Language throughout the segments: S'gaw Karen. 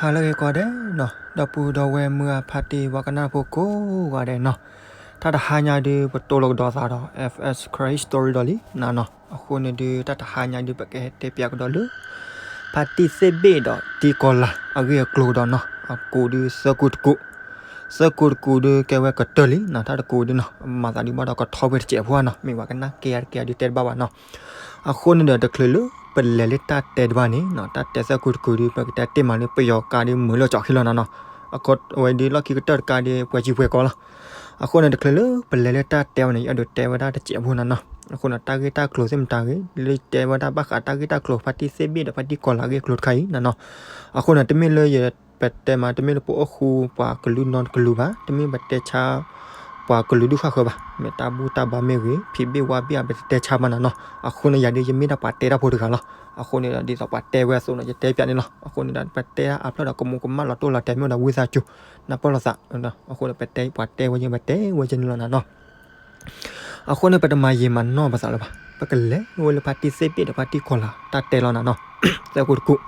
ဟါလၢအဂ့ၤကိးဂၤဒဲးနီၤ, ဒီပုၢ်ဒီဝဲၢ်မုၢ်အဖါတံၢ် ပှၤကနၣ်ဖိကိးဂၤဒဲးနီၤ, တၢ်တဟါညါဒုး ပတိၢ်လိာ်ကဒီးသးဒီး F S Christ Story ဒီးလံနီၤနီၤ, အဃိန့ၣ်ဒုး တၢ်တဟါညါဒုး ပကဟဲတဲပၠးကဒီးလၢ ဖါတံၢ်သ့ၣ်ဘ့ၣ်ဒီးတံၢ်ကီၤလၤ အဂ့ၢ်အကျိၤကဒီးနီၤ, အကူးဒုးသၢကူးတကူး, သၢကူးတကူးဒုးကဲဝဲကတၢၢ်လံနီၤ, တၢ်တကူးဒုးနီၤ မၤသးဒုးဘၣ်ဒီးကထီဝဲတစဲးဖိနီၤ, မ့ၢ်ပှၤကနၣ်က့ၤယါတက့ၤယါဒုးတဲတဘၣ်ဘၣ်နီၤ. အဃိန့ၣ်ဒီး တချုးလၢပလဲၤလၢတၢ်တဲတဘၣ်န့ၣ်နီၤ, တၢ်တဲသၢကူးတကူးဒုး ပကတဲတ့ၢ်မးလၢပယီၤကါဒုး မုာ်လီၤကၠီၤခံလီၤနီၤနီၤ, အဝဲဒုးလီၢ်ခံကတၢၢ်တကါဒုး ပှဲၤစံပှဲၤကီလီၤ. အဃိန့ၣ် တချုးလၢပလဲၤလၢတၢ်တဲဝဲန့ၣ် ယအဲၣ်ဒိးတဲဝဲဒၣ်တစဲးဖိနီၤနီၤ, အဃိန့ၣ် တၢ်ဂ့ၢ်တၢ်ကျိၤသ့ၣ်မတၤဂ့ၤ လၢယတဲဝဲဒၣ်ဘၣ်ဃးတၢ်ဂ့ၢ်တၢ်ကျိၤ ဖါတံၢ်သ့ၣ်ဘ့ၣ်ဒီးဖါတံၢ်ကီၤလၤအဂ့ၢ်အကျိၤတခါအံၤနီၤနီၤ, အဃိန့ၣ် တမ့ၢ်လၢယ ပတဲမး တမ့ၢ်လၢပအိၣ်ဃူပှၤကလုာ်နီတကလုာ်ဘၣ်, တမ့ၢ်ပတဲဆါ ပှၤကလုာ်ဒူၣ်ဃၣ်ဃၢၤဘၣ်, မ့ၢ်တၢ်ဘူၣ်တၢ်ဘါမ့ၢ်ဂ့ၤ ဖံးဘ့ၣ်ဝါဘ့ၣ် ပတတဲဆါဘၣ်နီၤနီၤ, အဃိန့ၣ် ယၤဒုးယမ့ၢ်ဒၣ်ပှၤတဲတၢ်ဖိတဂၤလီၤ. အဃိန့ၣ်ဒီး ဒ်သိးပှၤတဲဝဲအသိးနီၤ ယတဲပၠးန့ၣ်လီၤ. အဃိန့ၣ်ဒီး ပတဲအါဖျၢၣ်ဒီး ကမူးကမၣ်လီၤတိၢ်လီၤတဲာ် မ့ၢ်ဒီးဝံသးစူၤ နၢ်ပၢၢ်လိာ်သး, အဃိန့ၣ် ပတဲပှၤတဲဝဲ ပတဲဝဲကဲန့ၣ်လီၤနီၤနီၤ. အဃိန့ၣ် ပတမၤယံာ်မၤနီၢ်ပသးလၢၤဘၣ်, ပကလဲၤဝဲလၢဖါတံၢ်သ့ၣ်ဘ့ၣ်ဒီးဖါတံၢ်ကီၤလၤ တၢ်တဲလီၤနီၤနီၤ, သၢကူးတကူး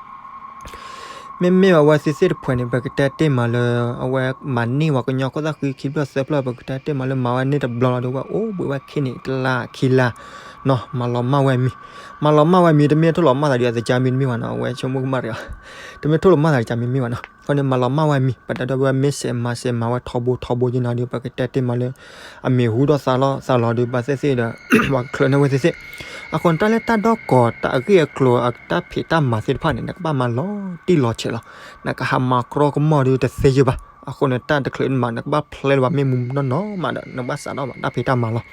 မ့မ့ၢ်အဝဲသ့ၣ်သ့ၣ်တဖှဲးန့ၣ် ပကတဲတ့ၢ်မးလၢ အဝဲမၤန့ၢ်ပှၤကညီခိၣ်သၣ်ဃံခံဖျၢၣ်သၢဖျၢၣ် ပကတဲတ့ၢ်မးလၢမၤဝဲန့ၢ်တဘျီလီၤဒီး ဝဲအိၣ်ဘှံးဝဲခ့န့ၣ် တလါခံလါနီၤ, မၤလီၤမၢ်ဝဲအမံၤ, မၤလီၤမၢ်ဝဲအမံၤ တမ့ၢ်ထိၣ်လီၤမၢ်သးဒ်အသကၢ်မံၤတမ့ၢ်ဘၣ်နီၤ, အဝဲဆိကမိၣ်ကမၣ်တဂၤ, တမ့ၢ်ထိၣ်လီၤမၢ်သးဒ်အသကၢ်မံၤတမ့ၢ်ဘၣ်နီၤ, အဃိန့ၣ် မၤလီၤမၢ်ဝဲအမံၤ ပတၢ်ဒီပုၢ်ဝဲၢ်မ့ၢ်စဲးမၤစဲးမၤဝဲထီဘိထီဘိက့နီၤဒီး ပကတဲတ့ၢ်မးလၢ အမံၤဟူထီၣ်သါလီၤသးလီၤဒီး ဘၣ်သ့ၣ်သ့ၣ်ဒီး ပှၤကချၢးန့ၢ်ဝဲသ့ၣ်သ့ၣ်, အဃိန့ၣ် တၢ်လၢတၢ်ဒီကီၢ်တၢ်အဂ့ၢ်အကျိၤအတၢ်ဖံးတၢ်မၤသ့ၣ်တဖၣ်န့ၣ် နကဘၣ်မၤလီၤတံၢ်လီၤဆဲးလီၤ, နကဟးမၤကြီကမီၣ်ဒီးတသ့ယဲၢ်ဘၣ်, အဃိန့ၣ် တၢ်တချုးမၤ နကဘၣ်ဖျဲလၢၤဘၣ်မ့ၢ်မူနီၢ်နီၢ်မးဒီး နကဘၣ်စးထီၣ်မၤတၢ်ဖံးတၢ်မၤလီၤ.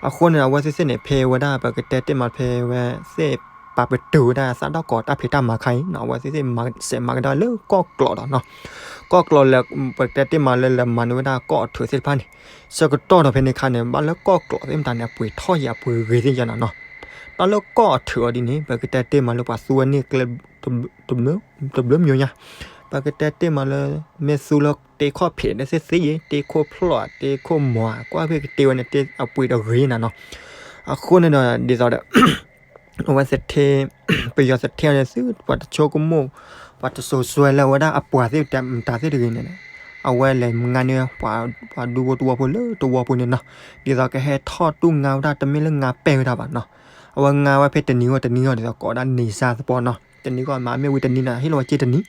အဃိန့ၣ် အဝဲသ့ၣ်သ့ၣ်န့ၣ် ဖဲဝဲဒၣ် ပကတဲတ့ၢ်မး ဖဲဝဲသ့ၣ်ပာ်ပတုာ်ဝဲဒၣ်သၣ်ဒီကီၢ်တၢ်ဖံးတၢ်မၤခါအံၤနီၤ, အဝဲသ့ၣ်သ့ၣ်မၤစဲးမၤကဒါလၢကီၢ်ကျီးဒီးနီၤ, ကီၢ်ကျီးလၢ ပကတဲတ့ၢ်မးလၢလဲၤမၤန့ၢ်ဝဲဒၣ်ကီၢ်အထုးသ့ၣ်တဖၣ်န့ၣ်, ဆၢကတီၢ်ဒီးဖဲန့ၣ်ခါန့ၣ် ဘၣ်လၢကီၢ်ကျီးသ့ၣ်မတၤန့ၣ် အပှ့ၤထီၣ်ယံၤအပှ့ၤဂ့ၤသ့ၣ်ယဲနီၤနီၤ, တၢ်လၢကီၢ်အထုးအီၤဒ်န့ၣ် ပကတဲတ့ၢ်မးလၢပှၤသူဝဲန့ၢ်ကျဲ တဘျုးမံၤညါ, ပကတဲတ့ၢ်မးလၢ မ့ၢ်သူလၢတ့ခီၣ်ဖံးသ့ၣ်သ့ၣ်ယဲ တ့ခိၣ်ဖျီၣ် တ့ခိၣ်မီၤ ကွၢ်ဖဲကတ့ဝဲန့ၣ် အပှ့ၤတဂ့ၤနၤနီၤ, အဃိန့ၣ်ဒီး ဒ်သိးဒီး အဝဲသထ့ ပယီၤသထ့န့ၣ် သုပှၤတဆိကမိၣ် ပှၤတစိၤစွဲလၢအဝဲဒၣ်အပှၤသ့ၣ်တဖၣ်မတၤသ့ၣ်တဂ့ၤန့ၣ်, အဝဲလဲၤမၤန့ၢ်ပှၤဒူဖိတဝီဖိလၢတဝီဖိန့ၣ်နီၤ, ဒ်သိးကဟဲထီၣ်တူၢ်ငါဝဲဒၣ် တမ့ၢ်လၢငါပဲာ်ဝဲဒၣ်ဘၣ်နီၤ, အဝဲငါဝဲဖဲတနံၤဂီၢ်တနံၤဂီၢ် ဒ်သိးကိးဒၣ်န့ၢ်စၢ်သပီၤနီၤ, တနံၤဂီၢ်မး မ့ၢ်ဝံၤတနံၤန့ၣ် ဟ့ၣ်လီၤဝဲက့တနံၤ,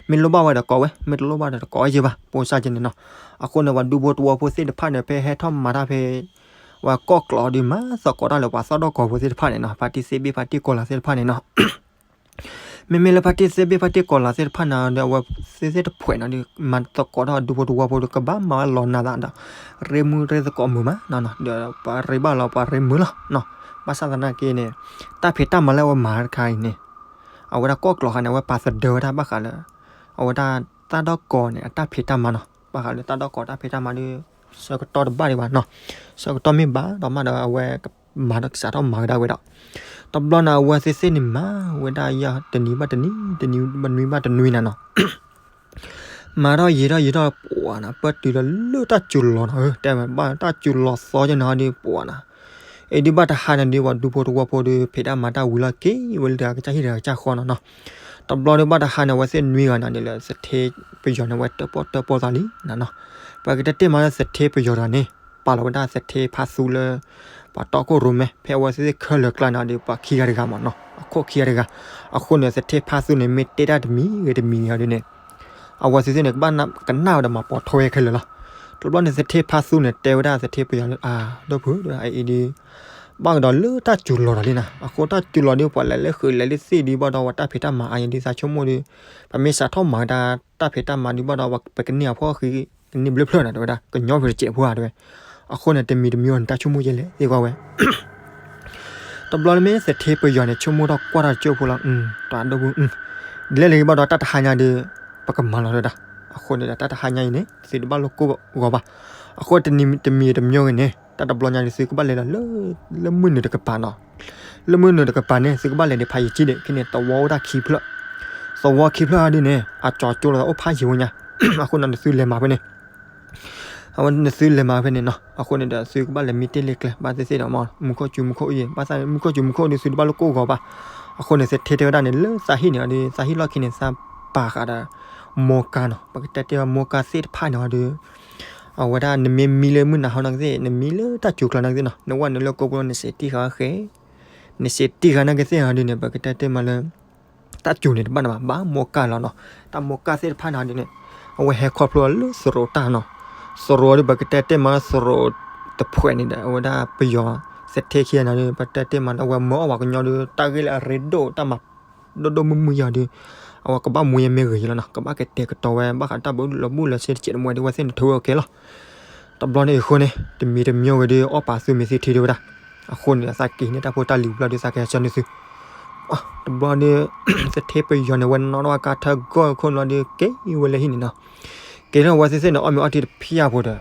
မ့ၢ်လိၣ်ဘၣ်ဝဲဒီးကိးဝဲ မ့ၢ်တလိၣ်ဘၣ်ဒီးတကိးဝဲက့ဘၣ် ပိစၢ်က့န့ၣ်နီၤ, အဃိန့ၣ် ပှၤဒူဖိတဝီဖိသ့ၣ်တဖၣ်န့ၣ် ဖဲဟဲထီၣ်မၤတၢ်ဖဲ ဝဲကီၢ်ကျီးဒုးမၤသကိးတၢ်လၢပှၤသၣ်ဒီကီၢ်ဖိသ့ၣ်တဖၣ်န့ၣ်နီၤ, ဖါတံၢ်သ့ၣ်ဘ့ၣ်ဖါတံၢ်ကီၤလၤသ့ၣ်တဖၣ်န့ၣ်နီၤ, မ့မ့ၢ်လၢဖါတံၢ်သ့ၣ်ဘ့ၣ်ဖါတံၢ်ကီၤလၤသ့ၣ်တဖၣ်န့ၣ် ဒီးအဝဲသ့ၣ်သ့ၣ်တဖှဲးနီၤဒုး မၤသကိးထီၣ်ဒူဖိတဝီဖိဒီး ကဘၣ်မၤဝဲလီၤနၤသးဒီး ရ့မုၢ်ရ့သကိးမုာ်မးနီၤ, ဒီးပှၤရ့ဘၣ်လီၤပှၤရ့မုာ်လီၤနီၤ, ဘၣ်ဆၣ်သနာ်က့န့ၣ် တၢ်ဖံးတၢ်မၤလၢအဝဲမၤတခါအံၤန့ၣ် အဝဲဒၣ်ကီၢ်ကျီးခါန့ၣ် အဝဲပာ်သဒၢဝဲဒၣ်ဘၣ်ဃးလၢ အဝဲဒၣ်သၣ်ဒီကီၢ်န့ၣ် အတၢ်ဖံးတၢ်မၤနီၤ, ဘၣ်ဃးလၢသၣ်ဒီကီၢ်တၢ်ဖံးတၢ်မၤဒုး ဆၢကတီၢ်တဘၣ်ဒံးဘၣ်နီၤ, ဆၢကတီၢ်မ့ၢ်ဘၣ်ဒီးမးဒီး အဝဲမၤဒီးကစးထီၣ်မၤကဒါဝဲဒီး တဘျီန့ၣ် အဝဲသ့ၣ်သ့ၣ်န့ၣ်မၤဝဲဒၣ်ယဲၢ်တနံၤဘၣ်တနံၤ တနံၤဘၣ်နွံဘၣ်တနွံနၤနီၤ မၤထီၣ်ယံာ်ထီၣ်ယံာ်ထီၣ်ပှၤနီၤ ပၢၢ်တုၤလီၤလၢတၢ်စူၤလီၤနီၤ တဲမးဘၣ်တၢ်စူၤလီၤသီကဲနီၤဒုးပှၤနီၤ, အံၤဒုးဘၣ်တဟါန့ၣ်ဒုး ပှၤဒူဖိတဝီဖိဒုး ဖံးတၢ်မၤတၢ်ဝံၤလီၤက့ၤဝဲလၢတဂၤကစၢ်ဟံၣ်တဂၤကစၢ်ဃီနီၤနီၤ, တဘျီဒုးဘၣ်တဟါန့ၣ် အဝဲသ့ၣ်နွံဂၤန့ၣ်ဒုးလၢသထ့ပယီၤန့ၣ် အဝဲတၢၣ်ပီၣ်တၢၣ်ပီၣ်သးလံနီၤနီၤ, ပှၤကတဲတ့ၢ်မးလၢသထ့ပယီၤတဂၤန့ၣ် ပာ်လီၤဝဲဒၣ်သထ့ဖါသူလၢ ပှၤတီခိၣ်ရိၣ်မဲ ဖဲအဝဲသ့ၣ်ခဲလၢာ်ကျါန့ၣ်ဒုး ပှၤခံဂၤတဂၤမးနီၤ အခိၣ်ခံဂၤတဂၤ, အဃိန့ၣ် သထ့ဖါသူန့ၣ် မ့ၢ်တဲတၢ်တမံၤဂ့ၤတမံၤဂ့ၤဒုးန့ၣ် အဝဲသ့ၣ်သ့ၣ်န့ၣ် ကဘၣ်ကနၣ်ဝဲဒီးမၤပိာ်ထွဲဝဲခဲလၢာ်လီၤ. တဘျီန့ၣ် သထ့ဖါသူန့ၣ် တဲဝဲဒၣ်သထ့ပယီၤလၢ အၢ ဒီပုၢ် အအံၤဒုး ဘၣ်ကဒီးလၢတၢ်စူၤလီၤဒီးလံနီၤ, အဃိတၢ်စူၤလီၤဒုး ပှၤလဲၤလၢဃုာ်လဲၤလၢသ့ၣ်ဒုးဘၣ်ဒီး ပှၤတၢ်ဖံးတၢ်မၤအါယံၤဒုး သးဆိကမိၣ်ဒုး ပမ့ၢ်စးထီၣ်မၤကဒါတၢ်ဖံးတၢ်မၤဒုးဘၣ်ဒီး ပကန့ၢ်အဖှီၣ်ဃံ ကန့ၢ်ဘျၢဖျၢၣ်နီၤ တဲဝဲဒၣ် ကညီဖုတစဲးဖိဧါတဲဝဲ, အဃိန့ၣ် တမံၤတမံၤန့ၣ် တၢ်ဆိကမိၣ်ယဲလဲၣ် သ့ၣ်ကွၢ်ဝဲ တဘျီန့ၣ်မ့ၢ်သထ့ပယီၤန့ၣ် ဆိကမိၣ်ထီၣ်ကွၢ်ထီၣ်တကၠိၢ်ဖိလီၤ, တၢ်ဒိၣ်ပူၤ ဒ်လဲၣ်လၢဘၣ်ဒီးတၢ်တဟါညါဒုး ပကမၤလီၤတဒၣ်, အဃိန့ၣ်ဒီးတၢ်တဟါညါအံၤန့ၣ် သုတဘၣ်လိၣ်ကိၢ်ဂီၤဘၣ်, အဃိတနံၤတမံၤတမံၤဂ့ၤန့ၣ် တၢ်တဘျီညါဒုး သုကဘၣ်လဲၤလီၤလၢ လၢမုၢ်နုာ်တကပၤနီၤ, လၢမုၢ်နုာ်တကပၤန့ၣ် သုကဘၣ်လဲၤဒံးဖးယံၤကံဒံး ခဲန့ၣ် သဝီအိၣ်ဒၣ်ခံဖျၢၣ်, သဝီခံဖျၢၣ်ဒုးန့ၣ် အကၠီကၠိလီၤသးအိၣ်ဖးယံၤဝဲညါ, အဃိန့ၣ် နသုလဲၤမၤဖဲန့ၣ် အဝဲနသုလဲၤမၤဖဲန့ၣ်နီၤ, အဃိန့ၣ်ဒီး သုကဘၣ်လဲၤမံတ့ၢ်လ့ကျဲ ဘၣ်သ့ၣ်သ့ၣ်ဒီးမ့ၢ် မူခိၣ်စူၤမူခိၣ်အံၤ ဘၣ်သ့ၣ်မူခိၣ်စူၤမူခိၣ်ဒုး သုတဘၣ်လိၣ်ကိၢ်ဂီၤဘၣ်, အဃိန့ၣ် သထ့တဲဝဲဒၣ်န့ၣ် လၢသးဟံၣ်န့ၣ်ဒီး သးဟံၣ်လီၢ်ခံန့ၣ် သးပာ်ဃာ်ဒီး မိၢ်ကၢ်နီၤ, ပကတဲတ့ၢ်ဝဲမိၢ်ကၢ်သ့ၣ်တဖၣ်န့ၣ်ဒီး အဝဲဒၣ်နမ့ၢ်မံလၢမုၢ်နၤဟီနီၤကသ့ၣ်, နမံလၢတၢ်စူၤကျါနီၤကသ့ၣ်နီၤ, နဝဲနုာ်လၢကိးပူၤလီၤ နစံးတံၢ်ဃာ်ဝဲဃဲ, နစံးတံၢ်ဃာ်နီၤကသ့ၣ်ဟီဒုန့ၣ် ပကတဲတ့ၢ်မးလၢ တၢ်စူၤန့ၣ်တဘၣ်န့ၣ်ဘၣ်, ဘၣ်မိၢ်ကၢ်လီၤနီၤ. တၢ်မိၢ်ကၢ်သ့ၣ်တဖၣ်န့ၣ်ဒုန့ၣ် အဝဲဟဲခီဖျိလၢသရိးတၢ်နီၤ. သရိးဒုပကတဲတ့ၢ်မးလၢသရိးတဖှဲးန့ၣ်ဒီး အဝဲဒၣ်ပယီၤသထ့ခံဂၤန့ၣ်ဒု ပတဲတ့ၢ်မးလၢအဝဲမၢအီၣ်ပှၤကညီဒု တၢ်ဂ့ၢ်လၢအရ့ဒိၣ်တၢ်မၤ ဒိၣ်ဒိၣ်မုၢ်မုၢ်ယၤဒု အဝဲကဘၣ်မူယဲမ့ၢ်ဂ့ၤယလီၤနီၤ, ကဘၣ်ကတဲာ်ကတီၤဝဲ ဘၣ်ဃးတၢ်ဘၣ်လီၤဘူၣ်လီၤစ့တစဲးတမှဲဒု အဝဲသ့ၣ်န့ၣ် ထိၣ်ဝဲအကဲလီၤ. တဘျီန့ၣ်အဃိန့ၣ် တမံၤတမံၤဂ့ၤဒု အီၣ်ပာ်သုမ့ၢ်သ့ထံဒုဝဲဒၣ်, အဃိန့ၣ်ဒီးသးက့ၤန့ၢ်တၢ်ဖိတၢ်လံၤဘျီဒု သးကဟဲဆၢနုာ်သု တဘျီဒု သထ့ပယီၤန့ၣ် ဝဲနီၣ်ထီၣ်ဝဲကါထၢကီၢ်ခိၣ်လီၤဒု က့ၤဝဲလၢဟံၣ်န့ၣ်နီၤ. က့ၤထီၣ်ဝဲသ့ၣ်သ့ၣ်န့ၣ် အီၣ်မ့ၤအီထံတဖၠၣ်ဖိဒီး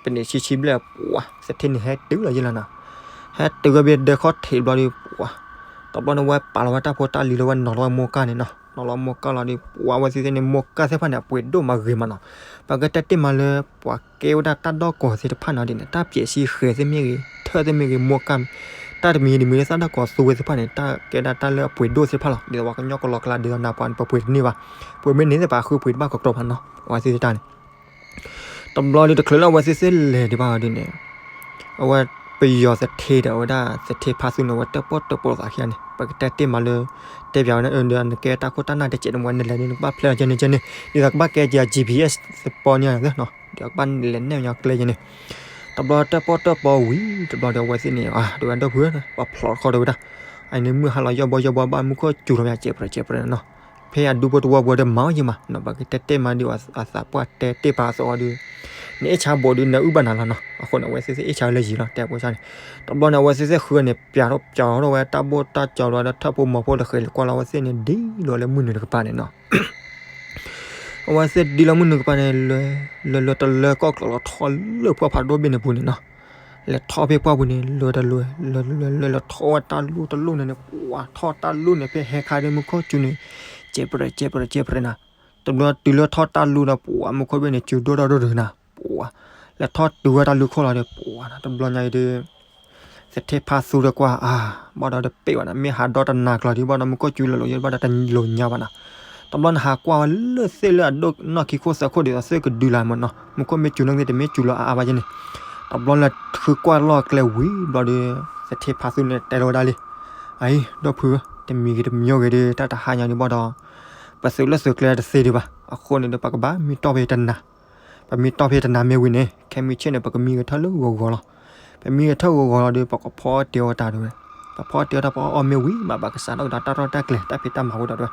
ပန့ၣ်ဆံဆံဘျဲၣ် ပှၤသထ့န့ၣ်ဟဲတုၤလီၤယလီၤနီၤ. ဟဲတုၤဝဲဘၣ်ဒဲခီၣ်ထံးဘျီဒု ပှၤ တဘျီန့ၣ်ဝဲပာ်လီၤဝဲတၢ်ဖိတၢ်လံၤလၢဝဲနီၤလီၤဝဲမိၢ်ကၢ်န့ၣ်နီၤ, နီၤလီၤမိၢ်ကၢ်လီၤဒု ပှၤဝဲသ့ၣ်သ့ၣ်န့ၣ် မိၢ်ကၢ်သ့ၣ်တဖၣ်န့ၣ် အပှ့ၤဒိၣ်မးဂ့ၤမးနီၤ. ပကတဲတ့ၢ်မးလၢ ပှၤကဲဝဲဒၣ်တၢ်ဒီၣ်ကိးသ့ၣ်တဖၣ်န့ၣ်ဒ်န့ၣ် တၢ်ပျဲးစံဃဲၤသ့ၣ်မ့ၢ်ဂ့ၤ ထၢၣ်သ့ၣ်မ့ၢ်ဂ့ၤ မိၢ်ကၢ် တၢ်တမံၤတမံၤလၢသၣ်ဒီၣ်ကိးသူဝဲသ့ၣ်တဖၣ်န့ၣ် တၢ်ကဲဒၣ်တၢ်လၢအပှ့ၤဒိၣ်သ့ၣ်တဖၣ်လီၤ. ဒ်သိးပှၤကညီကလီကလါဒ်သိးနၤပှၤန့ၣ် ပပှ့ၤတန့ၢ်ဘၣ်, ပှ့ၤမ့ၢ်န့ၢ်သ့ၣ်ပှၤဃုပှ့ၤတဘၣ်ကကြီပှၤနီၤ အဝဲသ့ၣ်တၢ်န့ၣ် တဘျီဒုတချုးလၢအဝဲသ့ၣ်သ့ၣ်လဲၤဒံးဘၣ်အီၤဒ်န့ၣ် အဝဲပယီၤသထ့ဒီး အဝဲဒၣ်သထ့ဖါသူန့ၣ် အဝဲတၢၣ်ပီၣ်တၢၣ်ပီသးခံဂၤန့ၣ် ပကတဲတ့ၢ်မးလၢ တဲပၠးဝဲဒၣ်ဒီး နကဲတၢ်ခိၣ်တၢ်နၢ်တစဲးတမှဲ နလဲၤဒုး နကဘၣ်ဖျဲးလီၤကဲန့ၣ်ကဲန့ၣ် ဒ်သိးကဘၣ်ကဲက့ၤ GPS သပီန့ၣ် ဒ်သိးကဘၣ်လဲၤနဲၣ်ညီကျဲကဲန့ၣ် တဘျီတၢၣ်ပီၣ်တၢၣ်ပီဝံၤ တဘျီဒီးအဝဲသ့ၣ်န့ၣ် ဒ်ဝဲဒီပုၢ် ပှၤဖျိးတခီဒီးဝဲဒၣ် အန့ၣ်မုၢ်ဟါလီၤယီၢ်ဘီယီၢ်ဘီ ဘၣ်မူခိၣ်စူၤလီၤ ကဲးပြဲးကဲးပြဲးနီၤ ဖဲအဒူဖိတဝီပူၤဒီးမၤအီၤယံၤမးနီၤ ပကတဲတ့ၢ်မးဒ်အသးပှၢ်တဲတ့ၢ်ပာ်အသးအီၤဒီး နအဲၣ်ဆါဘိးဒုး နအုၣ်ဘၣ်နၤလီၤနီၤ. အဃိန့ၣ် အဝဲသ့ၣ်သ့ၣ်အ့ၣ်ဆါလၢယံၤလီၤ တဲဖိဆါန့ၣ် တဘျီန့ၣ် အဝဲသ့ၣ်သ့ၣ်ဃုန့ၣ် ပၠးထီၣ်ပၠးထီၣ်ဝဲတၢ်ဘိၣ်တၢ်ကၠီလီၤဒီး ထၢၣ်ဖိမီၤဖိတဃဲၤလၢကွၢ်လီၤ အဝဲသ့ၣ်န့ၣ် ဒ်လီၤလၢမုၢ်နုာ်တကပၤန့ၣ်နီၤ အဝဲသ့ၣ်ဒ်လီၤမုၢ်နုာ်ကပၤန့ၣ် လဲၤလဲၤတလၢကီၢ်ကျိးလီၤထီၣ်လၢပှၢ်ဖးဒိၣ်ဘ့ၣ်န့ၣ်ပူၤန့ၣ်နီၤ လဲၤထီၣ်ဖဲပှၢ်ပူၤန့ၣ် လဲၤတလဲၤ လဲၤလဲၤလဲၤလဲၤ လဲၤထီၣ်ဝဲတၢ်လူၢ်တလူၢ်န့ၣ်န့ၣ် ပှၤထီၣ်တၢ်လူၢ်န့ၣ် ဖဲဟဲခါဒီးမူခိၣ်စူၤန့ၣ် ကဲးပြဲးကဲးပြဲးကဲးပြဲးနၤ တဘျီတုၤလၢထီၣ်တၢ်လူၢ်ဒီး ပှၤမူခိၣ်ဘ့ၣ်န့ၣ် စူၤဒိၣ်ထီၣ်ဒိၣ်ဒိၣ်နၤ ပှၤ လဲၤထီၣ်တုၤဝဲတၢ်လူၢ်ခိၣ်လီၤဒီး ပှၤနၤ တဘျီညါအံၤဒီး သထ့ဖါသူဒီးကွၢ် အါ ဘၣ်ဒီးတပ့ၢ်ဘၣ်နၤ မ့ၢ်ဟးဒီတနၤကျီၤဒံး ဘၣ်ဒီးမူခိၣ်စူၤလၢာ်လီၤယဲ ဘၣ်ဒီးတလိၤညါဘၣ်နၤ တဘျီနဟးကွၢ်ဝဲလၢသ့ၣ်လၢအဒိၣ်နီၢ်ခံခိၣ်သၢခိၣ်ဒ်သိးသ့ၣ်ကဒုလၢ်မးနီၤ မူခိၣ်မ့ၢ်စူၤနီၢ်ကသ့ၣ် တမ့ၢ်စူၤလီၤအါအါဘၣ်ယဲန့ၣ် တဘျီလဲၤဃုကွၢ်လီၢ်ကျဲဝံၤဘျီဒီး သထ့ဖါသူန့ၣ်တဲလီၤဝဲဒၣ်လံ အအံၤ ဒီပုၢ်ဧၢ တမံၤဂ့ၤတမံၤဂ့ၤဒီး တၢ်တဟါညါဒံးဘၣ်ဒီး ပသုးလၢသုးကျဲတသ့ဒံးဘၣ် အဃိန့ၣ်ဒီး ပကဘၣ်မံတီၢ်ဖဲတနၤ ပမံတီၢ်ဖဲတနၤမ့ၢ်ဝံၤန့ၣ် ခဲမုၢ်ဆ့ၣ်န့ၣ် ပကမံဂဲၤထၢၣ်လၢဂီၤဂီၤလီၤ. ပမံဂဲၤထၢၣ်ဂီၤဂီၤလီၤဒီး ပကဖီအီၣ်တ့ၤအီၣ်တၢ်တဲဝဲ, ပဖီအီၣ်တ့ၤအီၣ်တၢ် ပအီၣ်မ့ၢ်ဝံၤမး ပကစးထီၣ်ကဒီးတၢ်ရဲၣ်တၢ်ကျဲၤ တၢ်ဖံးတၢ်မၤဝဲဒီးတဲဝဲ.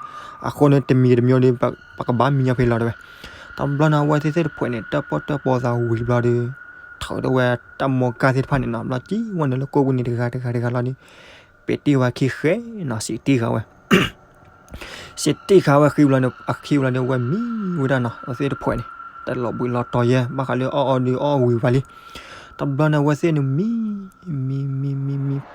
အဃိန့ၣ် တမံၤတမံၤဒီး ပကဘၣ်မံညီဖဲလီၤတဲဝဲ. တဘျီန့ၣ် အဝဲသ့ၣ်သ့ၣ်တဖှဲးန့ၣ် တၢၣ်ပီၣ်တၢၣ်ပီသးဝံၤတဘျီဒီး ထုးဒီးဝဲတၢ်မိၢ်ကၢ်သ့ၣ်တဖၣ်န့ၣ်နီၤ ဘျီစံၣ်ဝဲနုာ်လၢကိၣ်ပူၤန့ၣ်တဂၤတဂၤတဂၤလီၤဒီး ပ့ၤတံၢ်ဝဲခံဃဲနီၤ စံးတံၢ်ဃာ်ဝဲ စံးတံၢ်ဃာ်ဝဲအခံဘျီန့ၣ် အခံဘျီန့ၣ် အဝဲမံဝဲဒၣ်နီၤ အဝဲသ့ၣ်တဖှဲးန့ၣ် တလီၤဘှံးလီၤတီၤယဲ ဘၣ်ဃးလၢအီၣ်အီဒီးအီၣ်ဝံၤဘၣ်လံ. တဘျီန့ၣ် အဝဲသ့ၣ်န့ၣ်မံ မံ မံ မံ မံ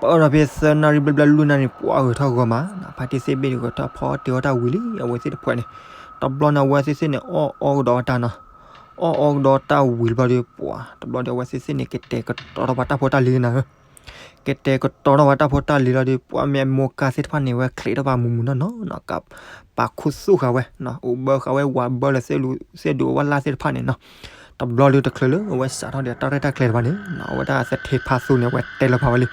ပှၤ မံပၢၢ်ဒီးဖဲသၢနၣ်ရံၣ်ဘျဲၣ်ဘျဲၣ်လွံၢ်နၣ်ရံၣ်န့ၣ် ပှၤဂဲၤထီၣ်ဂီၤမး ဖါတံၢ်သ့ၣ်ဘ့ၣ်န့ၣ် ဂဲၤထီၣ်ဖီအီၣ်တ့ၤအီၣ်တၢ်ဝံၤလံ အဝဲသ့ၣ်တဖှဲးန့ၣ်. တဘျီန့ၣ် အဝဲသ့ၣ်သ့ၣ်န့ၣ် အီၣ်အီကဒီးတၢ်နီၤ အီၣ်အီကဒီးတၢ်ဝံၤတဘျီဒီး ပှၤ တဘျီဒီး အဝဲသ့ၣ်သ့ၣ်န့ၣ် ကတဲာ်ကတီၤထီၣ်ပှၤတၢ်ဖိတၢ်လံၤနၤဧၢ ကတဲာ်ကတီၤထီၣ်ပှၤတၢ်ဖိတၢ်လံၤလီၤဒီး ပှၤမ့ၢ်အမိၢ်ကၢ်သ့ၣ်တဖၣ်န့ၣ် ဝဲချံးထီၣ်ပှၤမုၢ်မုၢ်နီၢ်နီၢ်နီၤ ကပာ်ခူသူၣ်ဃာ်ဝဲ အိၣ်ဘၢဃာ်ဝဲ ဝးဘၢလၢသ့ၣ်ဒူးဝဲဝဲလၢ်သ့ၣ်တဖၣ်န့ၣ်နီၤ. တဘျီဒီးတချုးလၢအဝဲစးထီၣ်ဒီးတၢ်ရဲၣ်တၢ်ကျဲၤတဖၣ်န့ၣ် အဝဲဒၣ်သထ့ဖါသူန့ၣ် အဝဲတဲလီၤဖးဝဲလံ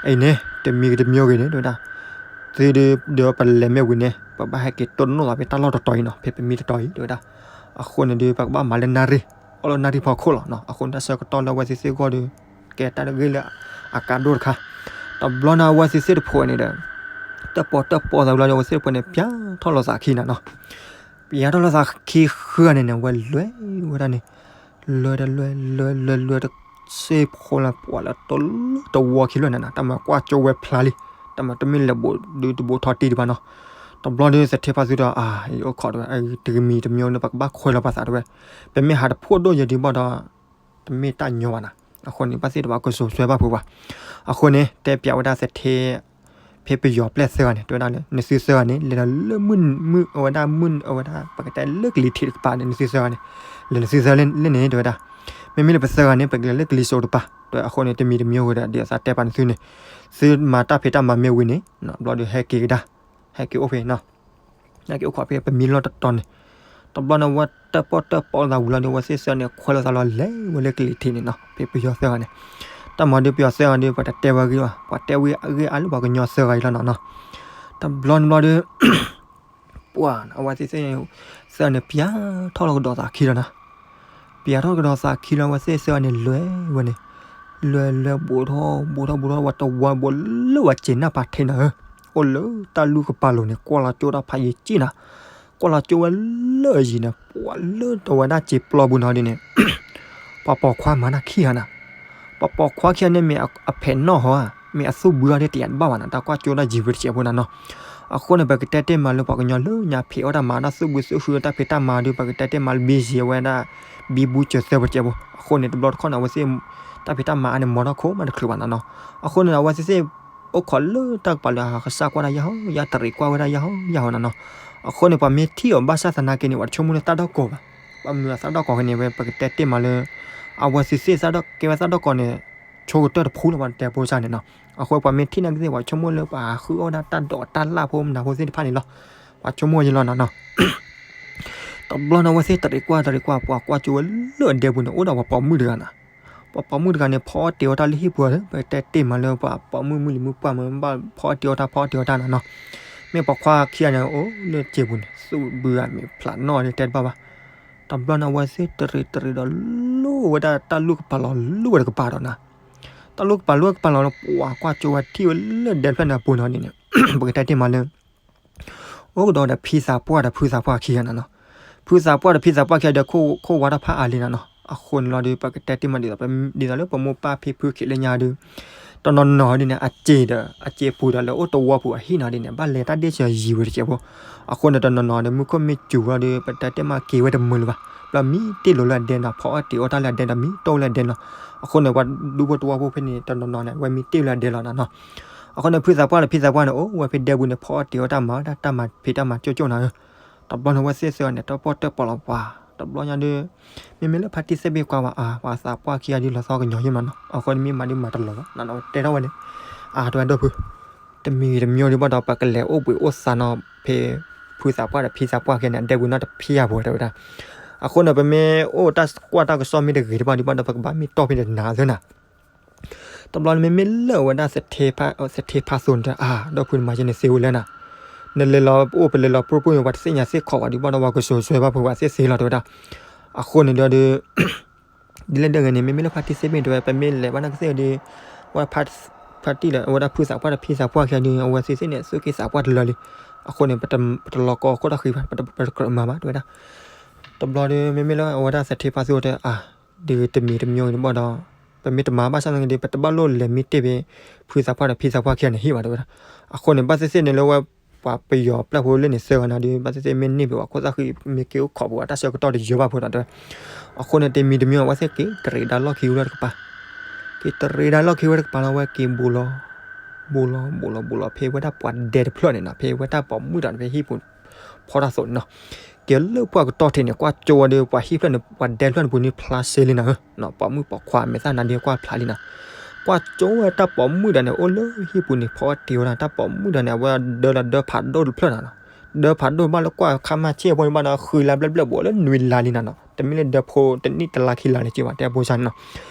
အံၤန့ၣ် တမံၤဂ့ၤတမံၤဂ့ၤန့ၣ် တဲဝဲဒၣ် သုဒီးပလဲၤမ့ၢ်ဝံၤန့ၣ် ပဘၣ်ဟဲက့ၤတိၢ်နီၣ်လီၤဖဲတၢ်လီၢ်တတီၤအံၤနီၤ ဖဲပမံတတီၤအံၤ တဲဝဲဒၣ်. အဃိန့ၣ်ဒီး ပကဘၣ်မၤလၢနၣ်ရံၣ် အီၣ်လၢနၣ်ရံၣ်ဖီခိၣ်လီၤ. အဃိန့ၣ် တၢ်ဆၢကတီၢ်လၢအဝဲသ့ၣ်သ့ၣ်ဂီၢ်ဒီး ကဲတၢ်တဂ့ၢ်လၢအကါဒိၣ်တခါ. တဘျီန့ၣ် အဝဲသ့ၣ်သ့ၣ်တဖှဲးန့ၣ်ဒီး တၢၣ်ပီၣ်တၢၣ်ပီသးဘျီဒီး အဝဲသ့ၣ်တဖှဲးန့ၣ် ပၠးထီၣ်လိာ်သးခံနၤနီၤ ပၠးထီၣ်လိာ်သးခံဃုာ်န့ၣ်န့ၣ် အဝဲလဲၤဝဲဒၣ်န့ၣ် လဲၤတလဲၤ လဲၤလဲၤလဲၤတစ့ၢ်ဖိလၢပှၤလၢတလၢတဝီခံလွဲၢ်န့ၣ်နီၤ တၢ်မၤကွၢ်ကၠိဝဲဖျါလံ တၢ်မၤတမ့ၢ်လဲၤဘူးဒုးတဘူးထီတံၢ်ဒံးဘၣ်နီၤ. တဘျီဒီး သထ့ဖါသူဒီး အါ ယအိၣ်ခိးတဲဝဲ တမံၤတမံၤန့ၣ် ပကဘၣ်ခွဲးလီၤပသးတဲဝဲ ပမ့ၢ်ဟးတဖှိၣ်ဒိၣ်ယဲဒံးဘၣ်ဒီး တမ့ၢ်တၢ်ညီဘၣ်နီၤ. အဃိန့ၣ် ဘၣ်သ့ၣ်တဖၣ်ကစိာ်ဆှၢဘၣ်ဖုးပှၤ. အဃိန့ၣ် တဲပၠးဝဲဒၣ်သထ့ ဖဲပယီၤပျဲၢ်သၢဂၤန့ၣ် တဲဝဲဒၣ်လၢ နသုသၢဂၤန့ၣ် လဲၤဒီးလၢမုၢ် မုၢ်အဝဲဒၣ်မုၢ်အဝဲဒၣ် ပကတဲလၢကလံၤထံးတကပၤန့ၣ် နသုသၢဂၤန့ၣ် လဲၤနသုသၢလၢန့ၣ် တဲဝဲဒၣ်. မ့မ့ၢ်လၢပသၢဂၤန့ၣ် ပကလဲၤလၢကလံၤစိးတကပၤ တဲဝဲ. အဃိန့ၣ် တမံၤတမံၤဝဲဒီး ဒ်အသးတဲပာ်နသုန့ၣ် သုမၤတၢ်ဖံးတၢ်မၤမ့ၢ်ဝံၤန့ၣ် ဘျီဒီးဟဲက့ၤကဒါ ဟဲက့ၤအိၣ်ဖဲနီၤ နာ်က့အိၣ်ခိးဖဲပမံလီၢ်တတီၤန့ၣ်, တဘျီန့ၣ် ဝဲတၢၣ်ပီၣ်တၢၣ်ပီၣ်သးဝံၤလီၤဒီး ဝဲသ့ၣ်သၢဂၤန့ၣ် ခွဲးလိာ်သးလီၤလဲၤဝဲလၢကလံၤထံးန့ၣ်နီၤ, ဖဲပယီၤသၢဂၤန့ၣ်, တၢ်မၤဒုးပယီၤသၢဂၤဒီး ပှၤတတဲဝဲဂ့ၤဘၣ်, ပှၤတဲဝဲဂ့ၤအါလၢပှၤကညီသၢဂၤအံၤလီၤနီၤနီၤ, တဘျီန့ၣ်ဘျီဒီး ပှၤအဝဲသ့ၣ်သၢဂၤန့ၣ် ပျဲထီၣ်လီၤကဒီးသးခံလီၤနီၤ, ပျဲထီၣ်ကဒီးသးခံလီၤ အဝဲသ့ၣ်သၢဂၤန့ၣ် လဲၤဝဲန့ၣ်, လဲၤလဲၤဘူးထီၣ်ဘူးထီၣ်ဘူးထီၣ် ဝဲတဝါဘူးလၢဝဲစ့နၢ်ဖးထ့နီၤဧၢ, အိၣ်လၢတၢ်လူၢ်ကပၤလိၤန့ၣ် ကွၢ်လီၤကၠိတၢ်ဖးယံၤကံနီၤ, ကွၢ်လီၤကၠိဝဲလၢအယံၤန့ၣ် ပှၤလၢတဝဲဒၣ်စ့ပျီပူၤနီၤဒ်န့ၣ် ပှၤပိာ်ခွါမၤတၢ်ခံဂၤနီၤ, ပှၤပိာ်ခွါခံဂၤန့ၣ်မ့ၢ်အဖဲးနီၣ်ဟီဧါ, မ့ၢ်အသူၣ်ဘုအီၤဒ်တယးတဘၣ်ဘၣ်နီၤ, တၢ်ကွၢ်ကၠိတၢ်ယံၤဝဲတစဲးဖိနီၤနီၤ, အဃိန့ၣ် ပကတဲတ့ၢ်မးလၢပှၤကညီလၢညါဖံးအီၣ်တၢ်မၤတၢ်သူၣ်ဘုသူၣ်ဟုတၢ်ဖံးတၢ်မၤဒီး ပကတဲတ့ၢ်မးလၢ busy ဝဲဒၣ် ဘံဘူစၢၤသၢဖိတစဲးဖိ, အဃိန့ၣ် တဘျီတခီၣ်န့ၣ် အဝဲသ့ၣ် တၢ်ဖံးတၢ်မၤအါန့ၣ် မ်ထီၣ်ခိၣ်မးတချုးဘၣ်နီၤနီၤ, အဃိန့ၣ် အဝဲသ့ၣ်သ့ၣ် အိၣ်ခိးလၢတၢ်ကပၤလၢအကစၢ်ကွၢ်ဒၣ်ယဲၢ်ဟီ ယတရံးကွၢ်ဝဲဒၣ်ယဲၢ်ဟီယဲၢ်ဟီနီၤနီၤ, အဃိန့ၣ် ပှၤမ့ၢ်ထံၣ်အီၤဘၣ်ဆၣ်သနာ်က့န့ၣ် ပှၤတဆိကမိၣ်လၢသးဒီၣ်ကိးဘၣ်, ဘၣ်မနုၤသးဒီၣ်ကိးက့ၤန့ၣ် ဝဲပကတဲတ့ၢ်မးလၢ အဝဲသ့ၣ်သ့ၣ်သးဒီၣ်ကဲဝဲသးဒီၣ်ကိးန့ၣ် ဆိကတၢၢ်တဖုလီၤ ပှၤတဲဖိစၢ်န့ၣ်နီၤ, အဃိပှၤမ့ၢ်ထံၣ်နာ်က့သ့ၣ် ပှၤဆိကမိၣ်လၢပှၤဃုအီၣ်ဒၣ်တၢ်ဒိးတၢ်လၢ်ဖိမနုၤဖိသ့ၣ်တဖၣ်န့ၣ်လီၤ, ပှၤဆိကမိၣ်ယဲၢ်လီၤနီၤနီၤ တဘျီန့ၣ် အဝဲသ့ၣ်တရံးကွၢ်တရံးကွၢ် ပှၤကွၢ်ကၠိဝဲလၢအဒဲပူၤန့ၣ် အိၣ်ဒီးပှၤပိာ်မုၣ်တဂၤနီၤ, ပှၤပိာ်မုၣ်တဂၤန့ၣ် ဖီအီၣ်တ့ၤအီၣ်တၢ်လၢဟံၣ်ပူၤဒီး ပတဲတ့ၢ်မးလၢပှၤပိာ်မုၣ်မုၢ်လံၤမုၢ်ပှၢ်မး ဘၣ်ဖီအီၣ်တ့ၤအီၣ်တၢ်ဖီအီၣ်တ့ၤအီၣ်တၢ်နီၤနီၤ, မ့ၢ်ပိာ်ခွါခံဂၤန့ၣ် အိၣ်လၢစ့ပူၤန့ၣ် သူၣ်ဘုဧါ မ့ၢ်ဖျးနီၣ်ဒီးတဲတဘၣ်ဘၣ်, တဘျီန့ၣ် အဝဲသ့ၣ်တရံးတရံးဒီး လိၣ်ဝဲဒၣ်တၢ်လူၢ်ကပၤလီၤ လိၣ်ဝဲတကပၤဒီးနီၤ တၢ်လူၢ်ကပၤလိၣ်ဝဲကပၤလီၤလၢ ပှၤကွၢ်ကၠိဝဲထံၣ်ဝဲလၢဒဲတဖျၢၣ်န့ၣ်အပူၤနီၤဒ်န့ၣ် ပကတဲတ့ၢ်မးလၢ အိၣ်ကဒီးဒီးဖံသးပှၢ်ဒီးဖုသးပှၢ်ခံဂၤနီၤနီၤ, ဖုသးပှၢ်ဒီးဖံသးပှၢ်ခံဂၤဒီး ခိၣ်ဝါထီၣ်ဖးအါလံနီၤနီၤ, အဃိန့ၣ်လီၤဒီး ပကတဲတ့ၢ်မးဒ်သိး ဒ်သိးလၢပမိၢ်ပၢ်ဖံဖုခံးလၢညါဒီး တနီၤနီၤဒ်န့ၣ် အစ့ဒီး အစ့ပူၤဒီးလၢအိၣ်တဝီပူၤအဟံၣ်နီၤဒ်န့ၣ် ဘၣ်လဲၤတၢ်ဒ့ၣ်စၢၤယံၤဝဲတစဲးဖိ, အဃိန့ၣ် တနီၤနီၤဒီး မူခိၣ်မ့ၢ်စူၤဝဲဒီး ပတဲတ့ၢ်မးက့ၤဝဲတမုာ်လၢၤဘၣ်, ဘျီမံတ့ၢ်လိာ်လၢအဒဲနီၤ ဖီအီၣ်တ့ၤအီၣ်တၢ်လၢအဒဲဒီး မံတ့ၢ်လၢအဒဲနီၤ, အဃိန့ၣ် ပှၤဒူဖိတဝီဖိဖဲန့ၣ် တနီၤနီၤန့ၣ် အဝဲမံတ့ၢ်လၢအဒဲလီၤနီၤနီၤ, အဃိန့ၣ် ဖုသးပှၢ်ဒီးဖံသးပှၢ်န့ၣ် အိၣ်ဝဲဖဲဒဲပူၤန့ၣ် ဖီအီၣ်တ့ၤအီၣ်တၢ်မၤတၢ် တၢ်မၤဖံးတၢ်မၤကၠိကၠိနီၤဧၢ, တဘျီန့ၣ် အဝဲသ့ၣ်သၢဂၤန့ၣ် တၢၣ်ပီၣ်တၢၣ်ပီလီၤပှၤ တဘျီညါဒီး မ့မ့ၢ်လၢဖါတံၢ်သ့ၣ်ဘ့ၣ်ကွၢ်ဝဲ အါ ပှၤသးပှၢ်ခံဂၤဒ်လီၤသီကညီၤယံၣ်မးနီၤ, အဃိန့ၣ်မ့ၢ်မၤဒ်မၤတလီၤဘၣ်နီၤနီၤ တဲထီၣ်ဝဲန့ၣ်, အါ တဝဲဒိၣ်ဖု တမံၤတမံၤဒ်ဘၣ်ဒီး ပကလဲၤအိၣ်ဘှံးအိၣ်သါနီၤ ဖဲ ဖုသးပှၢ်ဒီးဖံသးပှၢ်ခံဂၤန့ၣ် အဒဲပူၤနီတဖျၢၣ်ဖိတဲဝဲဒၣ်, အဃိန့ၣ် ပမ့ၢ်အိၣ်တၢ်ကွၢ်တၢ်ကစီၣ်မ့ၢ်တဂ့ၤဒ်ဘၣ်ဒ်ဘၣ်ဒီး ပကဘၣ်မ့ၢ်တီၢ်ဖဲန့ၣ်တနၤသ့နီၤ တဘျီန့ၣ်မ့မ့ၢ်လၢအဝဲဒၣ်သထ့ဖါသိန့ၣ်တဲ အါ ဒီပုၢ်ဝဲၢ်မၤယဲန့ၣ်သ့ဝဲလဲၣ်နီၤ, နလဲၤလီၤအိၣ်ပလဲၤလီၤပြိၣ်ပြိၣ်န့ၣ် ပှၤတသ့ၣ်ညါသ့ၣ်ခီၣ်ဘၣ်ဒ်ဘၣ်ဒီး ပှၤကစိၤစွဲဘၣ်ဖိ ပှၤသ့ၣ်သ့လီၤတဲဝဲဒၣ်, အဃိန့ၣ်ဒီး ဒ်လဲၣ်ဒ်လဲၣ်ဂ့ၤန့ၣ် မ့မ့ၢ်လၢဖါတံၢ်သ့ၣ်ဘ့ၣ်တဲဝဲ ပမ့ၢ်လဲၤဘၣ်နာ်က့သ့ၣ်ဒီး ဝဲဖါတံၢ်လၢအဝဲဒၣ်ဖုသးပှၢ်ဒီးဖံသးပှၢ်ခံဂၤဒီး အဝဲသ့ၣ်သ့ၣ်န့ၣ် သူၣ်က့သးပှၢ်တလၢာ်လံ, အဃိန့ၣ် ပတလီၤကီခိၣ်တၢ်ဃံဘၣ် ပတကြၢးမၤဘၣ်တဲဝဲဒၣ်, တဘျီဒီး မ့မ့ၢ်လၢအဝဲဒၣ်သထ့ဖါသိတဲ အါ ဒ်တမံၤတမံၤဒ်ဘၣ်ဒီး ပမ့ၢ်တမၤဘၣ်ဆၣ်သနာ်က့ဒီး ပတဘၣ်လိၣ်လဲၤမံတ့ၢ်ဖဲ ဖုသးပှၢ်ဒီးဖံသးပှၢ်ခံဂၤန့ၣ်ဟံၣ်ဘၣ်တဲဝဲဒၣ်, အဃိန့ၣ် ဘၣ်သ့ၣ်သ့ၣ်န့ၣ်လၢဝဲ ပှၤပယီၤပျဲၢ်ဖိလၢန့ၣ်သၢဂၤန့ၣ်ဒီး ဘၣ်သ့ၣ်သ့ၣ်မ့ၢ်န့ၢ်ဖဲပှၤခိၣ်သၣ်ဃံ မ့ၢ်က့ၤအိၣ်ခိးပှၤတၢ်ဆၢကတီၢ်တယၢၤဘၣ်ဖိဒီးတဲဝဲ, အဃိန့ၣ် တမံၤတမံၤအဝဲသ့ၣ်က့ၤတရံးဒါလီၢ်ခံဝဲတကပၤ, က့ၤတရံးဒါလီၢ်ခံဝဲတကပၤလီၤ အဝဲက့ၤဘူးလီၤ ဘူးလီၤဘူးလီၤဘူးလီၤ ဖဲဝဲဒၣ်ပှၤဒဲတဖျၢၣ်န့ၣ်နီၤ ဖဲဝဲဒၣ်ပိာ်မုၣ်တဂၤန့ၣ် ဖဲဟံၣ်ပူၤဖီတၢ်သိးန့ၣ်နီၤ, က့ၤလၢပှၢ်ကတီၢ်ထံးန့ၣ် ကွၢ်ကၠိဝဲဒီး ပှၤဟံၣ်ဖျၢၣ်န့ၣ် ပှၤဒဲတဖျၢၣ်န့ၣ်ပူၤန့ၣ်ဖျါစ့လံနီၤဧၢ, ပိာ်မုၣ်ပိာ်ခွါမဲာ်သၣ်နါဒ့ကွၢ်ဖျါလံနီၤ, ကွၢ်ကၠိဝဲတၢ်ပိာ်မုၣ်တဂၤန့ၣ် အိၣ်လၢဟံၣ်ပူၤန့ၣ် ဖီအီၣ်တ့ၤဝဲဒၣ် တၢ်ပိာ်မုၣ်တဂၤန့ၣ် အဝဲဒၢလီၤဒၢဖးဒိၣ်တဖျၢၣ်နီၤနီၤ, ဒၢဖးဒိၣ်ဘၣ်လၢကွၢ်ခါမါဆ့ၣ်ဖိန့ၣ်ဘၣ်ဒီး ဃုလါဘျဲၣ်ဘျဲၣ်ဘူးလၢနွံလါလံနီၤနီၤ, တမ့ၢ်လၢဒၢဖိတနံၣ်တလါခံလါလၢၤက့ဘၣ် တဲဖိစၢ်န့ၣ်နီၤ,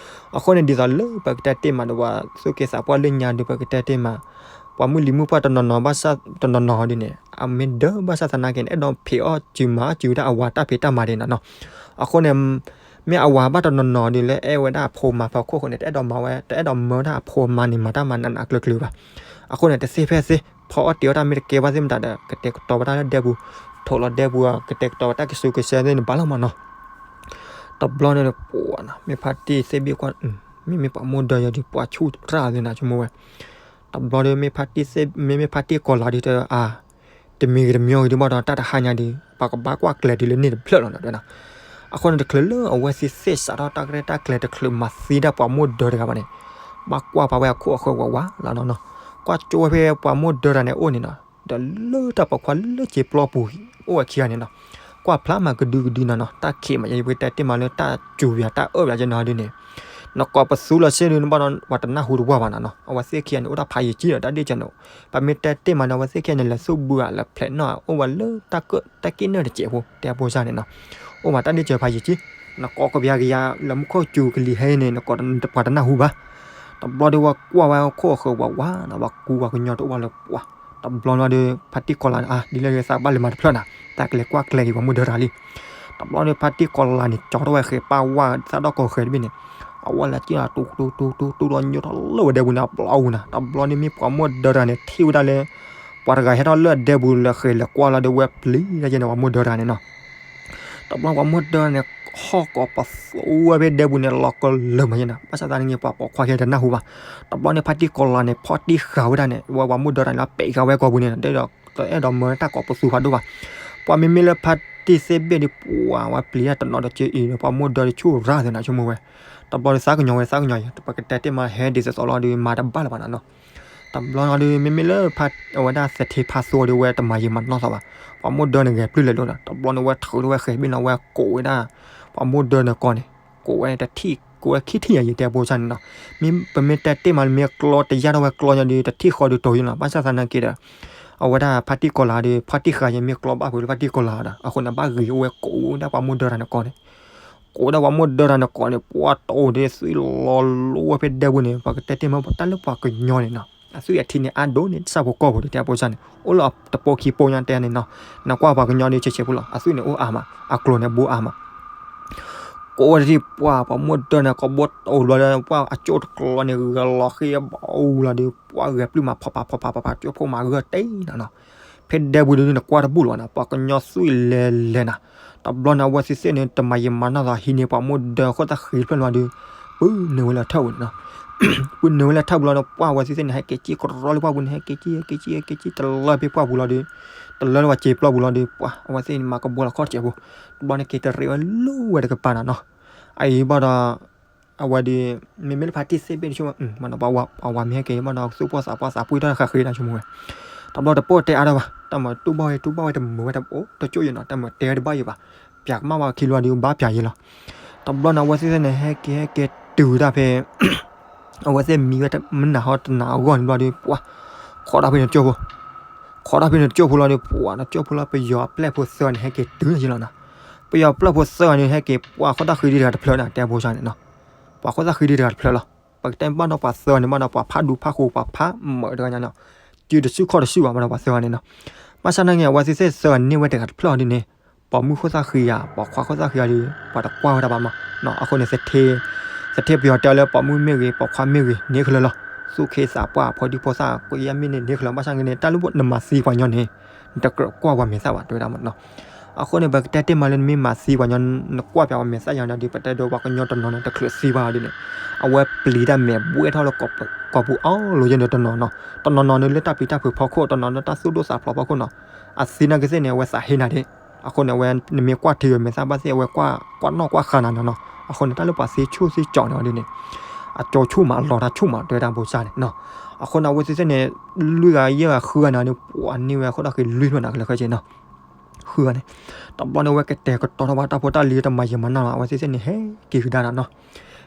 အဃိန့ၣ် ဒ်သိးလၢပကတဲတ့ၢ်မးဒီး ပှၤသူၣ်က့သးပှၢ်လၢညါဒီး ပကတဲတ့ၢ်မး ပှၤမုၢ်လံၤမုၢ်ပှၢ်တနီၤနီၤဘၣ်ဆၣ် တနီၤနီၤဒ်န့ၣ် အမ့ၢ်ဒၢဘၣ်ဆၣ်သနာ်က့န့ၣ် အဲၣ်ဒိးဖံးအီၣ်စုမၤအီၣ်စုဝဲဒၣ်အဝၤတၢ်ဖံးတၢ်မၤဒ်န့ၣ်နီၤ, အဃိန့ၣ် မ့ၢ်အဝၤဘၣ်တနီၤနီၤဒ်လၢအဲၣ်ဝဲဒၣ်အဖိမၤဖဲခိၣ်ဃိန့ၣ် တအဲၣ်ဒိးမၤဝဲ တအဲၣ်ဒိးမၤတၢ်မၤနးနးကျၢၤကျၢၤဘၣ်, အဃိန့ၣ် တသ့ဖဲသ့ ဖီအီၣ်တ့ၤအီၣ်တၢ်မ့ၢ်တကဲဘၣ်သ့ၣ်မတၤဒီး ကတဲာ်ကတီၤဝဲဒၣ်လၢဒဲပူၤ, ထိးလီၤဒဲပူၤ ကတဲာ်ကတီၤဝဲတၢ်ကဆူးကဆဲသ့ၣ်န့ၣ်ဘၣ်လီၤမးနီၤ, တဘျီန့ၣ် ပှၤမ့ၢ်ဖါတံၢ်သ့ၣ်ဘ့ၣ်ကွၢ် မ့မ့ၢ်ပှၤမိၢ်ဒၢယၤဒီး ပှၤဆူၣ်တြၢ်သ့ၣ်နၤဆိကမိၣ်ဝဲ, တဘျီဒီး မ့မ့ၢ်ဖါတံၢ်ကီၤလၤဒီးတဲ အါ တမံၤဂ့ၤတမံၤဂ့ၤဒ်ဘၣ်ဒီး တၢ်တဟါညါဒီး ပကဘၣ်ကွၢ်ကျဲၤဒ်လၢန့ၣ်တဖျၢၣ်လီၤနီၤတဲဝဲဒၣ်, အဃိန့ၣ် တချုးလၢအဝဲသ့ၣ်သ့ၣ်စးထီၣ်တၢ်ရဲၣ်တၢ်ကျဲၤ တချုးမၤသံဒၣ်ပှၤမိၢ်ဒၢတဂၤဘၣ်န့ၣ် ဘၣ်ကွၢ်ပာ်ဝဲအခိၣ်အဃၢၤဝးဝးလီၤနီၤနီၤ, ကွၢ်ကၠိဝဲဖဲပှၤမိၢ်ဒၢတဂၤန့ၣ်အိၣ်န့ၣ်နီၤ, ဒီးလၢတၢ်ပိာ်ခွါလၢစ့ပျီပူၤ အိၣ်ဝဲခံဂၤန့ၣ်နီၤ, ကွၢ်ဖျါမးကဒုကဒုနီၤနီၤ, တၢ်ခံးမး ယပကတဲတ့ၢ်မးလၢတၢ်စူၤပယၤတၢ်အၢၣ်ပယၤကနီၤဒ်န့ၣ်, နကိးပသူလီၤစ့ၢ်ဒုး နဘၣ်ဒီးပှၤတနၢ်ဟူတဝၢ်ဘၣ်နၤနီၤ. အဝဲသ့ၣ်ခံဂၤန့ၣ် အိၣ်ဒၣ်ဖးယံာ်ကံဒီး တၢ်ဒ့ၣ်စၢၤန့ၣ် ပမ့ၢ်တဲတ့ၢ်မးန့ၣ် အဝဲသ့ၣ်ခံဂၤန့ၣ် လဲၤသူၣ်ဘုဧါ လဲၤဖျဲးနီၣ်ဧါ အိၣ်ဝဲလၢတၢ်ကၢၣ် တၢ်က့ၣ်နၢၣ်တစဲးဖိ တဲအဖိစၢ်န့ၣ်နီၤ. အိၣ်မးတၢ်ဒ့ၣ်စၢၤဖးယံာ်ကံ, နကိးကဘျါကယၤ လၢမူခိၣ်စူၤကလံၤဟဲန့ၣ် နကိးပှၤတနၢ်ဟူဘၣ်. တဘျီဒီးဝဲကွၢ်ဝဲခိၣ်အဃၢၤဝးဝးနီၤ ပှၤကူပှၤကညီတအိၣ်ဘၣ်လၢပှၤ တဘျီန့ၣ်ဒီး ဖါတံၢ်ကီၤလၤန့ၣ် အါ ဒ်လဲၣ်ဂ့ၤ သးဘၣ်လဲၤမၤတဖျၢၣ်နၤ, တၢ်ကလဲၤကွၢ်ကျဲက့ၤပှၤမုၢ်ဒၢတဂၤလံ. တဘျီန့ၣ် ဖါတံၢ်ကီၤလၤန့ၣ် ကၠီထီၣ်ဝဲဃဲၤပၢ်ဝၢ်သၣ်ဒီၣ်ကီၤဃဲၤတဘ့ၣ်န့ၣ်, အဝဲလဲၤက့ၤလီၤ တူတူတူတူတူဒီးညိထီၣ်လၢဝဲဒဲပူၤန့ၣ် အဘျီအူနၤ. တဘျီန့ၣ်မ့ၢ်ပှၤမုၢ်ဒၢတဂၤန့ၣ် ထံၣ်ဝဲဒၣ်လၢ ပှၤတဂၤဟဲထီၣ်လၢအဒဲပူၤလၢဃဲၤလဲၤကွၢ်လီၤဒီး ဝဲပျံၤတၢ်ယဲန့ၣ် ပှၤမုၢ်ဒၢတဂၤန့ၣ်နီၤ. တဘျီပှၤမုၢ်ဒၢန့ၣ် ဟီၣ်ကိးပသူဝဲဖဲဒဲပူၤန့ၣ် လီၤကလၢာ်မးယဲနီၤ, ဘၣ်ဆၣ်သနာ်က့ ပှၤပိာ်ခွါခဲတနၢ်ဟူဘၣ်. တဘျီန့ၣ် ဖါတံၢ်ကီၤလၤန့ၣ် ဖီၣ်တံၢ်ဃာ်ဝဲဒၣ်န့ၣ် ဝဲပှၤမုၢ်ဒၢတဂၤန့ၣ် ပံးဃာ်ဝဲကိာ်ပူၤန့ၣ် တအဲၣ်ဒိးမၢတၢ်ကိးပသူဖးဒိၣ်ဘၣ်. ပှၤမ့မ့ၢ်လၢဖါတံၢ်သ့ၣ်ဘ့ၣ်ဒီး ပှၤဝဲပျံၤတၢ်တနီၤဒီးကၢအံၤဒီး ပှၤမုၢ်ဒၢဒီးဆူၣ်ရၣ်သနာ်ဆိကမိၣ်ဝဲ, တဘျီဒီးသးကညီၤဝဲသးကညီၤအံၤ ပကတဲတ့ၢ်မးဟဲဒ်သိးသိးလီၤဒီး မၤတဘၣ်လၢၤဘၣ်နၤနီၤ. တဘျီန့ၣ်ဒီး မ့မ့ၢ်လၢ အဝဲဒၣ်သထ့ဖါသိဒီး ဝဲတမၤယံာ်မၤနီၢ်သီဘၣ်. ပှၤမုၢ်ဒၢန့ၣ်ဂဲၤပျုၢ်လဲၤလိၤနီၤ. တဘျီန့ၣ်ဝဲထုးထီၣ်ဝဲဃဲၤဘ့ၣ်နီၤ ဝဲကိးဝဲဒၣ် ပှၤမုၢ်ဒၢန့ၣ်ကိးန့ၣ်, ကိးဝဲတထံၣ် ကိးဝဲခံထံၣ်ညါယံၤ တဲအဖိစၢ်န့ၣ်နီၤ. မ့ၢ်ပမ့ၢ်တဲတ့ၢ်မး မ့ၢ်ကျီတယၢ်ထီၣ်ဝဲကျီညါဒီး တထံၣ်ဃီဒီးတိၤယံၤလီၤ. ဘၣ်ဆၣ်သနာ်က့ဒီး အဝဲဒၣ်ဖါတံၢ်ကီၤလၤဒီး ဖီၣ်တံၢ်ဃာ်ယဲ မ့ၢ်ကျီဘၣ်ဖုးလၢဖါတံၢ်ကီၤလၤဒီး အဃိန့ၣ် ဘၣ်ဂ့ၤအိၣ်ဝဲကိးဝဲဒၣ်ပှၤမုၢ်ဒၢတဂၤန့ၣ်ကိးန့ၣ် ကိးဝဲဒၣ်ပှၤမုၢ်ဒၢတဂၤန့ၣ်ကိးန့ၣ် ပှၤတိၤဒ်သွံၣ်လီၤလိဝဲဖဲဒဲပူၤန့ၣ် ပကတဲတ့ၢ်မး တၢ်လၢပှၤကညီန့ၣ်နီၤ အသွံၣ်အထံန့ၣ် အါဒိၣ်န့ၣ် ဆၣ်ဖိကီၢ်ဖိဒီး တဲအဖိစၢ်န့ၣ် အိၣ်လၢတပိာ်ခံပိာ်ညါတဲန့ၣ်နီၤ. နကွၢ်ပှၤကညီဒီး ဆဲးဆဲးဖိလီၤ အသွံၣ်န့ၣ်အိၣ်အါမး အကျိၤန့ၣ်ဘိအါမး ကိးဝဲတထံၣ်ပှၢ် ပှၤမုၢ်ဒၢန့ၣ် ကိးဘိတိၤဘျီဒီး ပှၢ်အကၠိၣ်တကျီန့ၣ် ဂဲၤလီၤဃ့ဘၣ်အူလီၤဒီး ပှၢ်ဂဲၤပျုၢ်မးဖီၣ်ဖးဖီၣ်ဖးဖး ကၠိဖိမးဂၢၢ်တ့ၢ်နၤနီၤ. ဖဲဒဲပူၤဒုးနကွၢ်တဘူၣ်လီၤနၤ ပှၤကညီသွံၣ်လဲၤလဲၤနၤ. တဘျီန့ၣ် အဝဲသ့ၣ်သ့ၣ်န့ၣ် တမၤယံာ်မၤနီၢ်သီ ဟံးန့ၢ်ပှၤမုၢ်ဒၢဃိၣ်သၣ်ဃံတဖျၢၣ်လီၤဒီး ပုၢ်နုာ်ဝဲလၢထၢၣ်ပူၤန့ၣ်နီၤ. ပုၢ်နုာ်ဝဲလၢထၢၣ်ပူၤလီၤဒီး ပှၢ်အဝဲသ့ၣ်သ့ၣ်န့ၣ် ဟဲက့ၤက့ၤကရီလၢပှၢ်ပူၤန့ၣ် ဟဲက့ၤက့ၤ ဟဲက့ၤက့ၤ ဟဲက့ၤက့ၤ တလၢဖဲပှၢ်ပူၤလီၤဒီး တလၢလၢပှၤစံာ်ပျီပူၤလီၤဒီး ပှၢ်အဝဲသ့ၣ်န့ၣ် မၤကဘီလီၤခီၣ်စဲးဖိ တဘျီန့ၣ် က့ၤတရံးဝဲလိဝဲတကပၤနၤနီၤ. အအံၤဘၣ်ဒီး အဝဲဒီး မ့မ့ၢ်လၢဖါတံၢ်သ့ၣ်ဘ့ၣ်တဆိ မ့ၢ်နီၤ ပှၤဝၤမ့ၢ်ဟဲက့ၤ မ့ၢ်နီၤ သူၣ်ပှၢ်သးပှၢ်သးပှၢ်တၢ်ဃးဃ့တၢ်ဆိကမိၣ်ဝဲ တဘျီတပိာ်တဲအါတၢ်ဘၣ် တၢ်မၤတူၢ်ဘၣ်ဝဲတူၢ်ဘၣ်ဝဲတမုာ်ဝဲတအိၣ်တကၠိၣ်ယံၤနီၤ တၢ်မၤတဲဝဲတဘၣ်ယံၤဘၣ် ပၠးကမၣ်ဝဲခံလီၤဒီးဘၣ်ပၠးယံၤလီၤ. တဘျီန့ၣ် အဝဲသ့ၣ်သ့ၣ်န့ၣ် ဟဲက့ၤဟဲက့ၤတုၤဝဲဒၣ်ဖဲ အဝဲသ့ၣ်မံဝဲမုၢ်နၤဟီတနၤအဂီၢ်န့ၣ်ဘျီဒီး ပှၢ် ခိးတၢ်ဖဲန့ၣ်ကၠိၣ်ဖိ ခိးတၢ်ဖဲန့ၣ်ကၠိၣ်ဖိလီၤဒီး ပှၢ် နကၠိၣ်ဖိလီၤ ပယီၤအပျဲၢ်ဖိသၢဂၤန့ၣ် ဟဲက့ၤတုၤယံၤလီၤနီၤ. ပယီၤပျဲၢ်ဖိသၢဂၤန့ၣ် ဟဲက့ၤပှၢ်ခိၣ်သၣ်ဃံဒံတဂၤတဖျၢၣ်နီၤ တဲဖိစၢ်န့ၣ်နီၤ. ပှၤခိၣ်သၣ်ဃံဒံတဂၤတဖျၢၣ်လီၤ. ပကတဲဘၣ်ဒီးပှၤသၢဂၤန့ၣ် ဘၣ်ဒီးပှၤဖးဒူဖးဃိၤ ပှၤဖးမုာ်တဂၤညါနီၤ. စုတစုခီၣ်တစုဘၣ် ဘၣ်ဒီးပှၤသၢဂၤန့ၣ်နီၤ. ဘၣ်ဆၣ်သနာ်က့ အဝဲသ့ၣ်သၢဂၤန့ၢ်ဝဲတဂၤတဖျၢၣ်ဒ်န့ၣ် ပိာ်မုၣ်ခိၣ်သၣ်ဃံဧါ ပိာ်ခွါခိၣ်သၣ်ဃံဧါဒီး ပှၤတကွၢ်ဝဲဒၣ်ဘၣ်မးနီၤ. အဃိန့ၣ် သထ့ပယီၤတဲလၢပိာ်မုၣ်မ့ၢ်ဂ့ၤ ပိာ်ခွါမ့ၢ်ဂ့ၤ န့ၢ်ခဲလၢာ်လီၤ. သူၣ်က့သးပှၢ် ဖိဒံဖိသၣ် ကိးယမ့ၢ်န့ၣ် န့ၢ်ခဲလၢာ် ဘၣ်ဆၣ်သနာ်က့န့ၣ် တၢ်လၢနမၤသံပှၤကညီန့ၣ် နတကြၢးကွၢ်ပှၤမဲာ်သၣ်ဘၣ် တဲဝဲဒၣ်မးနီၤ. အဃိန့ၣ် ပကတဲတ့ၢ်မးလၢနမ့ၢ်မၤသံပှၤကညီ နကွၢ်ပှၤမဲာ်သၣ်ယါဒီး ပတဲဒီးပှၤကညီတနီၤန့ၣ် တချုးသံဘၣ်ဒ်န့ၣ် အဝဲပျံၤတၢ်မဲာ်ဘှဲထီၣ်လၢ ကိာ်ပူၤအီၤလိၤယဲန့ၣ်တနီၤနီၤ. တနီၤနီၤန့ၣ် လၢတၢ်ပျံၤတၢ်ဖုးဖီခိၣ် တနီၤလၢတၢ်သူၣ်ဒိၣ်သးဖျိးဖီခိၣ်နီၤ. အသံနာ်က့သ့ၣ်န့ၣ် အဝဲသးဟ့နၤဒၣ်. အဃိန့ၣ် အဝဲနမ့ၢ်ကွၢ်ထံဂ့ၤမဲာ်သၣ်ဘၣ်သ့ၣ် အဝဲကွၢ်ကွၢ်နီၣ်ကွၢ်ဃါနၤနီၤနီၤ. အဃိန့ၣ် တၢ်လၢပှၤသံဆူၣ်သံကၠီန့ၣ်ဒ်န့ၣ် အကၠီဆူၣ်မး အလီၤတၢ်ဆူၣ်မး တဲဝဲဒၣ်ဖိစၢ်န့ၣ်နီၤ. အဃိန့ၣ် အဝဲသ့ၣ်သ့ၣ်န့ၣ် လွံၢ်ဂၤယဲၢ်ဂၤဃုဂၤန့ၣ်ဒီး ပှၤန့ၢ်ဝဲအခိၣ်သၣ်ဃံလွံၢ်ဖျၢၣ်နၤ ကလၢာ်ခဲဆ့နီၤ. ဃုဂၤန့ၣ် တဘျီန့ၣ် အဝဲကတဲာ်ကတီၤထီၣ်ဘၣ်တၢ်ဖိတၢ်လံၤတမၤယံာ်မၤနီၢ်လီၤ. အဝဲသ့ၣ်သ့ၣ်န့ၣ် ဟဲက့ၤကဒါနၤနီၤ.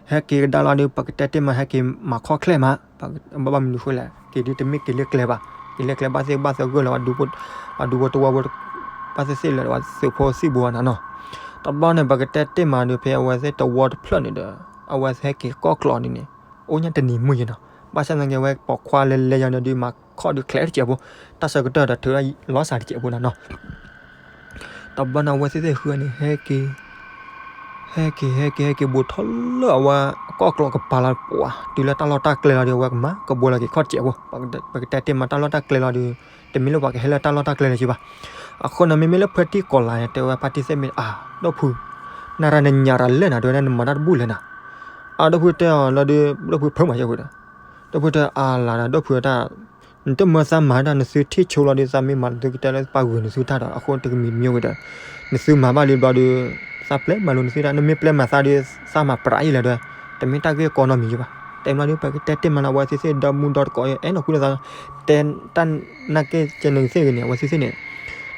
ဟဲက့ၤကဒါလီၤဒီး ပကတဲတ့ၢ်မး ဟဲက့ၤမၤခီၣ်ချဲၣ်မး ဘၣ်မနုၤဃိလဲၣ် က့ၤဒုးတမ့ၢ်က့ၤလၢကျဲဘၣ်. က့ၤလၢကျဲဘၣ်သ့ၣ်ဘၣ်သဂၢၢ်လၢ ပှၤဒူဖိတဝီဖိ ဘၣ်သ့ၣ်သ့ၣ်လၢ သုးဖိသံၣ်ဘိနၤနီၤ. တဘျီန့ၣ် ပကတဲတ့ၢ်မးဒီး ဖဲအဝဲသ့ၣ်တဝီတဖျၢၣ်န့ၣ်ဒီး အဝဲဟဲက့ၤကီၢ်ကျီးန့ၣ်န့ၣ် အိၣ်ညါတနံၤမုၢ်ယံၤနီၤ. ဘၣ်ဆၣ်သနာ်က့ အဝဲပိာ်ခွါလဲၤလဲၤယါန့ၣ်ဒီး မၤခီၣ်ဒုးချဲးတစဲးဖိ တၢ်ဆၢကတီၢ်ဒီးထုးလီၤစှၤတစဲးဖိနၤနီၤ. တဘျီန့ၣ် အဝဲသ့ၣ်သ့ၣ်ဃုဂၤန့ၣ် ဟဲက့ၤ ဟဲက့ၤ ဟဲက့ၤ ဟဲက့ၤဘူးထီၣ်လၢအဝဲကီၢ်ကျီးကပၤလီၤ ပှၤတုၤလၢတၢ်လီၢ်တၢ်ကျဲလီၤဒီး အဝဲကမၤကဘှဲလီၤက့ၤခီၣ်တစဲးဖိ. ပကတဲတ့ၢ်မး တၢ်လီၢ်တၢ်ကျဲလီၤဒီး တမ့ၢ်လၢပှၤကဟဲလၢတၢ်လီၢ်တၢ်ကျဲလၢၤဘၣ်. အဃိန့ၣ် မ့မ့ၢ်လၢဖါတံၢ်ကီၤလၤန့ၣ် တဲဝဲဖါတံၢ်သ့ၣ်မ့ၢ် အါ ဒီပုၢ် နၤရၤနညၣ်ရၤလဲၣ်နၤ တဲဝဲဒၣ် နမၤတၢ်တဘူၣ်လဲၣ်နၤ. အါ ဒီပုၢ်တဲအီၤလီၤဒီး ဒီပုၢ်ဖၢမးယဲၢ်ဝဲဒီး ဒီပုၢ်တဲအါလၢ်ဒီး ဒီပုၢ်တၢ် နတမၢသးမၤတၢ် နသုထံၣ်ဆိလီၤဒီး သးမ့ၢ်မၤနသုကတဲလၢပာ်ဂုာ်နသုတၢ်ဒီး အဃိတကမံၤမံၤဝဲဒီး နသုမၤဘၣ်လံဘျီဒီး သးပျဲမၤလိာ်နသုတၢ် နမ့ၢ်ပျဲမၤသးဒီး သးမၤပြးယံာ်လဲၣ်ဒီး တမ့ၢ်တၢ်ဂ့ၢ်ကီနီတမံၤယံၤဘၣ်. တဲဘျီဒီး ပကတဲတ့ၢ်မးလၢအဝဲသ့ၣ်သ့ၣ်ဒီမူဒီတကိး အဲၣ်နီၤဃုလိာ်သး တဲတၢ်နာ်က့ၢ်ကဲန့ၣ်သ့ၣ်ဂ့ၤန့ၣ် အဝဲသ့ၣ်သ့ၣ်န့ၣ်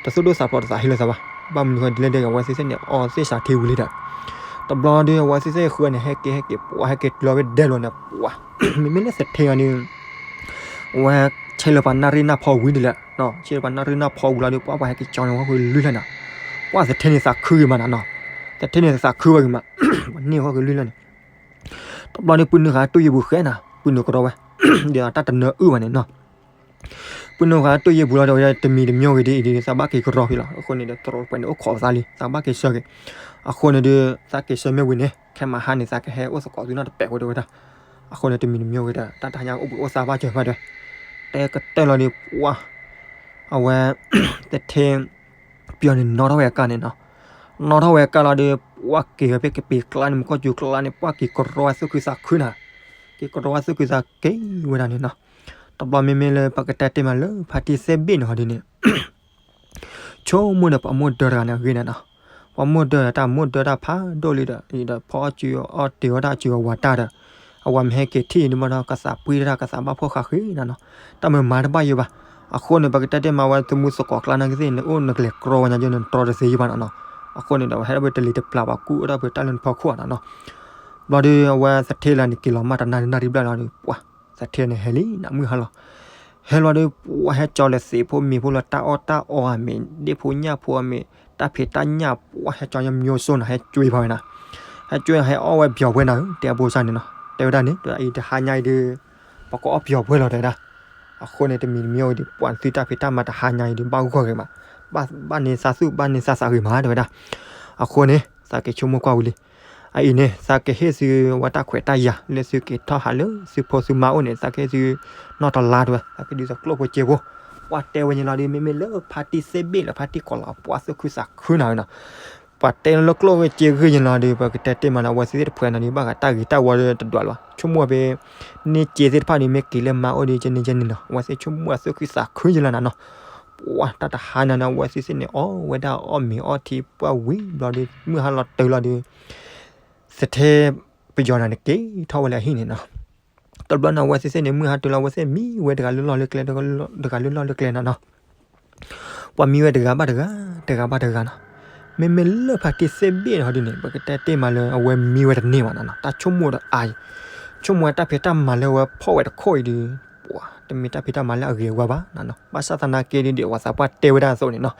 တသူၣ်ဒိၣ်သးဖျိးတသးဟ့လိာ်သးဘၣ်. ဘၣ်မနုၤဃိဒ်လဲၣ်ဒီး အဝဲသ့ၣ်သ့ၣ်န့ၣ် အီသ့ၣ်စးထံဝံၤလံဒီး တဘျီဒီး အဝဲသ့ၣ်သ့ၣ်ဃုန့ၣ် ဟဲက့ၤ ဟဲက့ၤ ပှၤဟဲက့ၤတုၤလီၤဝဲဒဲလီၤန့ၣ် ပှၤ မ့မ့ၢ်လၢသထ့ဂၤန့ၣ် အဝဲဆဲးလၢပှၤနၣ်ရံၣ်နၢ်ဖီဝံၤဒ်လဲၣ်, ဆဲးလၢပှၤနၣ်ရံၣ်နၢ်ဖီဝံၤလီၤဒီး ပှၤပှၤဟဲက့ၤကၠီန့ၣ် ဟီၣ်ခိၣ်လွံၢ်လၢန့ၣ်, ပှၤသထ့န့ၣ်သးခုဂ့ၤမးနၤနီၤ, သထ့န့ၣ်သးခုဝဲဂ့ၤမး, ပှၤန့ၢ်ဟီၣ်ခိၣ်လွံၢ်လၢန့ၣ်, တဘျီဒီး ပုၢ်နုာ်ဃာ်တိၢ်ယံာ်ပူၤဃဲနၤ, ပုၢ်နုာ်ကရီဝဲ, ဒီးတၢ်တနၢအုၣ်ဘၣ်န့ၣ်နီၤ ပုၢ်နုာ်ဃာ်တိၢ်ယံာ်ပူၤလီၤဒီး ဝဲတမံၤတမံၤဂ့ၤဒီး အံၤဒီး သးဘၣ်က့ၤကရီဖံလီၤ, အဃိန့ၣ်ဒီး တြီပှဲၤန့ၣ်အိၣ်ခိးသးလံ သးဘၣ်က့ၤဆၢက့ၤ, အဃိန့ၣ်ဒီး သးက့ၤဆၢမ့ၢ်ဝံၤန့ၣ် ခဲမဟါန့ၣ် သးကဟဲအိၣ်သကိးသုနီတပဲာ်ဖိတဲဝဲဒၣ်, အဃိန့ၣ်တမံၤတမံၤဂ့ၤဒီး တၢ်တဟါညါအိၣ်ဘှံးအိၣ်သါဘၣ်စၢၤဖဲတဲ, တဲကတၢၢ်လီၤဒီး ပှၤ အဝဲ သထ့ ပယီၤန့ၣ် နီၣ်ထီၣ်ဝဲအကါန့ၣ်နီၤ, နီၣ်ထီၣ်ဝဲအကါလီၤဒီး ပှၤက့ၤဝဲဖဲကပ့ၤကျါန့ၣ် မူကီၢ်စူၤကျါန့ၣ် ပှၤက့ၤကရီဝဲသူၣ်ခုသးခုနၤ, က့ၤကရီဝဲသူၣ်ခုသးက့ၤဝဲဒၣ်န့ၣ်နီၤ, တဘျီမ့မ့ၢ်လၢပကတဲတ့ၢ်မးလၢဖါတံၢ်သ့ၣ်ဘ့ၣ်န့ၣ်ဟီဒ်န့ၣ် ဆိကမိၣ်ဒီးပှၤမိၢ်ဒၢတဂၤန့ၣ်အဂ့ၢ်န့ၣ်နီၤ, ပှၤမိၢ်ဒၢတၢ်မိၢ်ဒၢတၢ်ဖးဒိၣ်လံဒီး ဒီးဖီအီၣ်စုအီတ့ၤအီၣ်တၢ်စုအဝၤတၢ်ဒီး အဝၤမ့ၢ်ဟဲက့ၤထံၣ်အံၤန့ၣ်ဘၣ်ဒီး ကသးပှံတၢ် ကသးဘၣ်ဖှီၣ်ဃာ်ဃ့နၤနီၤ, တၢ်မုာ်မၤတဘၣ်ယိဘၣ်, အဃိန့ၣ် ပကတဲတ့ၢ်မးဝဲသမူသကိးကျါနာ်က့သ့ၣ်န့ၣ် အိၣ်နကလဲၤကြီဝဲညါယဲန့ၣ် တြီတသ့ယိဘၣ်နီၤနီၤ, အဃိန့ၣ်ဒီး ဝဲဟဲထီၣ်ဖဲတလံၤတပျၢ် ပှၤကူၣ်အိၣ်ထီၣ်ဖဲတၢ်လၢနဖီခိၣ်နီၤနီၤ ဘျီဒီး အဝဲသထ့လၢန့ၣ် က့ၤလီၤမၢ်တနၣ်ရံၣ်နၣ်ရံၣ်ဘျဲၣ်လီၤဒီး ပှၤ သထ့န့ၣ်ဟဲလံနၤ မုၢ်ဟါလီၤ, ဟဲလီၤဒီး ပှၤဟဲကၠီလၢသ့ၣ်ဖိမ့ၤဖိလၢတၢ်အီၣ်တၢ်အီအမ့ၢ် ဒ့ၣ်ဖိညၣ်ဖိအမ့ၢ် တၢ်ဖံးတၢ်ညၣ် ပှၤဟဲကၠီညါ မျိုးစုံ နီၤ ဟဲကွ့ဖီဝဲနၤ, ဟဲကွ့ဟဲအီၣ်ဝဲပယီၤပှဲၤနၤဧၢ တဲအဖိစၢ်န့ၣ်နီၤ, တဲဝဲဒၣ်န့ၣ် တအံၤတဟါညါအံၤဒီး ပကအီၣ်ပယီၤပှဲၤလီၤတဲဝဲဒၣ်, အဃိန့ၣ် တမံၤတမံၤအံၤဒီး ပှၤသုတၢ်ဖံးတၢ်မၤတဟါညါအံၤဒီး ဘၣ်ဂီၢ်ဂ့ၤမး, ဘၣ်န့ၢ်သးသူၣ် ဘၣ်န့ၢ်သးသးဂ့ၤမး တဲဝဲဒၣ်, အဃိန့ၣ် သးက့ၤဆိကမိၣ်ကွၢ်ဝံၤလံ အအံၤန့ၣ် သးကဟ့ၣ်သုဝဲတၢ်ခွဲးတၢ်ယာ် လၢသုက့ၤထီၣ်ဟးလၢသုဖိသုမါအိၣ်န့ၣ် သးကဟ့ၣ်သုနီၢ်တလါတဲဝဲ, သးကဒုးသးကျိၣ်ဖိစ့ဖိ, ပှၤတဲဝဲန့ၣ်လီၤဒီး မ့မ့ၢ်လၢဖါတံၢ်သ့ၣ်ဘ့ၣ်လၢဖါတံၢ်ကီၤလီၤ ပှၤသူၣ်ခုသးခုနၤဝဲနီၤ, ပှၤတဲလၢကျိၣ်ဂ့ၤစ့ဂ့ၤယလီၤဒီး ပကတဲတ့ၢ်မးလၢ အဝဲသ့ၣ်တဖုန့ၣ်ဒီး ဘၣ်ဃးတၢ်ဂ့ၤတၢ်ဝါဒီးတဒွးလၢၤဘၣ်, ဆိကမိၣ်ဖဲ န့ၢ်စ့သ့ၣ်တဖၣ်ဒီး မ့ၢ်က့ၤလၢမါအိၣ်ဒီး ကန့ၢ်ကန့ၢ်လီၤ, အဝဲသ့ၣ်ဆိကမိၣ်အသူၣ်ခုသးခုယလီၤနၤနီၤ, ပှၤတၢ်တဟါညါန့ၣ် အဝဲသ့ၣ်သ့ၣ်န့ၣ် အီၣ်ဝဲဒၣ်အီၣ်မ့ၤအီထံပှၢ်ဝံၤဘျီဒီး မုၢ်ဟါလီၤတုၤလီၤဒီး သထ့ပယီၤန့ၣ်က့ၤထီၣ်ဝဲလၢအဟံၣ်န့ၣ်နီၤ, တဘျီန့ၣ် အဝဲသ့ၣ်သ့ၣ်န့ၣ် မုၢ်ဟါတုၤလီၤ အဝဲသ့ၣ်မံဝဲတဂၤလၢလီၢ်လၢကျဲ တဂၤလၢလီၢ်လၢကျဲနၤနီၤ ပှၤမံဝဲတဂၤဘၣ်တဂၤ တဂၤဘၣ်တဂၤနီၤ, မ့မ့ၢ်လၢဖါတံၢ်သ့ၣ်ဘ့ၣ်န့ၣ်ဟီဒ်န့ၣ် ပကတဲတ့ၢ်မးလၢအဝဲမံဝဲတန့ၢ်ဘၣ်နီၤနီၤ တၢ်ဆိကမိၣ်ဒီးအါအံၤ, ဆိကမိၣ်ဝဲတၢ်ဖံးတၢ်မၤလၢအဝဲဖီၣ်ဝဲတခိၣ်အံၤဒီး ပှၤတမ့ၢ်တၢ်ဖံးတၢ်မၤလၢအဂ့ၤအဝါဘၣ်နီၤနီၤ ဘၣ်ဆၣ်သနာ်က့ဒီး ပှၤသးပှၢ်တဲဝဲဒၣ်အသိးန့ၣ်နီၤ,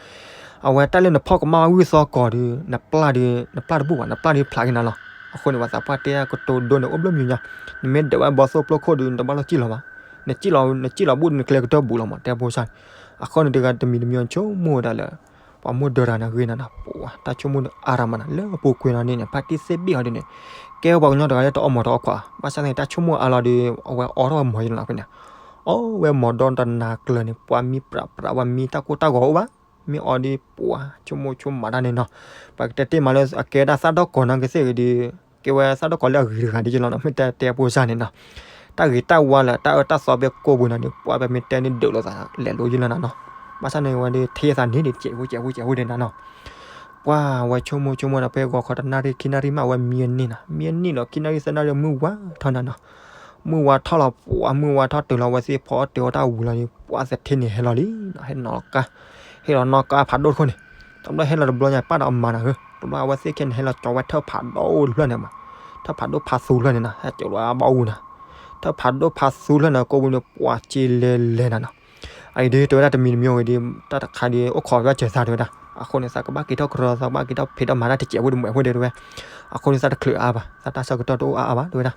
အဝဲတၢ်လၢနဖီၣ်ကမၣ်ဝံၣ်သီကီးဒီး နပျၢ်ဒီး နပျၢ်တဘူၣ်ဘၣ် နပျၢ်ဒီးဖျးက့ၤနၤလီၤ, အဃိန့ၣ် ပှၤသးပှၢ်တဲကတိၤဒိန့ၣ် အိၣ်ဘျီမံၤညါ, နမ့ၢ်ဒၢးဝဲဘီသိၣ်ပျိခိၣ်ဒီး နတဘၣ်လိၣ်စံၣ်လီၤဘၣ် နစံၣ်လီၤ နစံၣ်လီၤဘူၣ်ဒီး နကျဲကတၢၢ်ဘူးလီၤမး တဲဖိစၢ်န့ၣ်, အဃိန့ၣ်တဂၤတမံၤတမံၤဆိကမိၣ်ဝဲဒၣ်လၢ ပှၤမိၢ်ဒၢတဂၤန့ၣ်အဂ့ၢ်နၤနီၤ ပှၤတၢ်ဆိကမိၣ်ဒီးအါရၤမးနီၤ လၢအပူၤကွံာ်လီၤန့ၣ်န့ၣ် ဖါတံၢ်သ့ၣ်ဘ့ၣ်အီၤဒ်န့ၣ် ကဲဝဲပှၤကညီတဂၤလၢတအီမိာ်တအီခွး ဘၣ်ဆၣ်သနာ်က့ တၢ်ဆိကမိၣ်အါလီၤဒီး အဝဲအိးထီၣ်ဝဲမိာ်ယလီၤဖဲန့ၣ်, အိးဝဲမိာ်ဒီတနၤကျၢၤန့ၣ် ပှၤမံပြးပြး ပှၤမံတၢ်ကိၢ်တၢ်ဂီၤအိၣ်ဘၣ်, မ့ၢ်အီၤဒီးပှၤဆိကမိၣ်ဆိကမးတၢ်န့ၣ်နီၤ, ပကတဲတ့ၢ်မးလၢအကဲဒၣ်သၣ်ဒီၣ်ကီၤနာ်က့သ့ၣ်ဂ့ၤဒီး ကဲဝဲသၣ်ဒီၣ်ကီၤလၢအဂ့ၤတဂၤဒ်ယလီၤနီၤ မ့ၢ်တဲတဲအဖိစၢ်န့ၣ်နီၤ, တၢ်ဂ့ၤတၢ်ဝါလၢတၢ်အၢတၢ်သီဖဲကိးပူၤန့ၣ်ဒီး ပှၤပမ့ၢ်တဲန့ၣ်ဒုးလိာ်သးလဲၤလိၤယလီၤနၤနီၤ, ဘၣ်ဆၣ်န့ၣ်ဝဲဒီး ထံၣ်သးန့ၣ်ဒီး စဲးဖိစဲးဖိစဲးဖိဒဲးနၤနီၤ, ပှၤဝဲဆိကမိၣ်ဆိကမိၣ်ဒီး ဖဲဂီၤခီတနၣ်ရံၣ်ခံနၣ်ရံၣ်မး အဝဲမံဝဲန့ၣ်နီၤ, မံဝဲန့ၣ်လီၤ ခံနၣ်ရံၣ်သၢနၣ်ရံၣ်မုၢ်ဝါထီၣ်နၤနီၤ, မုၢ်ဝါထီၣ်လီၤ ပှၤမုၢ်ဝါထီၣ်တုၤလီၤ အဝဲသ့ၣ်ဖီအီၣ်တ့ၤအီၣ်တၢ်ဝံၤလီၤဒီး ပှၤသထ့န့ၣ်ဟဲလီၤလံနီၤ, ဟဲနီၤကါ ဟဲလီၤနီၣ်ကါဖးဒိၣ်တခိၣ်န့ၣ်, တဘျီဟဲလီၤတဘျီညါ ပၢ်ဒီးအမါနၤဧၢ, တဘျီအဝဲသ့ၣ်ခဲန့ၣ် ဟဲလီၤကၠီဝဲထၢၣ်ဖးဒိၣ်တဖျၢၣ်န့ၣ်မး, ထၢၣ်ဖးဒိၣ်ဖးသူတဖျၢၣ်န့ၣ်နီၤ, ဟဲကၠီဝဲဘၣ်အူနၤ, ထၢၣ်ဖးဒိၣ်ဖးသူတဖျၢၣ်န့ၣ် ကိးပူၤန့ၣ် ပှၤစ့လဲၤလဲၤနၤနီၤ, အအံၤဒုးတဲဝဲဒၣ်တမံၤတမံၤအံၤဒီး တၢ်တခါဒီး အိၣ်ခိးဝဲဘၣ်စၢၤသးတဲဝဲဒၣ်, အဃိန့ၣ် သးကဘၣ်က့ၤထီၣ်ကရၢ သးကဘၣ်က့ၤထီၣ်ဖံးထီၣ်မၤတၢ်တစဲးဖိဒီးမွဲးဖိဒဲးတဲဝဲ, အဃိန့ၣ် သးတချုးအါဘၣ် သးတၢ်ဆၢကတီၢ်တအိၣ်အါအါဘၣ်တဲဝဲဒၣ်,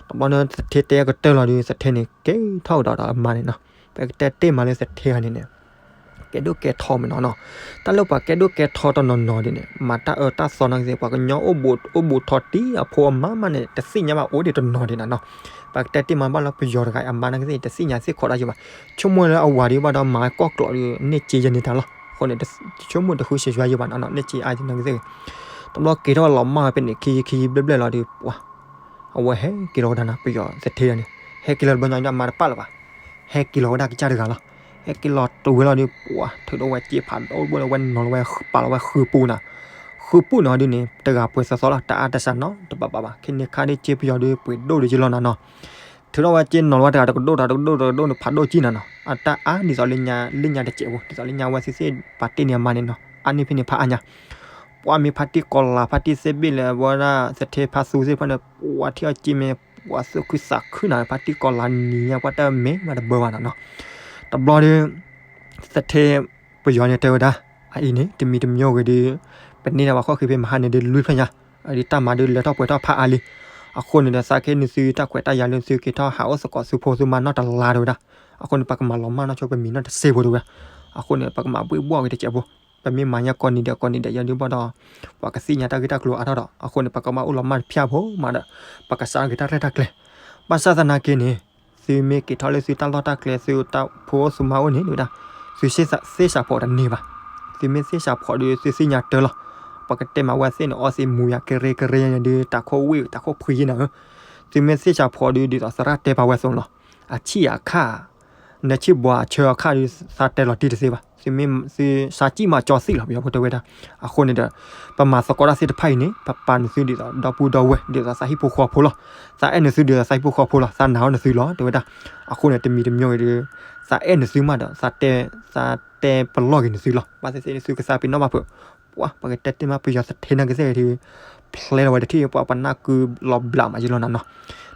တဘျီန့ၣ် သထ့တဲကတၢၢ်လီၤဒီး သထ့န့ၣ် က့ၤထီၣ်ကဒီးဒီးအမါန့ၣ်နီၤ, ပကတဲတ့ၢ်မးလၢသထ့ဂၤန့ၣ်န့ၣ် ကဲဒိၣ်ကဲထီမ့ၢ်နီၤနီၤ, တၢ်လၢပှၤကဲဒိၣ်ကဲထီတနီၤနီၤဒ်န့ၣ် မၤတၢ်အၢတၢ်သီနာ်က့သ့ၣ် ပှၤကညီအိၣ်ဘူးအိၣ်ဘူးထီတံၢ်အဖိအမါမးန့ၣ် တသ့ၣ်ညါဘၣ်အိၣ်ဒံးတနီၤဒံးနၤနီၤ, ပှၤကတဲတ့ၢ်မးဘၣ်လၢပယီၤတဂၤအမါနာ်က့သ့ၣ် တသ့ၣ်ညါသ့ၣ်ခိးတၢ်ယိဘၣ်, ဆိကမိၣ်လၢအဝၤဒံးဘၣ်ဒီးမၤကီၢ်ကျိးဒီး န့ၢ်စ့ယဲန့ၣ်တၢ်လီၤ, အဃိန့ၣ် ဆိကမိၣ်တဃုဆှဲဆှဲယိဘၣ်နီၤနီၤ န့ၢ်စ့အါနာ်က့သ့ၣ်ဂ့ၤ, တဘျီက့ၤထီၣ်လီၤမၢ်ဝဲဖဲန့ၣ် ခံယံာ်ခံယံာ်ဘျဲၣ်ဘျဲၣ်လီၤဒီး ပှၤ အဝဲဟဲက့ၤလီၤဝဲဒၣ်နီၤ ပယီၤသထ့ဂၤန့ၣ် ဟဲက့ၤလီၤတဘျီညါဒီးမၤတပာ်လၢၤဘၣ်, ဟဲက့ၤလီၤဝဲဒၣ်ကစၢ်တဂၤလီၤ, ဟဲက့ၤလီၤတုၤဝဲလီၤဒီး ပှၤ ထုးထီၣ်ဝဲစ့ဖးဒိၣ်တဘိန့ၣ် ဝဲနီၤလီၤဝဲပာ်လီၤဝဲဃုပူနၤ, ဃုပူန့ၣ်ဒ်န့ၣ် တဂၤပှဲၤသီသီလီၤ တအါတစှၤနီတဘၣ်ဘၣ်ဘၣ် ခဲန့ၣ်ခါဒ်စ့ပယီၤဒီးပှ့ၤဒိၣ်ဒီးယလီၤနၤနီၤ, ထုးထီၣ်ဝဲစ့နီၤလီၤဝဲတဂၤတကဒိၣ်တဂၤတကဒိၣ်တကဒိၣ်န့ၣ် ဖးဒိၣ်ကံနၤနီၤ အတၢ်အါဒ်သိးလၢညါလၢညါတစဲးဖိ ဒ်သိးလၢညါဝဲသ့ၣ်သ့ၣ်ပာ်တ့ၢ်န့ၢ်အမါန့ၣ်နီၤ အါန့ၢ်ဖဲန့ၣ်ဖးအါညါ, ပှၤမ့ၢ်ဖါတံၢ်ကီၤလၤ ဖါတံၢ်သ့ၣ်ဘ့ၣ်လၢ ဝဲဒၣ်သထ့ဖါသူသ့ၣ်တဖၣ်န့ၣ် ပှၤထံၣ်အီၤက့မ့ၢ် ပှၤသူၣ်ခုသးခုနၤ ဖါတံၢ်ကီၤလၤနံၤညါ ပှၤတၢ်မ့ၢ်မးတဘၢဘၣ်နၤနီၤ. တဘျီဒီး သထ့ပယီၤန့ၣ်တဲဝဲဒၣ် အအံၤန့ၣ် တမံၤတမံၤဂ့ၤဒီး ပန့ၢ်ဒၣ်ပှၤခီၣ်ဃံဖဲမဟါန့ၣ်ဒီးလွံၢ်ဖျၢၣ်ညါ ဒီးတၢ်မၤဒီးလၢထီၣ်ပှဲၤထီၣ်ဖးအါလံ. အဃိန့ၣ်ဒီး သးကဟ့ၣ်နသုတၢ်ခွဲးတၢ်ယာ်လၢသုက့ၤထီၣ်ဟးအိၣ်သကိးသုဖိသုမါနီၢ်တလါတဲဝဲဒၣ်. အဃိန့ၣ် ပကမၤလီၤမၢ်နီၢ်ဆိပမံၤနီၢ်တစ့ဖိတဲဝဲ. အဃိန့ၣ် ပကမၤဘှ့ၣ်ဘှီၣ်က့ၤတစဲးဖိ ပမ့ၢ်မၤညါကိးနံၤဒီးကိးနံၤဒီး ယၤဒုးဘၣ်ဒီး ပှၤကသ့ၣ်ညါတၢ်ဂ့ၢ်တၢ်ကျိၤအါထီၣ်ဒီး အဃိန့ၣ် ပကဘၣ်အိၣ်လီၤမၢ်တဖၠၣ်ဖိမးဒီး ပကစးထီၣ်က့ၤတၢ်ရဲၣ်တၢ်ကျဲၤ. ဘၣ်ဆၣ်သနာ်က့န့ၣ် သုမ့ၢ်က့ၤထီၣ်လၢသုတၢ်လီၢ်တၢ်ကျဲ သုတၢ်ဖိအိၣ်သုမါအိၣ်န့ၣ်တဲဝဲဒၣ် သုသ့ၣ်စးဖှီၣ်တန့ၢ်ဘၣ်. သုမ့ၢ်သ့ၣ်စးဖှီၣ်ဒီး သုသ့ၣ်ညါတၢ်လီၤ. ပကတဲမးဝဲသ့ၣ်န့ၣ် အီသံးမူၤယၤကရ့ကရ့ညါဒီး တၢ်ခိၣ်ဝ့ၢ်တၢ်ခိၣ်ဖှံယဲနၤဧၢ. သုမ့ၢ်သ့ၣ်စးဖှီၣ်ဒီး ဒ်သိးသရၣ်တဲပာ်ဝဲအသိးန့ၣ်လီၤ. အဆံၣ်အခၣ် နဆံၣ်ဘှီအဆၢအခၣ်ဒီး သးတဲလီၤတံၢ်တသ့ဘၣ်. သုမ့ၢ်သုစးကံၣ်မးကၠီသံၣ်လီၤ ပယီၤဖိတဲဝဲဒၣ်. အဃိန့ၣ်ဒီး ပမၤသကိးတၢ်သ့ၣ်တဖၣ်အံၤန့ၣ် ပပာ်နသုဒ်သိးဒီပုၢ်ဒီဝဲၢ် ဒ်သိးသးဟံၣ်ဖိဃီဖိလီၤ. သးအဲၣ်နသုဒ်သိးသးဟံၣ်ဖိဃီဖိလီၤ. သးနာ်အီၤနသုလီၤ တဲဝဲဒၣ်. အဃိန့ၣ် တမံၤတမံၤဂ့ၤဒီး သးအဲၣ်နသုမးဒီး သးတဲ သးတဲပလီၢ်က့ၤနသုလီၤ. ဘၣ်သ့ၣ်သ့ၣ်နသုကသးပ့ၤနီၣ်ဘၣ်ဖုး ပှၤ ပကတဲတ့ၢ်မးပယီၤသထ့နာ်က့သ့ၣ်ဂ့ၤဒီး ဖျဲလီၤဝဲတထံၣ် ပှၤပနၢ်ကုလီၤဘျးမးယလီၤနၤနီၤ.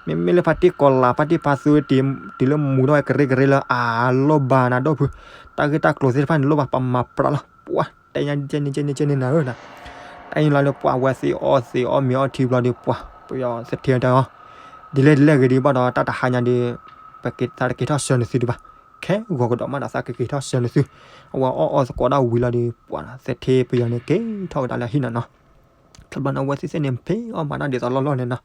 မ့မ့ၢ်လၢဖါတံၢ်ကီၤလၤ ဖါတံၢ်ဖါသူ တုၤလၢမူၤထီၣ်ဝဲကရ့ကရ့လၢအလိၣ်ဘၣ်နၤဒီပုၢ် တၢ်ဂ့ၢ်တၢ်ကျိၤသ့ၣ်တဖၣ်န့ၣ် လိၣ်ဘၣ်ပမၤပြးလီၤ. ပှၤ တဲညါကဲန့ၣ်ကဲန့ၣ်ကဲန့ၣ်နၤဧၢ, တၢ်အံၤလီၤလၢပှၤဝဲသ့ၣ်အီသ့ၣ်အီမ့ၤအီထံဘျီဒီး ပှၤ ပယီၤသထ့တဲအီၤ ဒ်လဲၣ်ဒ်လဲၣ်ဂ့ၤဒီး ဘၣ်ဒီးတၢ်တဟါညါဒီး ပကသးတက့ၤထီၣ်ဆှၢနသုဒံးဘၣ်. ခဲဂီၤကဒီးမးဒီးသးကက့ၤထီၣ်ဆှၢနသု. အဝဲအီၣ်အီသကိးဒၣ်ဝံၤလီၤဒီး ပှၤသထ့ပယီၤန့ၣ်က့ၤထီၣ်ကဒါလၢဟံၣ်နၤနီၤ. တဘျီန့ၣ် အဝဲသ့ၣ်သ့ၣ်န့ၣ် ဖဲအီၣ်မၤတၢ်ဒ်သိးလီၢ်လီၢ်န့ၣ်နီၤ.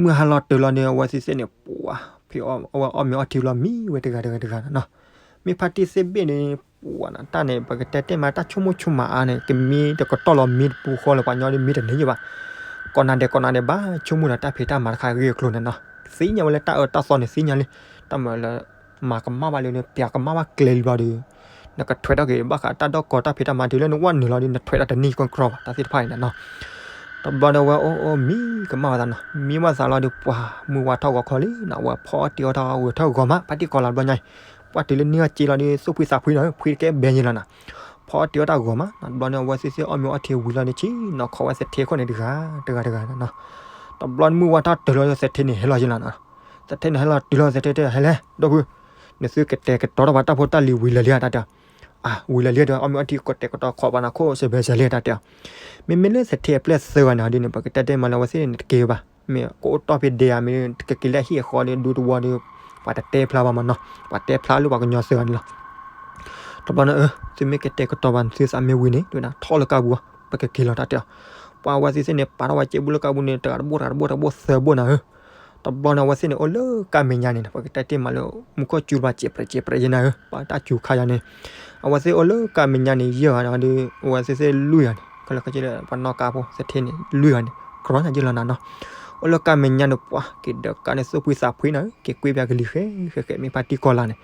မုၢ်ဟါလီၤတုၤလီၤဒီး အဝဲသ့ၣ်သ့ၣ်န့ၣ် ပှၤ ဖဲအီၣ်ဝဲအီၣ်မ့ၤအီထံလီၤ မံဝဲတဂၤတဂၤတဂၤနၤနီၤ. မ့ၢ်ဖါတံၢ်သ့ၣ်ဘ့ၣ်န့ၣ် ပှၤနၤ တၢ်န့ၣ် ပကတဲတ့ၢ်မး တၢ်ဆိကမိၣ်ဆိကမးအါန့ၣ် ကမံတကတီၢ်လီၤ မံတပူၤဃီလၢပှၤညီဒီး မံတန့ၢ်ယဘၣ်. ကိးနၤဒဲးကိးနၤဒဲး ဘၣ်ဆိကမိၣ်ဒီးတၢ်ဖံးတၢ်မၤတခါအဂ့ၢ်အကျိၤန့ၣ်နီၤ. သ့ၣ်ညါဝဲလၢတၢ်အၢတၢ်သီန့ၣ် သ့ၣ်ညါလံ. တၢ်မၤလၢ မၤကမၣ်ဘၣ်လၢ ပျးကမၣ်ဘၣ်ကျဲလံဘျီဒီး နကထွဲးထီၣ်က့ၤ ဘၣ်ဃးတၢ်ဒီၣ်ကီတၢ်ဖံးတၢ်မၤတုၤလၢနဝဲနုာ်လီၤဒီး နထွဲးထီၣ်တန့ၢ်ကီၢ်ကြီဘၣ် တၢ်သ့ၣ်တဖၣ်အံၤန့ၣ်နီၤ. တဘျီဒီးဝဲအိၣ်အိၣ်မံကမၣ်ဝဲသးနီၤ. မံဝဲသးလီၤဒီး ပှၤမုၢ်ဝါထီၣ်ဂီၤခီလံနီၤ. ဝဲဖီအီၣ်တ့ၢ်အီၣ်တၢ်ဂီၤထီၣ်ဂီၤမး ဖါတံၢ်ကီၤလၤဘျီညါအံၤ ပှၤတုၤလၢန့ၢ်အီၣ်က့လီၤဒီး သူၣ်ဖှံသးဖှံနီၤ ဖှံတကဲဘဲန့ၣ်လီၤနီၤ. ဖီအီၣ်တ့ၢ်အီၣ်တၢ်ဂီၤမး တဘျီန့ၣ် အဝဲသ့ၣ်သ့ၣ်အီၣ်မ့ၤအီထံဝံၤလီၤဒီး ဆ့ၣ်နီၤခိးဝဲသထ့ခိၣ်န့ၣ်တဂၤတဂၤတဂၤနီၤ. တဘျီန့ၣ်မုၢ်ဝါထီၣ်တုၤလီၤဒီး သထ့န့ၣ်ဟဲလီၤယလီၤနီၤ. သထ့န့ၣ်ဟဲလီၤတုၤလီၤ သထ့တဲ ဟဲလဲၣ် ဒီပုၢ် နသုကတဲာ်ကတီၤထီၣ်ပှၤတၢ်ဖိတၢ်လံၤဝံၤလၢာ်လံဧါ တၢ်တဲအီၤ. အါ ဝံၤလၢာ်လံဒီး အီၣ်မ့ၤအီထံကတဲာ်ကတီၤခိးပှၤနၤခိၣ်စဲးဘဲစဲးလံ တၢ်တဲအီၤ. မ့မ့ၢ်လၢသထ့အပျဲၢ်သၢဂၤန့ၣ်ဒ်န့ၣ် ပကတဲတ့ၢ်မးလၢအဝဲသ့ၣ်န့ၣ်တက့ၤဘၣ်. မ့ၢ်ကအိၣ်တီၢ်ဖဲဒဲဧါ မ့ၢ်ကက့ၤလၢဟံၣ်အဃီဒီး ဒူတဝီဒီး ပှၤတတဲဖျါဘၣ်မးနီၤ. ပှၤတဲဖျါလၢပှၤကညီသၢဂၤန့ၣ်လီၤ. တဘျီန့ၣ် အၢ သုမ့ၢ်ကတဲာ်ကတီၤဘၣ်နသုသးမ့ၢ်ဝံၤန့ၣ် တဲဝဲဒၣ် ထီၣ်လၢကါပူၤ ပကက့ၤလီၤ တၢ်တဲအီၤ. ပှၤအဝဲသ့ၣ်သ့ၣ်န့ၣ် ပာ်ထီၣ်ဝဲစ့ဘိလၢကါပူၤန့ၣ် တဂၤတဘိ တဂၤတဘိ တဂၤတဘိသၢဘိနၤဧၢ. တဘျီန့ၣ် အဝဲသ့ၣ်န့ၣ် အိၣ်လၢကါမဲာ်ညါန့ၣ် ပကတဲတ့ၢ်မးလၢ မူခိၣ်စူၤဘၣ်စဲးပြဲးစဲးပြဲးယဲနၤဧၢ ပှၤတၢ်စူၤခါယၤန့ၣ် အဝဲသ့ၣ်အိၣ်လၢကါမဲာ်ညါန့ၣ် ယဲၢ်ဂၤန့ၣ်ဒီး အဝဲသ့ၣ်သ့ၣ်လွံၢ်ဂၤန့ၣ် ကလၢကက့လၢပှၤနီၢ်ကါဖိသထ့န့ၣ် လွံၢ်ဂၤန့ၣ် ကြီညါယဲလီၤနၤနီၤ. အိၣ်လၢကါမဲာ်ညါန့ၣ် ပှၤက့ၤဒၢးကါန့ၣ် သူၣ်ဖှံသးဖှံနၤဧၢ က့ၤကွံပၠးကလံၤဃဲဃဲဃဲ မ့ၢ်ဖါတံၢ်ကီၤလၤန့ၣ်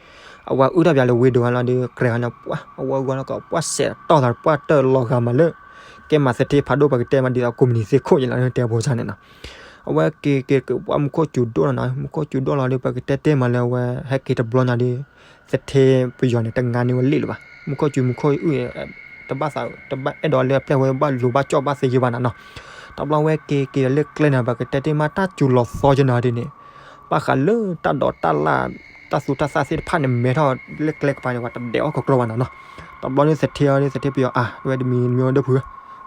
အဝဲအုၣ်ထီၣ်ပၠးလၢဝ့ၢ်ဒိၣ်ဂၤလီၤဒီး ကြဲးဂၤန့ၣ် ပှၤ အဝဲဂီၤလီၤကီး ပှၤစဲးတီၢ်သး ပှၤတၢၢ်လီၤဂာ်မးလၢ ကဲမးသထ့ဖးဒိၣ် ပကတဲမးဒ်သိးကိးမုၢ်နံၤသ့ၣ်ခိၣ်ယလီၤ တဲဖိစၢ်န့ၣ်နီၤ. အဝဲက့ၤက့ၤက့ၤ ပှၤမူခိၣ်စူၤဒိၣ်လီၤနၤ မူခိၣ်စူၤဒိၣ်လီၤဒီး ပကတဲတ့ၢ်မးလၢအဝဲဟဲက့ၤတဘျီညါဒီး သထ့ပယီၤန့ၣ် တငါန့ၢ်ဝဲလ့ၣ်လၢၤဘၣ်. မူခိၣ်စူၤမူခိၣ်အုၣ် တဘၣ်သး တဘၣ်အဲၣ်ဒိးလၢအပျဲၢ်ဝဲဘၣ်လိၤဘၣ်ကၠီၣ်ဘၣ်သ့ယဲဘၣ်နၤနီၤ. တဘျီဝဲက့ၤက့ၤလၢကျဲန့ၣ် ပကတဲတ့ၢ်မးတၢ်စူၤလီၤသီယဲနၤဒ်န့ၣ် ဘၣ်ဃးလၢတၢ်ဒိးတၢ်လၣ် တၢ်သူတၢ်သၣ်သ့ၣ်တဖၣ်န့ၣ် မဲထီၣ်လၢကျဲကပၤန့ၣ် ပှၤတဒဲးအီၣ်ကကြီဘၣ်နၤနီၤ. တဘျီန့ၣ်သထ့အီၤန့ၣ် သထ့ပယီၤအါ ဝဲတမံၤမံၤဝဲဒီပုၢ်ဧၢ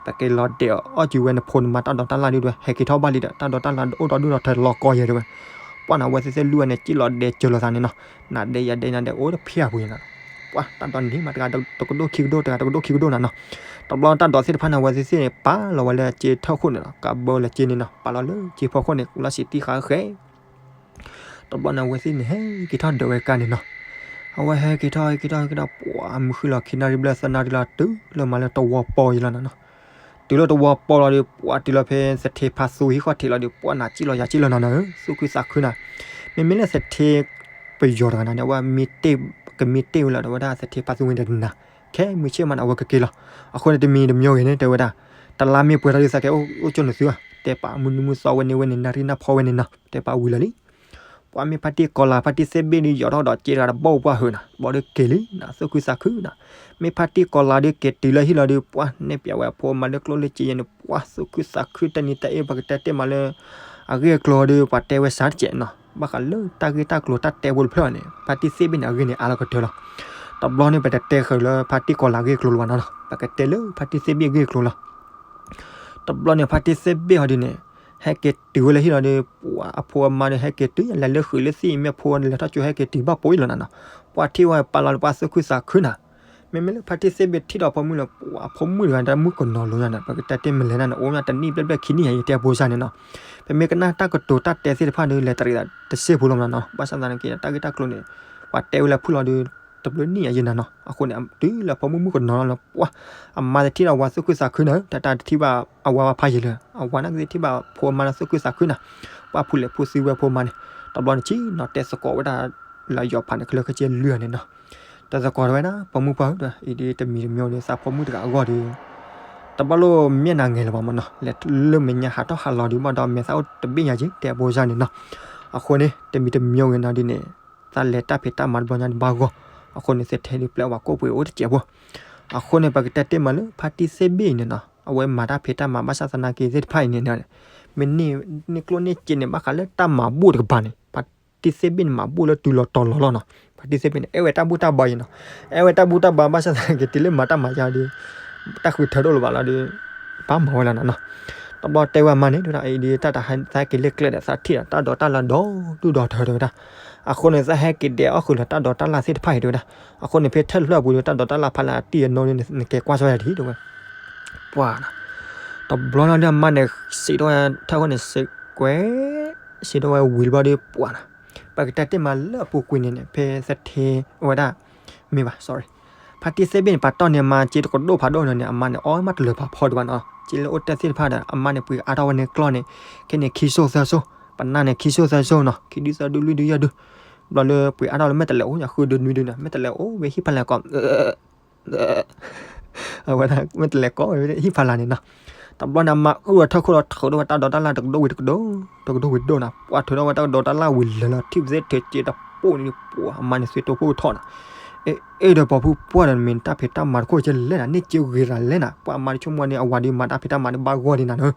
ပက့ၤလီၤဒဲးအီၣ်က့ၤဝဲနဖိနမါတၢ်ဒိးတၢ်လၣ်ဒ်ဝဲ ဟဲက့ၤထီၣ်ဘၣ်လံဒီး တၢ်ဒိးတၢ်လၣ်အိၣ်ဒီဒူၣ်ဒီထၢလီၤကီယဲတဲဝဲ. ပှၤန့ၣ် အဝဲသ့ၣ်သ့ၣ်လွံၢ်ဂၤန့ၣ် က့ၤလီၤဒဲးစၢၤလိာ်သးန့ၣ်နီၤ. နၤဒဲးယၤဒဲးနၤဒဲးအိၣ်တဖၠၣ်ပူၤန့ၣ် ပှၤတၢ်ဒိးန့ၣ်မး တဂၤတကဒိၣ်ခံကဒိၣ် တဂၤတကဒိၣ်ခံကဒိၣ်နၤနီၤ. တဘျီတၢ်ဒိးသ့ၣ်တဖၣ်န့ၣ် အဝဲသ့ၣ်သ့ၣ်န့ၣ် ပာ်လီၤဝဲလၢစ့ထၢၣ်ခိၣ်န့ၣ်လီၤ. ကးဘၢလၢစ့န့ၣ်နီၤ ပာ်လီၤလၢစ့ဖီခိၣ်န့ၣ် လီၤစံးတံၢ်ဃာ်ဃဲ တဘျီန့ၣ် အဝဲသ့ၣ်န့ၣ် ဟဲက့ၤထီၣ်ဒၢးဝဲကါန့ၣ်နီၤ. အဝဲဟဲက့ၤထီၣ် ဟဲက့ၤထီၣ် ဟဲက့ၤထီၣ် ပှၤမုၢ်ဃုလီၤခံနၣ်ရံၣ်ဘျဲၣ်သၢနၣ်ရံၣ်လီၤ တုၤလၢမၤလၢတဝီပီယလီၤနၤနီၤ. တုၤလၢတဝီပီလီၤဒီး ပှၤတုၤလီၤဖဲသထ့ဖါသူဟံၣ်ဃီၣ်ထံးလီၤဒီး ပှၤနၤကံၣ်လီၤယၤကံၣ်လီၤနၤနီၤဧၢ သူၣ်ခုသးခုနၤ. မ့မ့ၢ်လၢသထ့ပယီၤတဂၤန့ၣ် အဝဲမ့ၢ်တ့ၢ် ကမ့ၢ်တ့ၢ်ဝဲလီၤဒီးဝဲဒၣ်သထ့ဖါသူဝဲန့ၣ်တနၤ ခဲမုၢ်ဆ့ၣ်မးန့ၣ် အဝဲကက့ၤလီၤ. အဃိန့ၣ်တမံၤတမံၤဂ့ၤန့ၣ် တဲဝဲဒၣ် တလါမ့ၢ်ပှဲၤထီၣ်ဒ်သးကဲအိၣ်ကၠိနသုဧါ တဲပာ်မုၢ်နံၤမုၢ်သီဝဲန့ၣ်ဝဲန့ၣ် နၣ်ရံၣ်နၢ်ဖီဝဲန့ၣ်နီၤ တဲပာ်ဝံၤလီၤလံ. ပှၤ ပှၤမ့ၢ်ဖါတံၢ်ကီၤလၤ ဖါတံၢ်သ့ၣ်ဘ့ၣ်ဒီး ယီၤထီၣ်ဒီးက့တဂၤတဘီပှၢ်ဟုးနၤ, ဘီဒီးက့ၤလံနၤ သူၣ်ခုသးခုနၤ, မ့ၢ်ဖါတံၢ်ကီၤလၤဒီးက့ၤတုၤလၢဟံၣ်လီၤဒီး ပှၤနဲၣ်ပၠးဝဲအဖိအမါလၢကျိၣ်လၢစ့ယဲန့ၣ် ပှၤသူၣ်ခုသးခုတနံၤတၢ်အ့ၣ် ပကတဲတ့ၢ်မးလၢ အဂ့ၢ်အကျိၤဒီး ပှၤတဲဝဲစးတကဲးနီၤ, ဘၣ်ဃးလၢတၢ်ဂ့ၢ်တၢ်ကျိၤတၢ်တဲဖိတဖျၢၣ်န့ၣ် ဖါတံၢ်သ့ၣ်ဘ့ၣ်န့ၣ် အဂ့ၢ်န့ၣ်အါလီၤကတၢၢ်လီၤ. တဘျီန့ၣ် ပတတဲဃုာ်လၢဖါတံၢ်ကီၤလၤအဂ့ၢ်အကျိၤလၢၤဘၣ်နီၤ, ပကတဲလၢဖါတံၢ်သ့ၣ်ဘ့ၣ်အဂ့ၢ်အကျိၤလီၤ. တဘျီန့ၣ် ဖါတံၢ်သ့ၣ်ဘ့ၣ်ဟီဒုန့ၣ် ဟဲက့ၤတုၤဝဲလၢဟံၣ်လီၤဒီး ပှၤအဖိအမါဒီးဟဲက့ၤတုၤ လဲၤလၢဃုာ်လၢသ့ၣ်အံၤ မ့ၢ်အဖိလဲၤထီၣ်ကၠိဟဲက့ၤတုၤဘၣ်ပိာ်အံၤလီၤနၤနီၤ, ပှၤထံၣ်ဝဲပာ်လီၤဒီးပှၤသူၣ်ခုသးခုနၤ, မ့မ့ၢ်လၢဖါတံၢ်သ့ၣ်ဘ့ၣ်ထံၣ်ဒီးဖိမုၣ်လၢ ပှၤအဖိမုၣ်တဂၤတၢ်မုၣ်ကနီၤလိၤညါန့ၣ် ပကတဲတ့ၢ်မလဲၤနၤန့ၣ် အိၣ်မးတနံၣ်ဘျဲၣ်ဘျဲၣ်ခံနံၣ်ယဲ ယတဲအဖိစၢ်န့ၣ်နီၤ, ပမ့ၢ်ကနၣ်တၢ်ကတိၤတၢ်တဲသ့ၣ်တဖၣ်ဒီး လဲၤတရံးသးတစ့ၢ်ဖိလီၤမးနီၤ, ဘၣ်ဆၣ်သနာ်က့ တၢ်ဂ့ၢ်တၢ်ကျိၤန့ၣ် ပှၤတဲဝဲလၢဖုၣ်လီၤဒီး တဘျုးနံၣ်ယဲနၤနီၤ, အဃိန့ၣ် တုၤလၢဖိမုၣ်မုၣ်ကနီၤလီၤလၢ ပှၤ အမါတထံၣ်ဒီးဝၤသူၣ်ခုသးခုနၤ, တၢ်တၢ်တထံၣ်ဘၣ်အဝၤဘၣ်ဖးယံာ်လၢၤ, အဝၤန့ၣ်ကသ့ၣ်ထံၣ်ဘၣ်ဖိအမါလၢသူၣ်ခုသးခုနၤ, ပှၤဖူးလဲၤဖူးသံဝဲဖိမါန့ၣ်, တဘျီန့ၣ်ဆံးနီၤ တဲသကိးဝဲဒၣ်လၢယီၤဖးန့ၣ် ကလၢခဲကဲလွံၢ်ဂၤန့ၣ်နီၤ, တဲသကိးတဝဲဒၣ် ပိာ်မုၣ်ပှၢ်ဧၢ အံၤဒ်တမံၤတမံၤဒီး သးဖိမုၣ်တဂၤအဂီၢ်ဒီး တဘၣ်လိၣ်မ့ၢ်နၤငဲၤလၢၤဘၣ်မးနီၤ, လဲၤလၢမဲာ်ညါဟးထီၣ်ဟးလီၤဒုးဘၣ်ဒီး မဲာ်သၣ်အိၣ်တဘ့ၣ်ညါက့ၤ တဲအဖိစၢ်န့ၣ်နီၤ, အဃိန့ၣ် တမံၤတမံၤဂ့ၤနီၤဒ်န့ၣ် သးလဲၤတၢ်ဖံးတၢ်မၤတဘျီညါတဘၣ်ဂီၢ်, အဃိန့ၣ် သထ့ဒုးပျဲဝဲကိၣ်ပှ့ၤအိၣ်တစဲးဖိ, အဃိန့ၣ် ပကတဲတ့ၢ်မးလၢ ဖါတံၢ်သ့ၣ်ဘ့ၣ်အံၤန့ၣ်နီၤ အဝဲမၤတၢ်ဖံးတၢ်မၤဘၣ်ဆၣ်သနာ်က့သ့ၣ်တဖၣ်အံၤန့ၣ် မ့ၢ်န့ၢ်ကျိၣ်န့ၢ်စ့န့ၣ် ဘၣ်ဃးလၢတၢ်မၤဘူၣ်တကပၤန့ၣ် ဖါတံၢ်သ့ၣ်ဘ့ၣ်န့ၣ် မၤဘူၣ်လၢတုၤလီၤတီၤလီၤလီၤနီၤ, ဖါတံၢ်သ့ၣ်ဘ့ၣ်န့ၣ် အဲၣ်ဝဲတၢ်ဘူၣ်တၢ်ဘါအံၤနီၤ, အဲၣ်ဝဲတၢ်ဘူၣ်တၢ်ဘါဘၣ်ဆၣ်သနာ်က့ တုၤလၢမၤတၢ်မၤယါဒီး တၢ်ဃုထၢတအိၣ်လၢၤဘၣ်လီၤဒီး ဘၣ်မၤဝဲလီၤနီၤနီၤ, တဘျီတဲဝဲအမါန့ၣ် တဲဝဲဒၣ် အံၤဒ်တၢ်တဟဲသးဟဲက့ၤလၢကျဲဒီး သးထံၣ်ဒီးတၢ်ဒိးတၢ်လၢ်ဒီဒူၣ်ဒီထၢတဲဝဲဒၣ်, အဃိန့ၣ် သးဟဲက့ၤဒဲးအီၣ်ဃုာ်လၢတၢ်ဒိးတၢ်လၢ်သ့ၣ်တဖၣ်အံၤတဲဝဲဒၣ်, အဃိန့ၣ် ဖဲထၢၣ်တဖျၢၣ်အပူၤဒီး တၢ်ဒိးတၢ်လၢ်ဖးလၢအတံၢ်အနီၢ်န့ၣ် နကဲကွၢ်ဆိယၤဒ်တဲဝဲ ပှၤနီၤ, တဘျီလီၤဒီးအမါန့ၣ် စံးထီၣ်ဝဲထၢၣ်ဃီန့ၣ် စံးကွဲး စံးထီၣ်ဝဲဝံၤတဘျီဒီးပှၤနီၤ, ပကတဲတ့ၢ်မးလၢအပူၤကွံာ်န့ၣ်န့ၣ် ဖဲသထ့ဝဲဒၣ် မ့ၢ်ဘၣ် sorry, ဖါတံၢ်သ့ၣ်ဘ့ၣ်န့ၣ် ပာ်တီၢ်န့ၢ်အမါစ့တကဒိၣ်ဖးဒိၣ်န့ၣ်န့ၣ် အမါန့ၣ် အီၣ်မးတလၢၤဖးဖီဒံးဘၣ်နီၤ, စ့လၢအိၣ်တ့ၢ်သ့ၣ်တဖၣ်ဒီး အမါန့ၣ် ပှ့ၤအါထီၣ်ဝဲန့ၣ်ကျီၢ်န့ၣ် ခဲန့ၣ်ခံစိၢ်သၢစိၢ်, ပနၢ်န့ၣ် ခံစိၢ်သၢစိၢ်နီၤ, ခံဒုသၢဒုလွံၢ်ဒုယဲၢ်ဒု, ဘျီလၢပှ့ၤအါထီၣ်လၢမဲာ်တလဲၤအိၣ် ဃုဒုနွံဒုန့ၣ် မဲာ်တလဲၤအိၣ်ဝဲဟံၣ်ဖးလဲၢ်ကီး အဝဲဒၣ် မ့ၢ်တလဲၤကိးဝဲဟံၣ်ဖးလၢ်န့ၣ်နီၤ, တဘျီန့ၣ် အမါအုၣ်ဝဲထီၣ်ခိၣ်ဒီးထုးထီၣ်ဝဲတၢ်ဒိးတၢ်လၢ်တကဒိၣ်ဝံၤတကဒိၣ်, တကဒိၣ်ဝံၤတကဒိၣ်နီၤ, ပှၤထုးထီၣ်ဝဲတၢ်ဒိးတၢ်လၢ်ဝံၤလၢာ်လီၤ ထံၣ်ပသ့ထုးစ့တပိၢ်န့ၣ် ပှၤအမါန့ၣ် သွံၣ်တိၢ်ပိၢ်ထီၣ်နီၤ, အဲၣ်ဒီးပှၤဖုပှၢ်ဒီး မ့ၢ်တၢ်ဖံးတၢ်မၤတခိၣ်ကဲလဲၣ်နၤ, န့ၢ်စ့ဂ့ၤရၤလဲၣ်နၤ, ပှၤအမါတဆိကမိၣ်န့ၣ် အဝၤဒုးမၤတၢ်ဖံးတၢ်မၤဒုးဘၣ်ဂီၢ်ဒံးနၤနီၤ,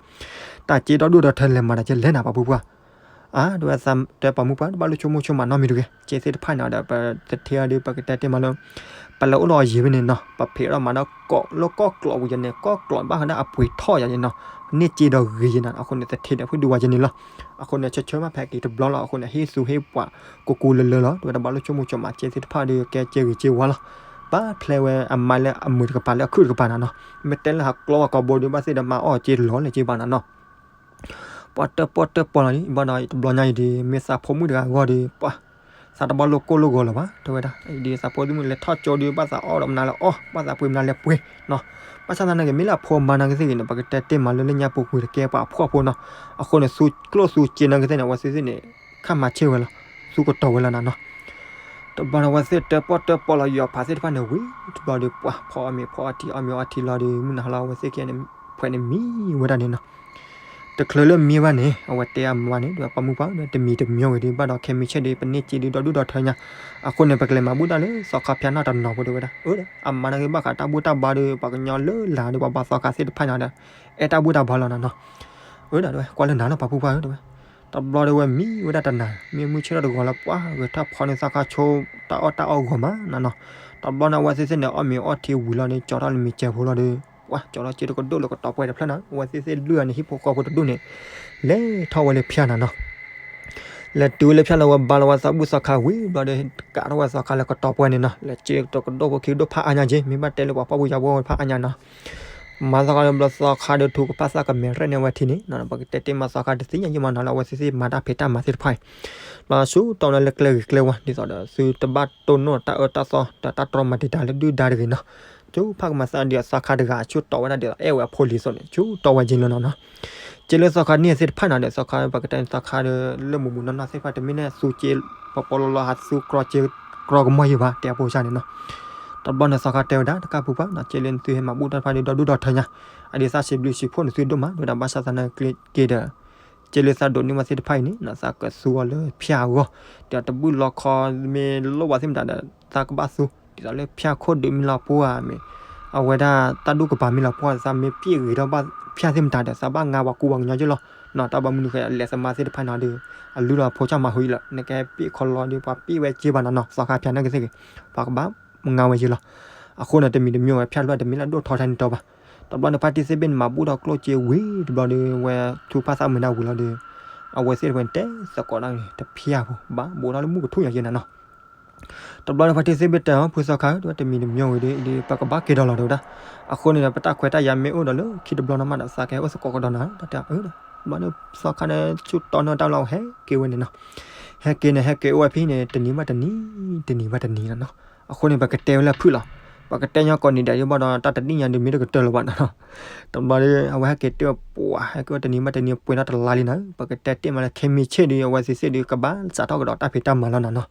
တၢ်စ့ဒီဒူၣ်ဒီထၢလဲၤမၤတၢ်ကဲလဲၣ်နၤ ပှၤဖုပှၢ် အါ တဲဝဲ တဲပိာ်မုၣ်ပှၢ် တဘၣ်လိၣ်ဆိကမိၣ်ဆိကမးနီတမံၤတဂ့ၤ, စ့သ့ၣ်တဖၣ်န့ၣ်ဒီး ပသထ့အီၤဒီး ပကတဲတ့ၢ်မးလၢ ပလဲၤအိၣ်လၢအယံၤဖဲန့ၣ်နီၤ, ပဖံးအီၤဒီးမၤဒီးကိးလၢကီၢ်ကျီးဝံၤယဲန့ၣ် ကီၢ်ကျီးဘၣ်ဃးဒီးအပှ့ၤထီၣ်ယဲန့ၣ်နီၤ, န့ၢ်စ့ဒီးဂ့ၤယဲနၤ, အဃိန့ၣ် သထ့ဒီးဖုဒုးဝဲယဲန့ၣ်လီၤ, အဃိန့ၣ် ဆၢဆၢမးဖဲက့ၤတဘျီလီၤ, အဃိန့ၣ် ဟ့ၣ်သူဟ့ၣ်ပှၤ ကူကူလၢလၢလီၤ, တဲဝဲ တဘၣ်လိၣ်ဆိကမိၣ်ဆိကမး စ့သ့ၣ်တဖၣ်ဒီး ကဲစ့ဂ့ၤစ့ဝါလီၤ, ဘၣ်ဖျဲးဝဲအမါလၢအမုာ်တကပၤလၢအခုၣ်တကပၤနၤနီၤ, မ့ၢ်တဲလၢဟးကျီဝဲကိာ်ဘိဒီး ဘၣ်သ့ၣ်ဒီးမၤအီၣ်စ့လီၤလဲၣ်စ့ဘၣ်နၤနီၤ ပှၤတၢၣ်ပီၣ်တၢၣ်ပီလီၤန့ၣ် ဘၣ်ဒီးတဘျီညါအံၤဒီး မ့ၢ်သးဖိမုၣ်တဂၤအဂီၢ်ဒီး ပှၤ သးတဘၣ်လိၣ်ကိၢ်လိၣ်ဂီၤလၢၤဘၣ် တဲဝဲဒၣ်, အံၤဒ်သးဖိမုၣ်လဲၤထီၣ်ကၠိဒီး ဘၣ်သးအီၣ်ဒီးမနုၤလဲၤအီၣ် ဘၣ်သးပှ့ၤမနုၤလဲၤပှ့ၤနီၤ, ဘၣ်ဆၣ်သနာ်က့ မ့ၢ်လၢအဖိအမါနာ်က့သ့ၣ်ဂ့ၤန့ၣ် ပကတဲတ့ၢ်မးလၢလၢညါပူၤကွံာ်တကဲပှၤအဖှီၣ်ဖိနီၤ, အဃိန့ၣ် သူကျိၣ်သူစ့နာ်က့သ့ၣ်န့ၣ် အဝဲသ့ၣ်သ့ၣ်န့ၣ် ခါမၤဆ့ၣ်ဝဲလီၤ, သူကတီၤဝဲလီၤနၤနီၤ တဘျီန့ၣ် အဝဲသ့ၣ်တၢၣ်ပီၣ်တၢၣ်ပီလီၤ ယီၤဖးသ့ၣ်တဖၣ်န့ၣ်ဝံၤ တဘျီဒီး ပှၤဖီအီၣ်မ့ၤဖီအီထံ အီၣ်မ့ၤအီထံလီၤဒီး မုၢ်နၤဟါလီၤ အဝဲသ့ၣ်ကဲန့ၣ် ဖှဲးန့ၣ်မံဝဲဒၣ်န့ၣ်နီၤ, တချုးလၢမံဝဲန့ၣ် အဝဲတဲအမါန့ၣ် ဒီးပိာ်မုၣ်ပှၢ်ဒီး တမံၤတမံၤဝဲဒီး ဘၣ်ဒီးခဲမုၢ်ဆ့ၣ်ဒီး ပန့ၢ်စ့ဒီးဒီဒူၣ်ဒီထၢညါ, အဃိန့ၣ် ပကလဲၤမၤဘူၣ်တၢ်လၢသီခါဖၠါနီၢ်တနီၤဖိ တဲဝဲဒၣ်, အၢ အမါနာ်က့ဘၣ်ဃးတၢ်ဘူၣ်တၢ်ဘါဒီး ပှၤကညီလၢလာ်ဒီး ပှၤဘါသီခါသ့ၣ်တဖၣ်ညါဒီး အဲၣ်တၢ်ဘူၣ်တၢ်ဘါလီၤနၤနီၤ အၢ ဒီး ကွၢ်လၢနၤလီၤ ပှၤဖုပှၢ်ဧၢ တဲဝဲ, တဘျီဒီးဝဲမံဝဲဒၣ်တနၤ မ့ၢ်မုၢ်ဆ့ၣ်ထီၣ်တဂီၤလၢပှၤဂဲၤထီၣ်ဖီန့ၢ်သီခါဆိ တၢ်အီၣ်တၢ်အီဂီၤမးနၤနီၤ, တဘျီန့ၣ် အဝဲသ့ၣ်သ့ၣ်န့ၣ် အီၣ်မ့ၤအီထံဝံၤလီၤဒီး ကၠီထီၣ်လၢမ့ၤစဲးဖိလီၤဒီး ပှၤကၠီထီၣ်စ့တကဒိၣ်လၢကတီၤပှဲၤတဖျၢၣ်နၤ အဝဲသ့ၣ်သ့ၣ်လွံၢ်ဂၤန့ၣ် ဟံၣ်ဖိဃီဖိတဒူၣ်န့ၣ် လဲၤထီၣ်ဝဲလၢဖၠါနၤနီၤ လဲၤတုၤဝဲလၢဖၠါလၢဝဲဘါလီၤဝဲသးဘူၣ်သီခါဝံၤဘျီဒီး ကးထီၣ်ဝဲသီခါလၢကတီၤပှဲၤန့ၣ်နီၤ လဲၤစ့တကဒိၣ်ဖိခံကဒိၣ်ဖးအါညါက့ မ့ၢ်ဘၣ်တဲလၢပှၤဖှီၣ်ဖိယာ်ဖိဖးအါညါနီၤ မၤသီခါလၢဘျီသီခါဒီးထူကဖၣ်သးကမဲာ်ရဲၣ်န့ၢ်ဝဲထံန့ၣ် ပကတဲတ့ၢ်မးသီခါတသ့ၣ်ညါယံၣ်မးနီၤ လၢအဝဲသ့ၣ်သ့ၣ်မၤတၢ်ဖံးတၢ်မၤသ့ၣ်တဖၣ်အံၤ လီၤဆူတီၢ်ဝဲဒၣ်လၢကျဲဂ့ၤကျဲဝါ ဒ်သိးဒီးသုတဘၣ်တိၢ်နီၣ်တၢ်အၢတၢ်သီ ဒီးတၢ်တြီမၤတံာ်တာ်လၢဒုၣ်ဒါတဂ့ၤနီၤ ဆူဖးကမၤသးဒ်သိးသီခါတဂၤ ဆူတီၢ်ဝဲဒၣ်ဒ်သိးအဲၣ်ဝဲအဖိလံၤအသိးန့ၣ် ဆူတီၢ်ဝဲက့ၤလီၤနီၤနီၤ က့လၢသီခါန့ၣ်သ့ၣ်တဖၣ်နီၤဒီး သီခါပကတဲန့ၣ်သီခါဒီး လၢမူးမူးနီၢ်နီၢ်သ့ၣ်တဖၣ် တမ့ၢ်န့ၣ်သူက့ ပပီလီၤလီၤဟးသူကြီက့ ကြီကမီၢ်ယံၣ်ဘၣ် တဲအဖိစၢ်န့ၣ်နီၤ တဘျီန့ၣ်သီခါတဲဝဲဒၣ် တကၢ်ဖုပှၢ်နီၤ က့လၢနသုဟဲမၤဘူၣ်တၢ်တဖၣ်ဒီးဒီဒူၣ်ဒီထၢညါ အဒုးသၣ်စံးဘျုးစံးဖှိၣ်နသုဒိၣ်မး တဲဝဲဒၣ် ဘၣ်ဆၣ်သနာ်က့ဒီး ကဲလၢသးဒိးန့ၢ်ဘၣ်သ့ၣ်တဖၣ်အံၤန့ၣ် သးကသူအီၤလၢဖၠၣ်အဂီၢ်, ဒီးတဘူၣ်လီခီမ့ၢ်လိၣ်ဘၣ်သ့ၣ်မတၤဒီး သးကဘၣ်သူ ဒ်သိးလၢဖၠၣ်ခိၣ်ဒုးမ့ၢ်လီၤပှၢ်မ့ၢ် အဝဲဒၣ်တၢ်ဒူၣ်ကပၤမ့ၢ်လီၤပှၢ် သးမ့ၢ်ပ့ၢ်ဂ့ၤထီၣ်ဘၣ်ဖၠၣ်သ့ၣ်မတၤဒီး သးဘၣ်ငါပှၤကူပှၤကညီက့ၢ်လီၤ. နီၢ် တၢ်ဘၣ်မနုၤဃိ လဲၤသမါသ့ၣ်တဖၣ်နီၢ်ဒီး အလုၢ်လီၤဖိဆၣ်မၤဟူအံၤလီၤ နကဟဲပ့ၢ်ခီလီၤဒီး ပှၤပ့ၢ်ဝဲက့ၢ်ဘၣ်နီၢ်နီၢ် သီခါဖၠၣ်န့ၣ်ကသ့ၣ်ဂ့ၤ ပှၤကဘၣ်ငါဝဲက့ၢ်လီၤ. အဃိန့ၣ် တမံၤတမံၤဝဲဖၠၣ်တဖျၢၣ်တမ့ၢ်လၢဒိၣ်ထီထဲန့ၣ်တီဘၣ်. တဘျီန့ၣ် ဖါတံၢ်သ့ၣ်ဘ့ၣ်န့ၣ် မၤဘူၣ်ထီၣ်ကျိၣ်စ့ဝံၤတဘျီဒီး ဝဲထူဖၣ်သၣ်မုာ်ဒၣ်ဝံၤလီၤဒီး အဝဲသ့ၣ်တဖၣ်န့ၣ် တဲသကိးဒၣ်န့ၣ် တဖၠၣ်ဖိ ဘၣ်ဘူးထီၣ်လၢမုၢ်ကထူၣ်ညါက့ၢ်နၤနီၢ်. တဘျီန့ၣ် ဖါတံၢ်သ့ၣ်ဘ့ၣ်တဲအီၤ ဖုသီခါဧၢ တဝဲတမံၤတမံၤဝံၤဒီး ပကဘၣ်ကဲထီၣ်လီၤတဲဝဲဒၣ်. အဃိန့ၣ်ဒီး ပတၢ်ခွဲးတၢ်ယာ်မ့ၢ်အိၣ်ဒီးလၢခံတဘျီနီၢ်မးဒီး သးကဟဲအိၣ်သကိးကဒီးနၤ တၢ်တဲအီၤ တဘျီန့ၣ် သီခါန့ၣ် ဆူၣ်တီန့ၢ်တၢ်လီၢ်ဟဲက့ၤဝဲန့ၣ်နီၢ်. ဟဲက့ၤန့ၣ် ဟဲက့ၤအိၣ်ဝဲဖဲန့ၣ် တနံၤဘၣ်တနံၤ တနံၤဘၣ်တနံၤနၤနီၢ်. အဃိန့ၣ် ပကတဲဝဲလၢဖုၣ်လီၤ. ပကတဲညီကိးနံၤဒဲးဒ်ဘၣ်ဒီး တၢ်တနံၣ်ညါဒုးမ့ၢ်တကတၢၢ်လၢၤဘၣ်နၤနီၢ်. တဘျီဒီး အဝဲဟဲက့ၤတ့ၢ်ပှၤ ဟဲက့ၤအိၣ်တနံၤဘၣ်တနံၤ ပှဲၤထီၣ်တလါလံနၤ ပကတဲတ့ၢ်မးလၢ ခဲမံဆ့ၣ်ဒီး အဝဲသ့ၣ်သ့ၣ်ဒီး ကဘၣ်စးထီၣ်ကဒီးတၢ်ဖံးတၢ်မၤလီၤနၤနီၢ်.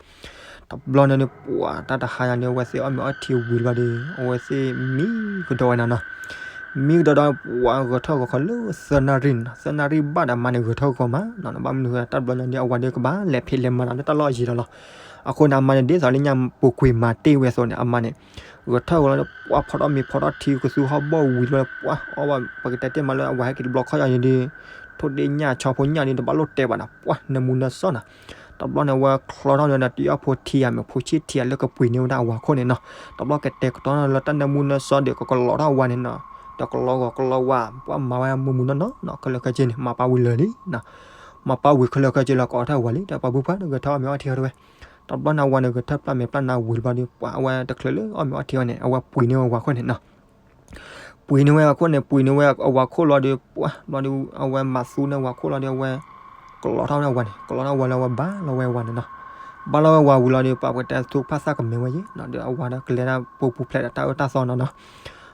တဘျီန့ၣ်ဒီး ပှၤတၢ်တဟါညါန့ၣ် အဝဲသ့ၣ်အီၣ်မ့ၤအီထံဝံၤလီၤဒီး အဝဲသ့ၣ်မံကဒီးဝဲနၤနီၢ်. မံကဒီးဒီး ပှၤဂဲၤထီၣ်ဂီၤခီလၢသၢနၣ်ရံၣ်နီၢ် သၢနၣ်ရံၣ်ဘၣ်ဒီးအမါန့ၣ်ဂဲၤထီၣ်ဂီၤမးနီၢ်. ဘၣ်မနုၤဃိ တၢ်တဘျီညါန့ၣ် အဝၤဒီးကဘၣ်လဲၤဖံးလဲၤမၤဒီးလၢတၢ်လီၢ်အယံၤလီၤလီၤ. အဃိန့ၣ် အမါန့ၣ် ဒ်သိးလၢညၣ်ပူၤကွံာ်မၤတ့ၢ်ဝဲအသိးန့ၣ် အမါန့ၣ် ဂဲၤထီၣ်ဂီၤလီၤဒီး ပှၤဖီထီၣ်မ့ၤဖီထီၣ်ထံကသူဟီၣ်ဘီၣ်ဝံၤလီၤဒီး ပှၤအီၣ်ဘၣ် ပကတဲတ့ၢ်မးလၢအဝၤဟဲက့ၤတဘျီခီၣ်ယၤန့ၣ်ဒီး ထိၣ်ဒ့ၣ်ညၣ်ဆီဖိညၣ်ဒီး တဘၣ်လိၣ်တဲဘၣ်နီၢ် ပှၤနၢမူနၢဆှီနီၢ်. တဘျီန့ၣ် အဝဲချီထီၣ်န့ၣ်ဒီး တ့အီၣ်ဖိထံဧါ မ့ၢ်ဖိဆံၣ်ထံဧါလၢကပှ့ၤန့ၢ်ဝဲဒၣ်အဝၤခိၣ်န့ၣ်နီၢ်. တဘျီကတဲာ်ကတီၤလၢတၢ်နၢမူနၢဆှီဒီး ကကလီထီၣ်အဝၤန့ၣ်နီၢ်. ဒီးကလီဂီၤကလီဝါ ပှၤမၤဝဲမုာ်မုာ်နီၢ်နီၢ်နီၢ် ခဲလၢာ်ခဲဆ့န့ၣ် မၤပာ်ဝံၤလၢာ်လံနီၢ်. မၤပာ်ဝံၤခဲလၢာ်ခဲဆ့လီၤ ကိးထီၣ်အဝၤလံ ဒီးပှၤဘုၣ်ပှၢ်ဒီးဂဲၤထီၣ်အီၣ်မ့ၤအီထံအီၤတဝဲ. တဘျီန့ၣ် အဝၤန့ၣ်ဂဲၤထီၣ်ပျၢ်မဲာ်ပျၢ်နါဝံၤတဘျီဒီး ပှၤအဝဲတချုးလၢအီၣ်မ့ၤအီထံအီၤန့ၣ် အဝဲပှ့ၤန့ၢ်ဝဲအဝၤခိၣ်န့ၣ်နီၢ်. ပှ့ၤန့ၢ်ဝဲအခိၣ်န့ၣ် ပှ့ၤန့ၢ်ဝဲအဝၤခိၣ်လီၤဒီး ပှၤဘျီဒီး အဝဲမၤသူန့ၢ်အဝၤခိၣ်လီၤဒီး အဝဲ ကလီထီၣ်ဝဲဒၣ်အဝၤန့ၣ် ကလီထီၣ်ဝဲလၢအဝဲဘၣ်လီၤဝဲအဝၤန့ၣ်နီၢ်. ဘၣ်လီၤဝဲအဝၤဝံၤလီၤဒီး ပှၤပကတဲထူဖၣ်သၣ်ကမဲဝဲယ့ၣ်နီၢ် ဒီးအဝၤဒီးကလဲၤဒၣ်ပူၤပူၤဖျဲးဒီးတၢ်အၢတၢ်သီနီၢ်နီၢ်.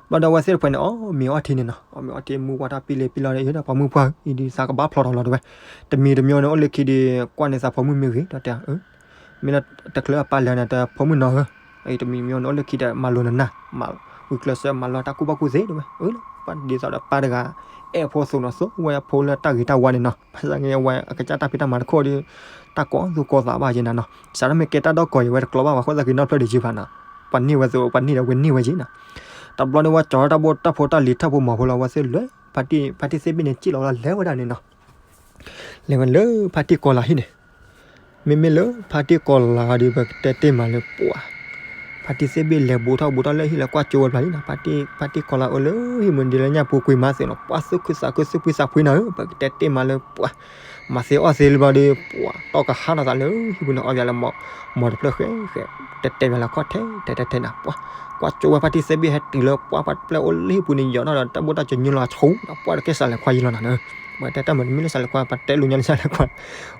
ဘျီဒီးအဝဲသ့ၣ်တဖၣ်န့ၣ် အီၣ်မ့ၤအီထံန့ၣ်နီၢ် အီၣ်မ့ၤအီထံမူဝါထီၣ်ပံလ့ၤပံလီၤဒီး ဒီးပှၤမုၣ်ပှၢ်အံၤဒီးသးကဘၣ်ဖျီထီၣ်လီၤတဝဲ. တမံၤတမံၤန့ၣ် အိၣ်လၢခံဒီး ကွၢ်န့ၢ်သးဖိမုၣ်မ့ၢ်ဂ့ၤ ဒီးတဲ မ့ၢ်လၢတချုးအပၢ်လဲၤန့ၣ် တဖိမုၣ်နီၢ်ဧၢ, တမံၤမံၤန့ၣ် အိၣ်လၢခံဒီး မၤလိနနၢ်, မၤဂုာ်ကျဲးစၢးမၤလိတၢ်ကူၣ်ဘၣ်ကူၣ်သ့တဝဲ, ဒ်သိးဒီးပၢ်တဂၤအဲၣ်ဖိသိးနီၢ်သိဝဲဖိလၢတၢ်ဂ့ၤတၢ်ဝါန့ၣ်နီၢ်, ဘၣ်ဆၣ်န့ၣ် အဝဲအကစၢ်တၢ်ဖံးတၢ်မၤတခိၣ်ဒီး တၢ်ကိးသူၣ်ကိးသးဘၣ်က့ၤနၤနီၢ်, စးထီၣ်မ့ၢ်ကဲတၢ်ဒီၣ်ကိးအံၤ အဝဲတကျီဘၣ် ပှၤဃိသးက့ၤနီတဖျၢၣ်ဒံးက့ၤဘၣ်နီၢ်, ပှၤန့ၢ်ဝဲသိး ပှၤန့ၢ်ဒီးဝဲန့ၢ်ဝဲက့ၤနီၢ်, တဘျီန့ၣ် ဝဲကၠီၤထီၣ်တၢ်ဘိတၢ်ဖိတၢ်လံၤထၢၣ်ဖိမီၤဖိလီၤ အဝဲသ့ၣ်လဲၤ ဖါတံၢ်သ့ၣ်ဘ့ၣ်န့ၣ် စံၣ်လီၤဝဲဒၣ်လဲၤဝဲဒၣ်န့ၣ်နီၢ် လဲၤဝဲလၢဖါတံၢ်ကီၤလၤဟံၣ်န့ၣ်, မ့မ့ၢ်လၢဖါတံၢ်ကီၤလၤဒီး ပကတဲတ့ၢ်မးလၢပှၤ, ဖါတံၢ်သ့ၣ်ဘ့ၣ်လဲၤဘူးထီၣ်ဘူးထီၣ်လၢဟံၣ်လၢကွၢ်ကၠိဝဲတဖျၢၣ်လံနီၤ, ဖါတံၢ်ကီၤလၤအၢလၢဟံၣ်မုၢ်ဒ်လၢညၣ်ပူၤကွံာ်မးသ့ၣ်နီၤ, ပှၤသူၣ်ခုသးခုသူၣ်ဖှံသးဖှံနၤဧၢ, ပကတဲတ့ၢ်မးလၢပှၤ, မၤသ့အီၣ်သ့လၢဘျီဒီး ပှၤတီၢ်ကဟါထီၣ်သးလၢဟံၣ်ပူၤန့ၣ် အီၣ်ဘၣ်လၢ မီၤတဖျၢၣ်ဃဲဃဲ, တတဲဘၣ်လၢခီၣ်ထဲ ထဲထဲထဲနၤ, ပှၤ, ကွၢ်ကၠိဝဲဖါတံၢ်သ့ၣ်ဘ့ၣ်ဟဲတုၤလၢပှၤ ပှၤတဖျၢၣ်အိၣ်လၢဟံၣ်ပူၤန့ၣ် ယီၤထီၣ်ဒီးတၢ်ဘိၣ်တၢ်စၢၤညိလီၤဆူၣ်နီၤ, ပှၤတကဲစးလဲၤခွါယံၤလီၤနၤဧၢ, ပှၤတဲတၢ်မၤတမ့ၢ်လၢစးလဲၤခွါ ပှၤတဲလိာ်ညီလၢစးလဲၤခွါ,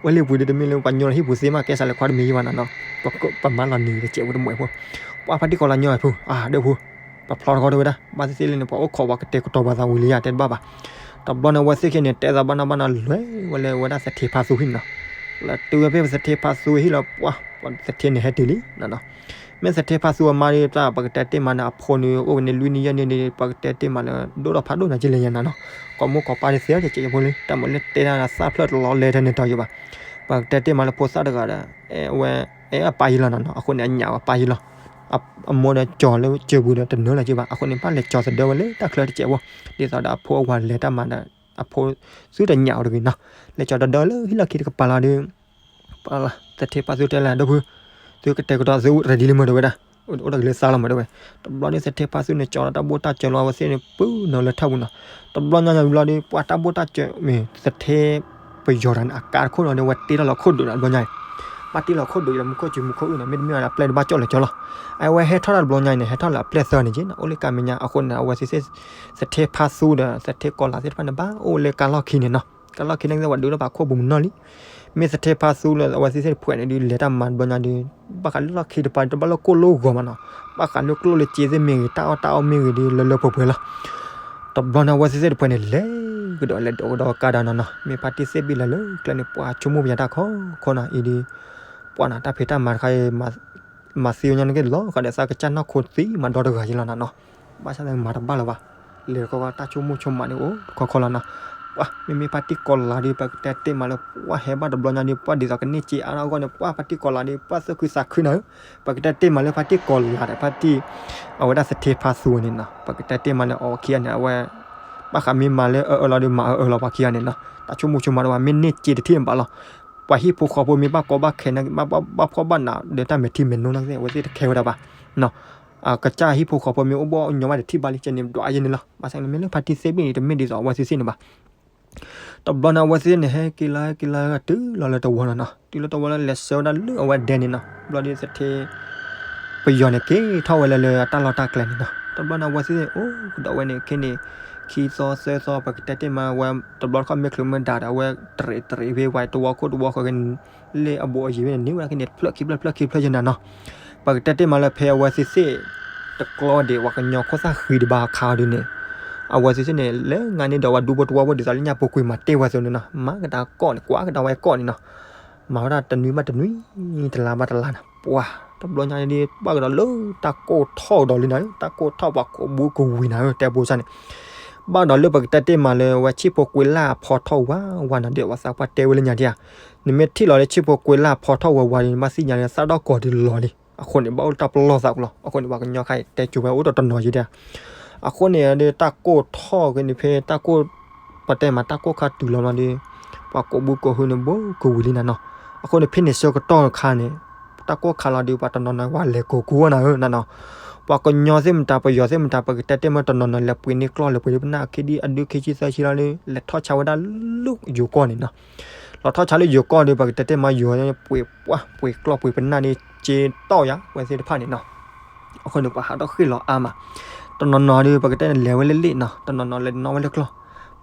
အိၣ်လၢဟံၣ်ပူၤဒီးတမ့ၢ်လၢပှၤညိလီၤဟံၣ်ပူၤသ့မး ကဲစးလဲၤခွါတမ့ၢ်ယံၤဘၣ်နၤနီၤ, ပမၤလီၤနံၤတစဲးဖိတမှဲးဖိ, ပှၤဖါတံၢ်ကီၤလၤညီဖု, အၢ ဒၢးဖု, ပဖျီတခီတဝဲဒၣ်, ဘၣ်သ့ၣ်သ့ၣ်လၢန့ၣ် ပှၤအိၣ်ခိးပှၤကတဲာ်ကတီၤပှၤသးဝံၤလံယၤ တဲတဘၣ်ဘၣ်, တဘျီန့ၣ် အဝဲသ့ၣ်ခံန့ၣ် တဲသးဘၣ်နီၢ်ဘၣ်နီၢ်လဲၤဝဲလၢဝဲဒၣ်သထ့ဖါသူဟံၣ်န့ၣ်နီၤ, လၢတုၤဝဲဖဲသထ့ဖါသူဟံၣ်လီၤ ပှၤ, သထ့န့ၣ်ဟဲတုၤလံနီၤ, မ့ၢ်သထ့ဖါသူအမါဒီး တၢ်ပကတဲတ့ၢ်မးန့ၣ် အဖိန့ၣ် အိၣ်ဝဲန့ၣ်လွံၢ်နံၣ်ယဲၢ်နံၣ်ဒီး ပကတဲတ့ၢ်မးလၢ ဒိၣ်ထီၣ်ဖးဒိၣ်နၤက့လဲၣ်ယၤနၤနီၤ, ကိးမိၢ်ကိးပၢ်တသ့အီၤတစဲးဖိလံ, တၢ်မၤလၢတဲဒၣ်သၣ်ဖျၢၣ်တလီၤလဲၤထဲန့ၣ်တီၤယိာ်ဘၣ်, ပကတဲတ့ၢ်မးလၢဖိသၣ်တဂၤဒီး အဝဲ အဲၣ်အပၢ်ယံၤလီၤနၤနီၤ, အဃိန့ၣ် အညၣ်အပၢ်ယံၤလီၤ, အမိၢ်ဒီးကၠီၤလၢကၢၤပူၤဒီးတနၢၤလၢၤက့ဘၣ်, အဃိန့ၣ် ဘၣ်လဲၤကၠီၤသဒၢဝဲလၢတၢ်ချၢတစဲးဖိ, ဒ်သိးဒီးအဖိအဝၤလဲၤတၢ်မၤဒီး အဖိသုတညၣ်အီၤတဂ့ၤနီၤ, လဲၤကၠီၤသဒၢလၢဟံၣ်လီၢ်ခံတကပၤလီၤဒီး ပှၤလၢသထ့ဖါသူတဲလၢ ဒၢးဖု, သုကတဲာ်ကတီၤသု ready လံမ့ၢ်တဲဝဲဒၣ်, အိၣ်တဂ့ၤလၢသါလီၤမ့ၢ်တဲဝဲ, တဘျီန့ၣ် သထ့ဖါသူန့ၣ်ကၠီၤဒီးတၢ်ဘိၣ်တၢ်စၢၤလီၤအဝဲသ့ၣ်န့ၣ် ပုၢ်နီၤလၢထၢၣ်ပူၤနီၤ, တဘျီညါညါဝံၤလီၤဒီး ပှၤတၢ်ဘိၣ်တၢ်စၢၤမ့ၢ်သထ့ပယီၤတဂၤန့ၣ် အကါတခိၣ်နီၤဒီး အဝဲတ့ထီၣ်လၢခိၣ်ဒုးန့ၣ် တဘျီညါအံၤ, ဘၣ်တ့လီၤခိၣ်ဒုးအံၤလၢမူခိၣ်စူၤမူခိၣ်အုၣ်နီၤ, မ့တမ့ၢ်အပျဲၢ်တဘၣ်ကၠီၣ်လၢၤကၠီလီၤ, အဝဲဟဲထီၣ်တၢ်တဘျီညါအံၤန့ၣ် ဟဲထီၣ်လၢအပျဲၢ်သၢန့ၣ်က့နီၤ, အိၣ်လၢကါမဲာ်ညါ, အဃိန့ၣ် အဝဲသ့ၣ် သထ့ဖါသူဒီး သထ့ကီၤလၤသ့ၣ်တဖၣ်န့ၣ် ဘၣ်အိၣ်လၢကါလီၢ်ခံန့ၣ်နီၤ, ကါလီၢ်ခံန့ၣ်ကသ့ၣ်ပှၤဒုးလၢပှၤခိၣ်ပူၤမုၢ်နီၢ်လံ မ့ၢ်သထ့ဖါသူလၢအဝဲသ့ၣ်သ့ၣ်တဖၣ်န့ၣ်ဒီး လဲၤတၢ်မၤတဘျီညါဒီး ဘၣ်ဃးလၢလီၢ်ခံတပၤ တဘၣ်လၢကိၣ်လိဂီၤမးနီၤ, ဘၣ်ဃးလၢကျိၣ်လၢစ့သ့ၣ်မ့ၢ်ဂ့ၤ တၢ်အီၣ်တၢ်အီမ့ၢ်ဂ့ၤဒီး လၢလၢပှဲၤပှဲၤလီၤ. တဘျီန့ၣ် အဝဲသ့ၣ်သ့ၣ်တဖၣ်န့ၣ် လဲၤကဒီးလဲၤဒိးကဒီးကါဒီးနီၤနီၤ, မ့ၢ်ဖါတံၢ်သ့ၣ်ဘ့ၣ်လဲၤလၢကျဲန့ၣ် ပှၤဆိကမိၣ်ပယၤတၢ်ခီခီနီၤ, အံၤဒီး ပှၤနီၤ တၢ်ဖံးတၢ်မၤတခါအံၤ မၤသံဝဲညါန့ၣ်က့လီၤ, ဃးဒီးသးကစၢ်နီၢ်ခိသံမးဒီတဂၤယံၤလီၤနၤနီၤ, ဘၣ်ဆၣ်သးမၤတဘၣ်လၢၤဘၣ်, လဲၤတခီခီတၢ်ဆိကမိၣ်ဆိကမးန့ၣ်အိၣ်တခီခီလီၤနီၤ, ပ ပှၤမ့မ့ၢ်ဖါတံၢ်ကီၤလၤဒီး ပကတဲတ့ၢ်မးလၢ ပှၤဟဲဘၣ်တဘျီညါဒီး ပှၤဒ်သိးကန့ၢ်စ့အါထီၣ်အဂီၢ်န့ၣ် ပှၤဖါတံၢ်ကီၤလၤဒီး ပှၤသူၣ်ခုသးခုနၤဧၢ, ပကတဲတ့ၢ်မးလၢဖါတံၢ်ကီၤလၤဒီး ဖါတံၢ် အဝဲဒၣ်သထ့ဖါသူန့ၣ်နီၤ ပကတဲတ့ၢ်မးလၢအဝဲခံဂၤန့ၣ် အဝဲ ဘၣ်ဃးမ့ၢ်မၤလၢအအၢလီၤဒီး မၤအအၢလီၤပှၤခံဂၤန့ၣ်နီၤ တၢ်ဆိကမိၣ်ဆိကမးတအိၣ်ဘၣ် မ့ၢ်န့ၢ်စ့တထံၣ်န့ၣ်ဘၣ်လီၤ. ပှၤဟံၣ်ဖိဃီဖိမ့ၢ်ဘၣ်ကီဘၣ်ခဲန့ၣ် ဘၣ်ဖှီၣ်ဘၣ်နးဒီးတၢ်မဲာ်ထံမဲာ်နိနာ်က့ အဝဲသ့ၣ်တခဲဝဲဒၣ်ဘၣ် အကစၢ်ဟံၣ်ဖိဃီဖိမ့ၢ်အိၣ်ဘၣ်ညီဘၣ်တထံၣ်ဘၣ်လံကဲန့ၣ် ဒွးယဲန့ၣ်လီၤ. ဘၣ်ဆၣ်န့ၣ်မ့ၢ်လၢဖါတံၢ်သ့ၣ်ဘ့ၣ်န့ၣ် တမ့ၢ်ဒ်သိးအဝဲသ့ၣ်သ့ၣ်န့ၣ်ဘၣ်. တဘျီန့ၣ် အဝဲသ့ၣ်န့ၣ် ဟဲက့ၤလီၤဟဲက့ၤလီၤတုၤလီၤလၢတဝီလီၤနီၤ တုၤလၢတဝီလၢလဲၤဆှၢဝဲဒၣ်လၢအဝဲဒဲန့ၣ်နီၤ ဘျီဒီးသထ့ ပယီၤန့ၣ် က့ၤထီၣ်ဝဲလၢလၢတၢ်လီၢ်တၢ်ကျဲန့ၣ်နီၤ တဘျီန့ၣ် အဝဲသ့ၣ်အိၣ်ကဒီးဝဲန့ၣ်ခဲန့ၣ် ခံသီသၢသီ ပကတဲတ့ၢ်မးဝဲ တဘျီတခီၣ်မ့ၢ်ချုးမ့ၢ်ဒါဒီး အဝဲတရံးတရံးဖဲဝဲတဝီခိၣ်တဝီဃီက့ၤန့ၣ် လၢအဘူးအယံၤဝဲန့ၣ် န့ၢ်ဝဲဒၣ်ခဲန့ၣ် တဖျၢၣ်ခံဖျၢၣ် တဖျၢၣ်ခံဖျၢၣ်ယဲနၤနီၤ ပကတဲတ့ၢ်မးလၢဖဲအဝဲသ့ၣ်သ့ၣ် တကျီဒံး ပှၤကညီခိၣ်သၣ်ဃံတဘၣ်အခါဒ်န့ၣ် အဝဲသ့ၣ်သ့ၣ်န့ၣ် လဲၤငါန့ၢ်ဒီးဝဲဒူဖိတဝီဖိဒ်သိးလၢညါပူၤကွံာ်မၤတ့ၢ်ဝဲအသိးန့ၣ်နီၤ မၤကဒါကီၢ်န့ၣ် ကွၢ်ကဒါဝဲကီၢ်န့ၣ်နီၤ မၤဝဲဒၣ်တနွံဘၣ်တနွံ တလါဘၣ်တလါနီၤ ပှၤ တဘျီညါဒ် ဘၣ်ကဒီးလၢတၢ်ကိၢ်ထီၣ်ကဒီးလံနၤဧၢ တၢ်ကိၢ်ထီၣ်ပှၤကိးဘုကဝံၤနၤဧၢ တဲဘိစၢ်န့ၣ် ဘၣ်ဒီးလၢပကတဲတ့ၢ်မးလၢဝဲဆံၣ်ဖိကွံလၢ်ဖီထီၣ်ဝးဝးနၤဒီး ပှၤသးပှၢ်တဲဝဲလၢညါဒ်ဧါ နမ့ၢ်ထံၣ်လီၤလၢဆံၣ်ဖိကွံလၢ်ဖီထီၣ်ဝးဝးဒီး နဘၣ်သ့ၣ်ညါလၢသၣ်ဒီၣ်ကီၤဒ်လီၤလံ အဃိန့ၣ် ဘၣ်အိၣ်တၢ်ပလီၢ်သးကလီၤ အဃိန့ၣ် ပှၤကညီခါအံၤတဲကၠိဝဲအိၣ်ဒီးတနီၤယံၤဒ်ဧါ အဃိန့ၣ်ဒီးတၢ်ကိၢ်ထီၣ်က့ၤန့ၣ်ဖဲတၢ်ကိၢ် ပတဲမးတၢ်ကိၢ်ခါတုၤလီၤမးဒီး ပှၤကိးဘုကိးဟုန့ၣ် ဘူးကဝံၤလံနၤနီၤ အဃိန့ၣ် ဖဲန့ၣ်ဆၢကတီၢ်အခါန့ၣ် တၢ်ကိၢ်ခါလီၤဒီး ပှၤတနီၤနီၤဝဲလဲၤကိးကူဝဲနၤဧၢနၤနီၤ ပှၤကညီသ့ၣ်မတၤ ပယီၤသ့ၣ်မတၤ ပကတဲတ့ၢ်မးတနီၤနီၤ လဲၤပှ့ၤန့ၢ်ကျီၢ် လဲၤပှ့ၤန့ၢ်ပနၢ်ခံဒံအဒုခံဆံသၢဆံလီၤဒီး လဲၤထီၣ်ဆါဝဲဒၣ်လၢယိၤကီၢ်န့ၣ်နီၤ လီၤထီၣ်ဆါလၢယိၤကီၢ်ဒီး ပှၤကတဲတ့ၢ်မးယိၤပှ့ၤပှၢ်ပှ့ၤကျီၢ်ပှ့ၤပနၢ်န့ၣ် က့တီၢ်ယၤဝဲသ့ၣ်တဖၣ်န့ၣ်နီၤ အဃိန့ၣ် ပှၤဟးထီၣ်ဃ့ၢ်လီၤအါမး တနီၤနီၤဒီး ပကတဲန့ၣ် လဲၤဝဲလၢလ့ၣ်နီၤ တနီၤနီၤလဲၤနီၣ်ဝဲလၢကျီၢ်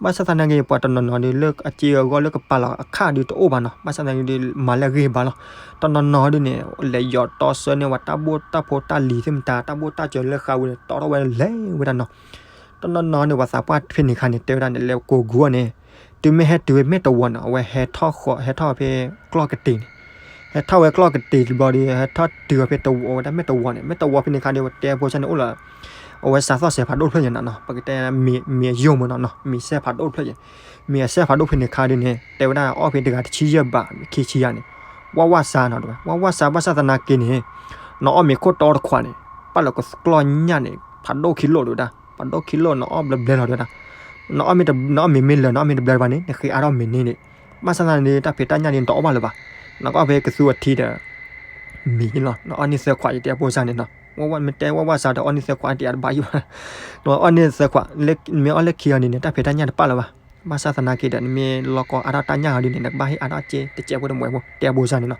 ဘၣ်ဆၣ်သနာ်က့ ပှၤတနီၤနီၤဒီး လၢအစ့အဂီၢ်လၢကပာ်လီၤအခၣ်ဒီးတအိၣ်ဘၣ်နီၤ ဘၣ်ဆၣ်သနာ်က့ဒီး မၤလၢအဂ့ၢ်ဘၣ်လီၤ တနီၤနီၤဒ်န့ၣ် လဲၤယီၤတီဆှၢန့ၢ်ဝဲတၢ်ဘိၣ်တၢ်ဖိတၢ်လံၤသ့ၣ်မတၤ တၢ်ဘိၣ်တၢ်စၢၤလၢဃာ်ဝံၤန့ၣ် တီထီၣ်ဝဲလဲၤဝဲဒၣ်နီၤ တနီၤနီၤန့ၣ် ပှၤသးပှၢ်ဖဲန့ၣ်အခါန့ၣ် တဲဝဲဒၣ်န့ၣ် လဲၤကိးကူအီၤန့ၣ် တုၤမ့ၢ်ဟဲတုၤဝဲမ့ၢ်တဝီန့ၣ် အဝဲဟဲထီၣ်ဃီ ဟဲထီၣ်ဖဲကျီၢ်ကတ့ၤန့ၣ် ဟဲထီၣ်ဝဲကျီၢ်ကတ့ၤတဘျီဒီး ဟဲထီၣ်တုၤဝဲဖဲတဝီ အဝဲဒၣ်မ့ၢ်တဝီန့ၣ် မ့ၢ်တဝီဖဲန့ၣ်အခါဒီး ပတဲဖိဆၢန့ၣ်အိၣ်လီၤ အဝဲစးသီၣ်စဲးဖးဒိၣ်တဖျၢၣ်ယဲနၤနီၤ ပကတဲမ့ၤယိၢ်မ့ၤနီၤနီၤ မ့ၤစဲးဖးဒိၣ်တဖျၢၣ်ယဲ မ့ၤအစဲးဖးဒိၣ်ဖဲန့ၣ်အခါဒ်န့ၣ် တဲဝဲဒၣ်အီၣ်ဖဲတဂၤတဆံယဲၢ်ဘး ခံဆံယၤန့ၣ် ဝၣ်ဝၣ်စးနီၤတဝဲ ဝၣ်ဝၣ်စးဘၣ်ဆၣ်သနာ်က့န့ၣ် နအီၣ်မ့ၤခိၣ်တီတခွးန့ၣ် ပာ်လီၤကကျီၢ်ညၣ်န့ၣ် ဖးဒိၣ်ခံလိာ်တဝဲဒၣ် ဖးဒိၣ်ခံလိာ် နအီၣ်ဘျဲဘျဲလီၤတဝဲဒၣ် နအီၣ်မ့ၤမ့ၢ်လၢာ် နအီၣ်မ့ၤတဘျဲဘၣ်န့ၣ် နဃ့အါထီၣ်မ့ၤန့ၣ် ဘၣ်ဆၣ်သနာ်က့ တၢ်ဖံးတၢ်ညၣ်ဒ်နတအီၣ်ဘၣ်လၢၤဘၣ် နကအီၣ်ဖဲကသူအထံဒီး မ့ၤလီၤ နအီၣ်န့ၢ်သၢခွးယတဲဖိစၢန့ၣ်နီၤ မ့ၢ်တဲဝၣ်ဝၣ်စးဒီးအီၣ်န့ၢ်သၢခွးတယးတဘၣ်ယဘၣ် နအီၣ်န့ၢ်သၢခွး မ့ၢ်အီၣ်လၢခံအီၤန့ၣ်န့ၣ် တၢ်ဖံးတၢ်ညၣ်တပာ်လၢၤဘၣ် ဘၣ်ဆၣ်သနာ်က့ဒီး နမ့ၢ်လီၢ်ကီအါထီၣ်တၢ်ညၣ်ဟီဒ်န့ၣ် နကဘၣ်ဟ့ၣ်အါထီၣ်ကဲ တကဲဖိတမွဲဖိ တဲဖိစၢန့ၣ်နီၤ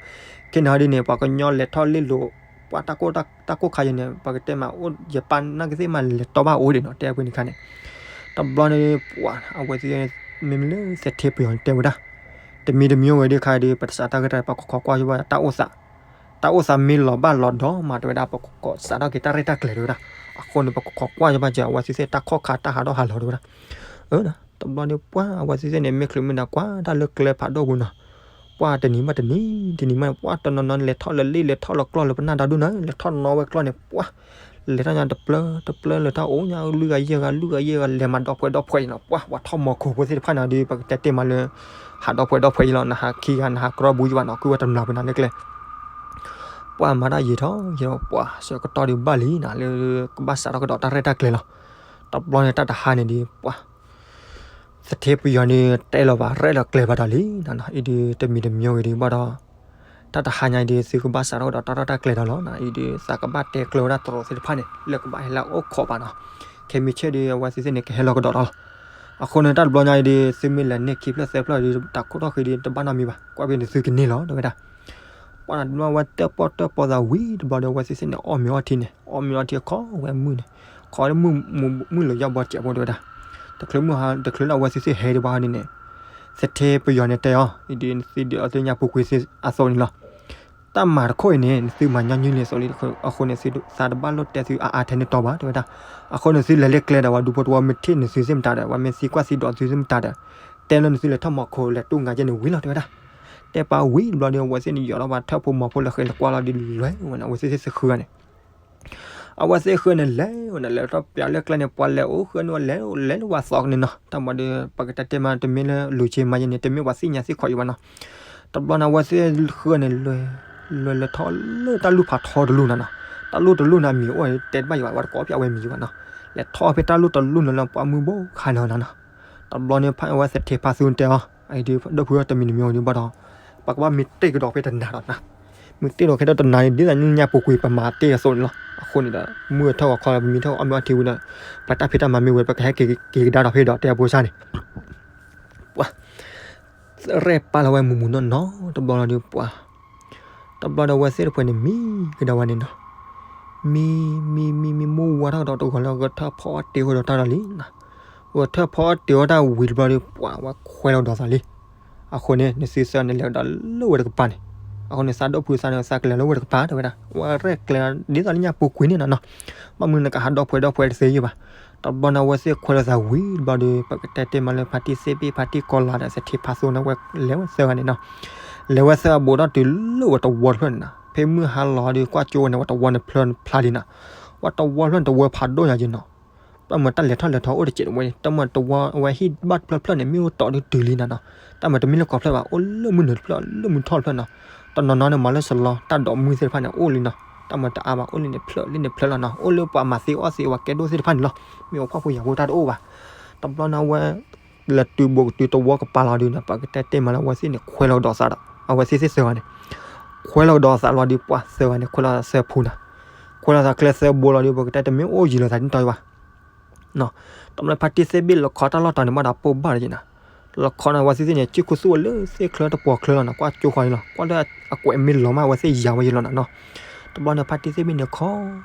ခဲန့ၣ်ဟီဒ်န့ၣ် ပှၤကညီလဲၤထီၣ်လ့ၣ်လိၤ ပှၤတၢ်ကိၢ်တၢ်ကိၢ်ခါယဲန့ၣ် ပကတဲမးအိၣ် ယပာ်နာ်က့သ့ၣ်မးလဲၤတီဘၣ်အိၣ်ဒံးနီၤ တဲဖိန့ၣ်ခါန့ၣ် တဘျီန့ၣ် ပှၤအဝဲသ့ၣ် မ့မ့ၢ်လၢသထ့ပယီၤန့ၣ်တဲဝဲဒၣ် တမံၤတမံၤဝဲဒၣ်ခါဒီး ပတစးတၢ်ဂ့ၢ်တၢ် ပကခိးကွၢ်ယဘၣ်တၢ်အိၣ်သး တၢ်အိၣ်သးမ့ၢ်လီၤဘၣ်လီၤဒီးမးတဝဲဒၣ် ပကကိးစးထီၣ်က့ၤတၢ်ရဲၣ်တၢ်ကျဲၤတဝဲဒၣ် အဃိန့ၣ် ပကခိးကွၢ်ယဘၣ်က့ၤ အဝဲသ့ၣ်သ့ၣ်တၢ်ခီၣ်ခါတၢ်ဟးထီၣ်ဟးလီၤတဝဲဒၣ် အၢ တဘျီန့ၣ်ပှၤအဝဲသ့ၣ်သ့ၣ်န့ၣ် မ့ၢ်ချုးမ့ၢ်ဒါကွၢ်တၢ်လၢကျဲဖးဒိၣ်ပူၤနီၤ ပှၤတနံၤဘၣ်တနံၤ တနံၤဘၣ် ပှၤတနီၤနီၤလဲၤထီၣ်လၢလ့ၣ် လဲၤထီၣ်လၢကျီၢ်လၢပနၢ်ဒါဒိၣ်နီၤ လဲၤထီၣ်နီၣ်ဝဲကျီၢ်န့ၣ် ပှၤ လဲၤထီၣ်ညါတပျၢတပျၢ လဲၤထီၣ်အိၣ်ညါလွံၢ်ဂၤယဲၢ်ဂၤ လွံၢ်ဂၤယဲၢ်ဂၤ လဲၤမၤဒီဖှဲဒီဖှဲအံၤနီၤ ပှၤ ပှၤထီၣ်မီၤခိၣ်ဖိသ့ၣ်တဖၣ်န့ၣ်ဒီး ပကတဲတ့ၢ်မးလၢ ဟးဒီဖှဲဒီဖှဲအံၤလီၤ နဟးခံဂၤ နဟးကြီဘူးယဘၣ်နီၤ ကွံာ်ဝဲတမျၢ်ပနၤလၢကျဲ ပှၤမၤတၢ်ယံာ်ထီၣ်ယံာ်ထီၣ် ပှၤဆၢကတီၢ်ဒီးဘၣ်လံနၤ လၢကဘၣ်စးထီၣ်ကဒီးတၢ်ရဲၣ်တၢ်ကျဲၤလီၤ တဘျီန့ၣ်တၢ်တဟါန့ၣ်ဒီး ပှၤ သထ့ပယီၤန့ၣ် တဲလီၤဘၣ်ရဲၣ်လီၤကျဲၤဘၣ်ဒီးလံနၤ အံၤဒီးတမံၤတမံၤဝဲဒီးဘၣ်ဒီး တၢ်တဟါညါအံၤဒီး သုကဘၣ်စးထီၣ်ကဒီးတၢ်ရဲၣ်တၢ်ကျဲၤဒီးလီၤ အံၤဒီးသးကဘၣ်တဲကျၢၤဝဲဒၣ်တရူးသ့ၣ်တဖၣ်န့ၣ် လၢကဘၣ်ဟဲလၢအအိၣ်ခိးဘၣ်နီၤ ခဲမုၢ်ဆ့ၣ်ဒီး အဝဲသ့ၣ်သ့ၣ်န့ၣ် ကဟဲလီၤကဒီးဒီးလီၤ အဃိန့ၣ် တၢ်တဘျီညါအံၤဒီး သုမ့ၢ်လဲၤန့ၢ်ခံဖျၢၣ်သၢဖျၢၣ်ဒီး တၢ်ခိၣ်ထီၣ်ဃ့ဒီး တဘၣ်နီတမံၤဘၣ် ကွၢ်ဖဲန့ၣ်သုကန့ၢ်လီၤ တဲဝဲဒၣ် ပှၤတဘျီဝဲတၢၣ်ပီၣ်တၢၣ်ပီၣ်သးဝံၤတဘျီဒီး အဝဲသ့ၣ်သ့ၣ်န့ၣ် အီၣ်မ့ၤအီထံန့ၣ် အီၣ်မ့ၤအီထံအခီဝဲမုၢ်န့ၣ် ခီမုၢ်လီၤယီၢ်ဘီစဲးဖိတဲဝဲဒၣ် တချုးမုၢ်ဟါ တချုးလၢအဝဲသ့ၣ်သ့ၣ်ဟဲဒံးဘၣ်န့ၣ်န့ၣ် သထ့ပယီၤန့ၣ်တဲအီၤ အံၤဒီးနသုဒုးအီၣ်သ့ၣ်ညါပူၤကွံာ်သ့ၣ်အသိးန့ၣ်လီၤ တၢ်မၤတခိၣ်အံၤန့ၣ် နသုမၤညီနုၢ်လံအသိးလံ အဃိန့ၣ် သုသးတဘၣ်လိၣ်တဲသုအါအါထဲန့ၣ်တီဘၣ် တဲဝဲဒၣ် အဃိန့ၣ် သုလဲၤလၢကျဲဒီး ပှၤဒူဖိတဝီမ့ၢ်ထံၣ်န့ၢ်သုသ့ၣ်မတၤဒီး ပှၤမ့ၢ်သံကွၢ်သံဒိးသုသ့ၣ်မတၤဒီး တဲလၢနသုလဲၤထီၣ်မီၤခိၣ်လဲၤတူၢ်ငါယဲန့ၣ်ဝံၤလီၤ တဲဝဲဒၣ် တဲပာ်ဝံၤတဘျီဒီး အဝဲသ့ၣ်န့ၣ်ယီၤထီၣ်ဘၣ်ထၢၣ်ဖိမီၤဖိလဲၤဃဲၤလဲၤကွၢ်လီၤဒီးလွဲၢ်ဝဲန့ၣ် အဝဲသ့ၣ်သ့ၣ်သဃုဂၤန့ၣ် အဝဲသ့ၣ်ဃၢန့ၣ်လဲၤဝဲန့ၣ် လဲၤထီၣ်ပျးလၢကျဲန့ၣ် ပှၤလဲၤအိၣ်ဃၢန့ၣ်ဝဲလဲၤ လဲၤလၢဝၤသီန့ၣ်နီၤ. တၢ်မၤဒီး ပကတဲတ့ၢ်မး တမ့ၢ်လၢလူၤဆ့မၤယဲန့ၣ် တမ့ၢ်ပှၤသ့ၣ်ညါသ့ၣ်ခီးယံၤဘၣ်နီၤ. တဘျီန့ၣ် အဝဲသ့ၣ်ဃၢန့ၣ် လဲၤလဲၤထီၣ်လၢတၢ်လူၢ်ဖးထီတလူၢ်နီၤနီၤ. တၢ်လူၢ်တလူၢ်န့ၣ် အမံၤအိၣ်တဲတဘၣ်ယံၤဘၣ် ပှၤတကိးဖျါဝဲမံၤယံၤဘၣ်နီၤ. လဲၤထီၣ်ဖဲတၢ်လူၢ်တလူၢ်န့ၣ်လၢ ပှၤမုၢ်ဘိခါလီၤနီၤနီၤ. တဘျီန့ၣ် အဝဲသ့ၣ်ထဲးဖးသူတဲအီၤ အံၤဒီး ဒီပုၢ်ဝဲၢ်တမံၤတမံၤအံၤဒီးဘၣ်ဒီး ပကဘၣ်မ့ၢ်တ့ၢ်ကဒီးဖဲတနၤဒီးနီၤ. မ့ၢ်တ့ၢ်ဒီးဖဲတနၤန့ၣ် ဒ်သိးညါပူၤကွံာ်ပမၤတ့ၢ်အသိးန့ၣ်လီၤ. အဃိန့ၣ်ဒီး မုၢ်ထီၣ်ဂီၤခီလီၤ ပမ့ၢ်ထီၣ်အီၣ်မ့ၤအီထံဝံၤဒီး ပတၢ်ဖံးတၢ်မၤမ့ၢ်ဝဲ ပကဟဲက့ၤကဒါဒီးဖဲဒီးတဲအဖိစၢ်န့ၣ် ပှၤ ရဲၣ်ပာ်လီၤဝဲမူးမူးနီၢ်နီၢ်တဘျီလီၤဒီး ပှၤ တဘျီဒီးအဝဲသ့ၣ်တဖၣ်န့ၣ် မံကဒါဝဲန့ၣ်နီၤ. မံ မံ မံ မံ မုၢ်ဝါထီၣ်ကဒီးတဂီၤလၢ ဂဲၤထၢၣ်ဖီအီၣ်တ့ၢ်ဃီဒီးတၢ်ဒီးလံနီၤ. ဂဲၤထၢၣ်ဖီအီၣ်တ့ၢ်ဃီတၢ်ဝံၤတဘျီဒီး ပှၤဝဲခွဲးလီၤဒီးသးလံ. အဃိန့ၣ် နသုဆၢန့ၣ်လဲၤကဒီးလၢဝဲတကပၤန့ၣ်. အဃိန့ၣ် သးဒိၣ်ဖုသးန့ၣ် သးကလဲၤလၢဝဲတကပၤတဲဝဲဒၣ် ဝဲရဲၣ်ကျဲၤဒ်သိးလၢညါပူၤကွံာ်န့ၣ်နီၤနီၤ. ဘၣ်မနုၤနကဟးဒီဖှဲဒီဖှဲတသ့ယံၤဘၣ်. တဘျီန့ၣ် အဝဲသ့ၣ်ခွဲးလီၤသးဝံၤတဘျီဒီး ပကတဲတ့ၢ်မးလၢဖါတံၢ်သ့ၣ်ဘ့ၣ်ဖါတံၢ်ကီၤလၤဒီး သထ့ဖးသိန့ၣ် ဝဲလဲၤဝဲသၢဂၤန့ၣ်နီၤ. လဲၤဝဲသၢဂၤဘူးထီၣ်တုၤလၢဝဲတဝီတဖျၢၣ်န့ၣ်နီၤ. ဖဲမုၢ်ဟါလီၤဒီး ကွၢ်ကၠိဝဲန့ၣ် ဝဲတဝီန့ၣ်ဖျၢၣ်ဖျါလံနီၤ. ဝဲတဝီတဖျၢၣ်န့ၣ် တဝၢဖးဒိၣ်ညါက့ၤနီၤ. တၢ်မၤတၢ်လဲၤထီၣ်လဲၤထီအိၣ်တစဲးတဝဲန့ၣ် တၢ်မၤတဝီအဝဲဟံၣ်ဘၣ်တဖျၢၣ်ဖျၢၣ်န့ၣ် မ့ၢ်အိၣ်တီဒုတုၤလံနီၤနီၤ. တၢ်မၤတမ့ၢ်လၢကီၢ်ဖျၢၣ်ဘၣ် အိၣ်လၢမုၢ်နုာ်တဖျၢၣ် လၢမုၢ်ထီၣ်တဖျၢၣ်နီၤ. တနီၤနီၤန့ၣ် မၤလၢစလီ တၢ်ဒိးမုၢ်သ့ၣ်တဖၣ်န့ၣ် အိၣ်လံနီၤ. တၢ်မၤတအါဘၣ် အိၣ်လၢန့ၣ်ဖျၢၣ်လၢန့ၣ်ဖျၢၣ်လီၤနီၤ. အိၣ်လၢပှၤမၤသ့အီၣ်သ့ ပှၤကဲဒိၣ်သ့ၣ်တဖၣ်န့ၣ်လီၤ. မ့ၢ်အိၣ်ဖှီၣ်ဖိယာ်ဖိတၢ်တအိၣ်ဘၣ်. တဘျီန့ၣ် အဝဲ လဲၤတုၤဘူးကတုၤတဝီကပၤလီၤဒုးနီၤ ပကတဲတ့ၢ်မးလၢအဝဲသ့ၣ်န့ၣ် ခွဲးလီၤကဒီးသးဒီး အဝဲသ့ၣ်သ့ၣ်သၢဂၤန့ၣ် ခွဲးလီၤကဒီးသးလီၤဒုး ပှၤသၢဂၤန့ၣ် ခွဲးလီၤသးသၢဖုနီၤ. ခွဲးလီၤသးကျဲသၢဘိလီၤဒုး ပကတဲတမ့ၢ်အိၣ်ယံၤလီၤသးဒ်သိးဘၣ် တဘျီဖါတံၢ်သ့ၣ်ဘ့ၣ် လီၤခီတၢ်လီၢ်တီၤန့ၣ် ဘၣ်ဒီးပိာ်ဘၣ်လီၤက့ၤနီၤ. လီၤခီန့ၣ် အဝဲသ့ၣ်သ့ၣ်န့ၣ် စုခူသူၣ်ဝဲလၢသ့ၣ်ချၢတပှီၤချၢလီၤနီၤ. ကွၢ်ကၠိဃီလီၤ ကွၢ်လၢအကွဲးမ့ၢ်လီၤမး အဝဲသ့ၣ်ယၤဝဲယံၤလီၤနီၤနီၤ. တဘျီန့ၣ် ဖါတံၢ်သ့ၣ်ဘ့ၣ်န့ၣ် ခီ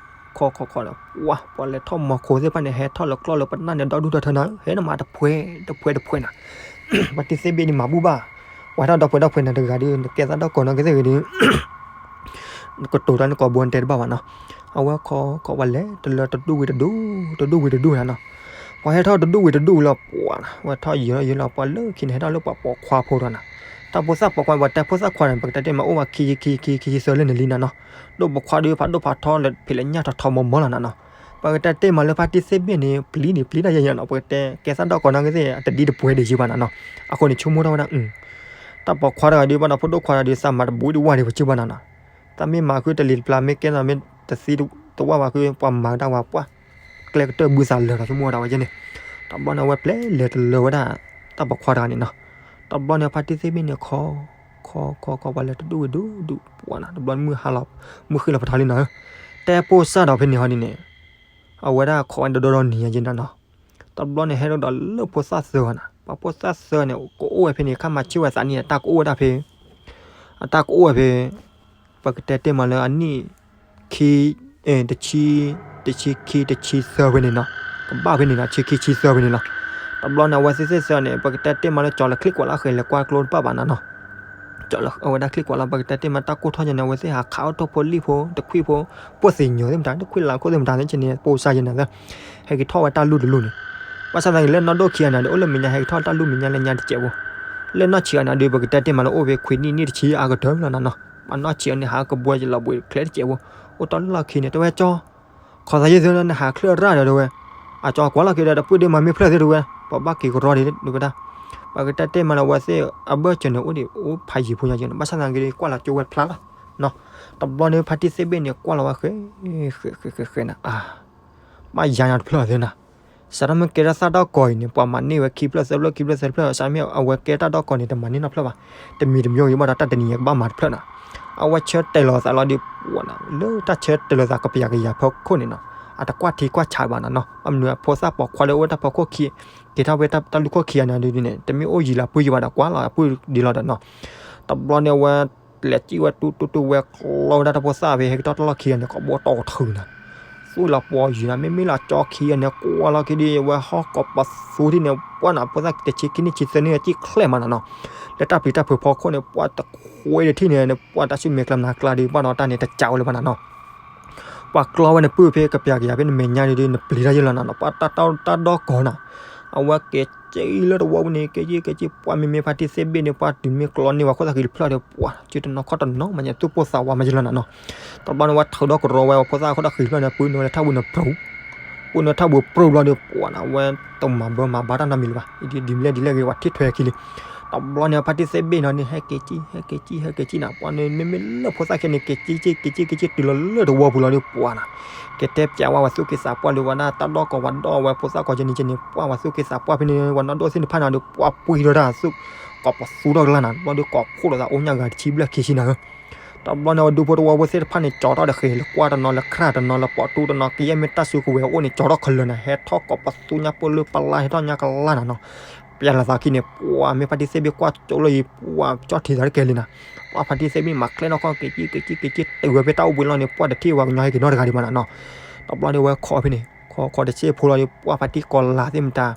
ခီခီခီဒီး ပှၤ ပှၤလဲၤထီၣ်မီၤခိၣ်သ့ၣ်တဖၣ်န့ၣ် ဟဲထီၣ်လၢကျီၢ်လၢပနၢ်န့ၣ် ဒီဒူၣ်ထၢထၢနီၤ ဟဲနမၤတဖှဲတဖှဲတဖှဲနီၤ. ဖါတံၢ်သ့ၣ်ဘ့ၣ်န့ၣ် မၤဘူၣ်ဘၣ် ပှၤဟဲထီၣ်ဒီဖှဲဒီဖှဲန့ၣ်တဂၤဒီး နကဲသးဒီကီၢ်နီၢ်ကသ့ၣ်ဂ့ၤဒီး ကတိၤတၢ်နကိာ်ဘိနတဲတဘၣ်ဘၣ်နီၤ. အဝဲခီခီပှၤလဲၤတလၢတဒူၣ်ဝံၤတဒူၣ် တဒူၣ်ဝံၤတဒူၣ်နီၤနီၤ. ပှၤဟဲထီၣ်တဒူၣ်ဝံၤတဒူၣ်လီၤ ပှၤနီၤ ဝဲထီၣ်ယံာ်လီၤယံာ်လီၤ ပှၤလၢခံန့ၣ် ဟဲထီၣ်လၢပှၤပိာ်ခွါဖိဒီးနီၤ. တၢ်ဖိသၣ်ပိာ်ခွါ ပှၤတဲဖိသၣ်ခွါန့ၣ် ပကတဲတ့ၢ်မး အိၣ်ဝဲခံခံခံခံခံဆၢလၢန့ၣ်လံနီၤနီၤ. ဒိၣ်ပိာ်ခွါဒီး ဖးဒိၣ်ဖးထီလၢဖံးလၢညၣ်ထီထီမီမီလီၤနီၤနီၤ. ပကတဲတ့ၢ်မးလၢဖါတံၢ်သ့ၣ်ဘ့ၣ်န့ၣ် ပျံၤန့ၣ်ပျံၤတၢ်ယဲၢ်ယဲၢ်နီၤ ပကတဲကဲသးဒီကီၢ်နီၢ်ကသ့ၣ် အတဒံတပှဲၤဒံးယံၤဘၣ်နီၤနီၤ. အဃိန့ၣ် ဆိကမိၣ်ထီၣ်ဝဲဒၣ် တၢ်ပိာ်ခွါတဂၤဒီး ဘၣ်ဒီးဖိဒိၣ်ခွါတဂၤဒီး သးမၤတဘူးဒံးဝဲဒံးပစံးဘၣ်နီၤနီၤ. တၢ်မ့ၢ်မၤဃုတလံၤတပျၢ် မ့ၢ်ကဲသးမ့ၢ်တသံတဝၣ်ဘၣ်ဃု ပှၤမၤကဒါဝဲပှၤ ကျဲကတၢၢ်ဘုသးလၢာ်ဒီး ဆိကမိၣ်ဝဲဒၣ်ဝဲယဲၢ်န့ၣ်. တဘျီန့ၣ်အဝဲပျဲလဲၤတလၢာ်ဝဲဒၣ် တၢ်ပိာ်ခွါတဂၤန့ၣ်နီၤ. တဘျီန့ၣ်ဖါတံၢ်သ့ၣ်ဘ့ၣ်န့ၣ် ခီ ခီခီခီ ပှၤလဲၤတဒူၣ်ဝံၤဒူၣ်ဒူၣ် ပှၤနီၤ တဘျီန့ၣ်မုၢ်ဟါလီၤ မုၢ်ဃ့လီၤပထီလံနီၤ. တဲဖိစၢ်ဒီးဖဲန့ၣ်ဟီဒ်န့ၣ် အဝဲဒၣ်ခိးဝဲဒီဒီနံၤညါက့နီၤနီၤ. တဘျီန့ၣ် ဟဲထီၣ်ဒီးလၢဖိသၣ်သၢဂၤနီၤ ပှၤဖိသၣ်သၢဂၤန့ၣ် ကအိၣ်ဝဲဖဲန့ၣ် ခါမၤဆ့ၣ်ဝဲသးန့ၣ် အတၢ်ကအိၣ်ဝဲဒၣ်ဖဲ အတၢ်ကအိၣ်ဝဲဖဲ ပကတဲတ့ၢ်မးလၢအနံၣ် ခံ တဆံ တဆံခံ တဆံသၢဖဲန့ၣ်နီၤ. ကဘၣ်ဖဲန့ၣ်နီၤ ဆံခံဆံသၢဖဲန့ၣ်လီၤ. တဘျီန့ၣ် အဝဲသ့ၣ်သ့ၣ်သၢဂၤန့ၣ် ပကတဲတ့ၢ်မးလၢကၠီၤလၢချံၣ်ကွၢ်လၢအဃဲၤလဲၤကွၢ်ကျိတဘၣ်ဘၣ်နီၤနီၤ. ကၠီၤလၢအဝဲဒၣ်ချံၣ်ကွၢ်လၢ ပကတဲတ့ၢ်မးတၢ်ကိၢ်ထီၣ်ညါန့ၣ် အဝဲသ့ၣ်ဟးခးအိၣ်ထိၣ်ဖိလံၣ်ဖိ တခွံၣ်ဖိ ပိၢ်သ့ၣ်ညိးသ့ၣ်မတၤ တခွံၣ်လၢ်ခိၣ်သ့ၣ်မတၤသ့ၣ်ကန့ၣ် ပိၢ်စၢ်ယဲၢ်န့ၣ်သ့ၣ် ဟဲက့ၤထီၣ်ဝဲတၢ်လူၢ်တလူၢ်န့ၣ်. ဘၣ်ဆၣ်သနာ်က့ လၢနီၢ်ဒိၣ်ခံဂၤန့ၣ်ဒီး အိၣ်လၢမဲာ်ညါ ဟဲက့ၤထီၣ်တၢ်လူၢ်မဲာ်ညါလၢညါတစဲးဖိ. လၢနီၢ်ဆံးဂၤန့ၣ်ဒီး ပကတဲတ့ၢ်မးလၢအိၣ်ဖဲခွံနံၣ် နံၣ်တဆံအါကတၢၢ်လီၤနီၤနီၤ. ပှၤနီၢ်ဆံးဂၤန့ၣ် ဟးကဘှဲလီၤဘှံးချဲတစဲးဖိ. အိၣ်တၢ်လီၢ်ခံန့ၣ် တဲဝဲကၠီ ခိးသးယဲၢ်သ့ၣ်န့ၣ် နဟးချၢၣ်ရၣ်ဒီးတဲဝဲ အကၠီကွၢ်လီၤက့ၤဒီး တပုၢ်ဒ့မၤမ့ၢ်ဖျၢၣ်သ့ၣ်တဲဝဲ ပှၤဘၣ်က့ၤကရီဒ်တဲဝဲဒၣ်. ပကတဲတ့ၢ်မးလၢအဝဲသ့ၣ်အဘၢၣ်စၢၤန့ၣ် အိၣ်ဒံးအိၣ်ဖးယံၤဖိညါက့န့ၣ် ဘၣ်ဆၣ်သနာ်က့ ကွၢ်လီၤကၠိဝဲတဖျါလီၤနီၤ. တဘျီန့ၣ် ဖါတံၢ်သ့ၣ်ဘ့ၣ်န့ၣ် ကွၢ်လီၤဝဲဃဲ ဃဲဃဲဃဲဃဲနၤ အါ ဘၣ်ယၤညါတဖျၢၣ်သ့ၣ်နၤ. စးထီၣ်မ့ၢ်ကဲထီၣ်သၣ်ဒီကီၢ်အံၤန့ၣ် ပှၤမၤန့ၢ်ဝဲခံဖျၢၣ်သၢဖျၢၣ်ခံဖျၢၣ်သၢဖျၢၣ် စးမ့ၢ်အဝဲကဲတၢ်ဒီကီၢ်န့ၣ် တမၤန့ၢ်နီတဖျၢၣ်ဘၣ်. တမံၤတမံၤအံၤဘၣ်ဒီး တၢ်တနံၤအံၤကဘၣ်မၤတဖျၢၣ်နၤ. အဝဲဆၢတဲာ်လီၤသးလီၤဒီး ပှၤနၤ လၢတၢ်ဆၢတဲာ်လီၤသးကပျးကယၤဖီခိၣ်န့ၣ်နီၤ အတကွၢ်ထံကွၢ်ဆးဘၣ်နၤနီၤ. ဘၣ်မနုၤအဖိသၣ်ပိာ်ခွါလၢအိၣ်ဝဲတၢ်ဖီခိၣ်ခံ က့ၤထီၣ်ဝဲတၢ်လူၢ်ခိၣ်ခံဂၤန့ၣ်ဒ်န့ၣ် တမ့ၢ်အိၣ်ယံၤလၢအပုၢ်ယံၤဘၣ်ဒီး ကွၢ်လီၤအပုၢ်ဒ်လီၤဒီးနီၤ. တဘျီန့ၣ်အဝဲ လဲၤစံၣ်ဝဲတူတူတူဝဲကျီဝဲဒၣ်တၢ်ဖိသၣ်ဖဲ ဟဲက့ၤထီၣ်တၢ်လီၢ်ခံဂၤန့ၣ် ကဘီတီၢ်ထူနၤ သူၣ်လီၤပှီၤယံၤနၤ မ့မ့ၢ်လၢကၠီခံဂၤန့ၣ် ကွၢ်လီၤခံဒ်ဝဲဟီၣ်ကိးပသူထံၣ်န့ၣ် ပှၤနၤဖိသၣ်တဆံခံနံၣ်ဆံသၢနံၣ် စံၣ်ချဲးမးနၤနီၤ. လၢတၢ်ပျံၤတၢ်ဖုးဖီခိၣ်န့ၣ် ပှၤတခွဲတထံၣ်န့ၣ် ပှၤတၢ်ဆူၣ်မဲာ်ကျၢၤမနၤကျါဒီး ဘၣ်ဒီးတၢ်န့ၣ် တကးဝဲလၢၤဘၣ်နၤနီၤ. ပှၤကျီဝဲနပုၢ်ဖဲကပျးကယၤဖဲနမဲာ်ညါန့ၣ်ဒီး နပျံၤတၢ်ယဲၢ်လီၤနၤနီၤ. ပှၤတၢ်တၢ်ဒီကီၢ်နၤ အဝဲကဲက့ၤလၢတဝီပူၤန့ၣ် ကဲက့ၤ ကဲက့ၤ ပှၤမ့မ့ၢ်ဖါတံၢ်သ့ၣ်ဘ့ၣ်န့ၣ် ပှၤတုၤမ့ၢ်ကျီန့ၢ်ဝဲခိၣ်သၣ်ဃံတဖျၢၣ်ဒီး ပှၤစုတနီၤခီၣ်တနီၤ မၤညါသူၣ်ပိၢ်သးဝးမးယလီၤနၤနီၤ. တဘျီန့ၣ် ဝဲထုးဒီကရီဝဲ ဖိသၣ်ခိၣ်သၣ်ဃံတဖျၢၣ်န့ၣ် ပှ့ၤန့ၢ်ဝဲလၢထၣ်ဝံၤန့ၣ်ပြူၤ ပှ့ၤန့ၢ်ထၣ်ဝံၤပြူၤဘျီဒီး ပှၤန့ၣ် အဝဲတမၤဘၢမၤဘါတၢ်နီတမံၤလၢၤဘၣ်. ဒ်လဲၣ်ဒ်လဲၣ်ဂ့ၤ ပှၤထံၣ်ထွဲခံလံ. တဘျီန့ၣ် ဖါတံၢ်သ့ၣ်ဘ့ၣ်နီၤန့ၣ် ဟဲက့ၤက့ၤ ဟဲက့ၤက့ၤ ဟဲက့ၤက့ၤနၤ ပှၤန့ၣ် မ့မ့ၢ်လၢဖိသၣ်ခဲန့ၣ် က့ၤက့ၤက့ၤ က့ၤက့ၤက့ၤက့ၤ တုၤလီၤလၢတဝီပူၤလီၤဒီး ပှၤနၤ က့ၤတဲပၠးဝဲ ဝဲသူၣ်က့သးပှၢ်လၢဝဲဒၣ် တၢ်ဒီကီၢ်ဝဲဒီးဝဲဖိသၣ်ကီၢ်ကဲန့ၣ်ကဲန့ၣ် ပှၤဝဲသူၣ်က့သးပှၢ်ဖဲန့ၣ် ဝဲနီၢ်ဒိၣ်သ့ၣ်တဖၣ်န့ၣ်ဒီး ပှၤပှ့ၤဒီးတၢ်သူၣ် ကိးပသူထီၣ်ကလါနၤ ဘျီဒီးကိးခိၣ်လိာ်သးအိၣ်ညါဂၤတဆံဘျဲၣ်ခံဆံနၤဧၢ. တဘျီန့ၣ် ဝဲဒူဖိတဝီဖိသ့ၣ်တဖၣ်န့ၣ် ကၠီထီၣ်ဒီးဃ့ၢ် လၢကွၢ်တနီၤ လၢခရၣ်တနီၤ လၢပိာ်တူတနီၤ ကယဲၢ်မ့ၢ်တၢ်စုကဝဲၤအိၣ်န့ၣ် ကၠီထီၣ်ခဲလၢာ်နၤ ဟဲထီၣ်ကိးပသူညါပၢၢ်လၢပလါ ဟဲထီၣ်ညါကလါနၤနီၤ. ပျဲလီၤသးခံန့ၣ် ပှၤမ့ၢ်ဖါတံၢ်သ့ၣ်ဘ့ၣ်ကွၢ်ကၠိလၢယံၤ ပှၤကၠီထံသးတကဲလံနၤ. ပှၤဖါတံၢ်သ့ၣ်ဘ့ၣ်မၤကျဲနီၢ်ခီ က့ၤက့ၤက့ၤက့ၤက့ၤ တုၤဝဲဖဲတၢ်အိၣ်ဘှံးလီၤန့ၣ် ပှၤတထံၣ်ဝဲကညီဟဲက့ၤနီတဂၤဒံးဘၣ်နၤနီၤ. တဘျီန့ၣ် ဝဲခိးဖဲန့ၣ် ခိးခိးတဆ့ဖိလီၤဒီး ပှၤဖါတံၢ်ကီၤလၤသ့ၣ်မတၤ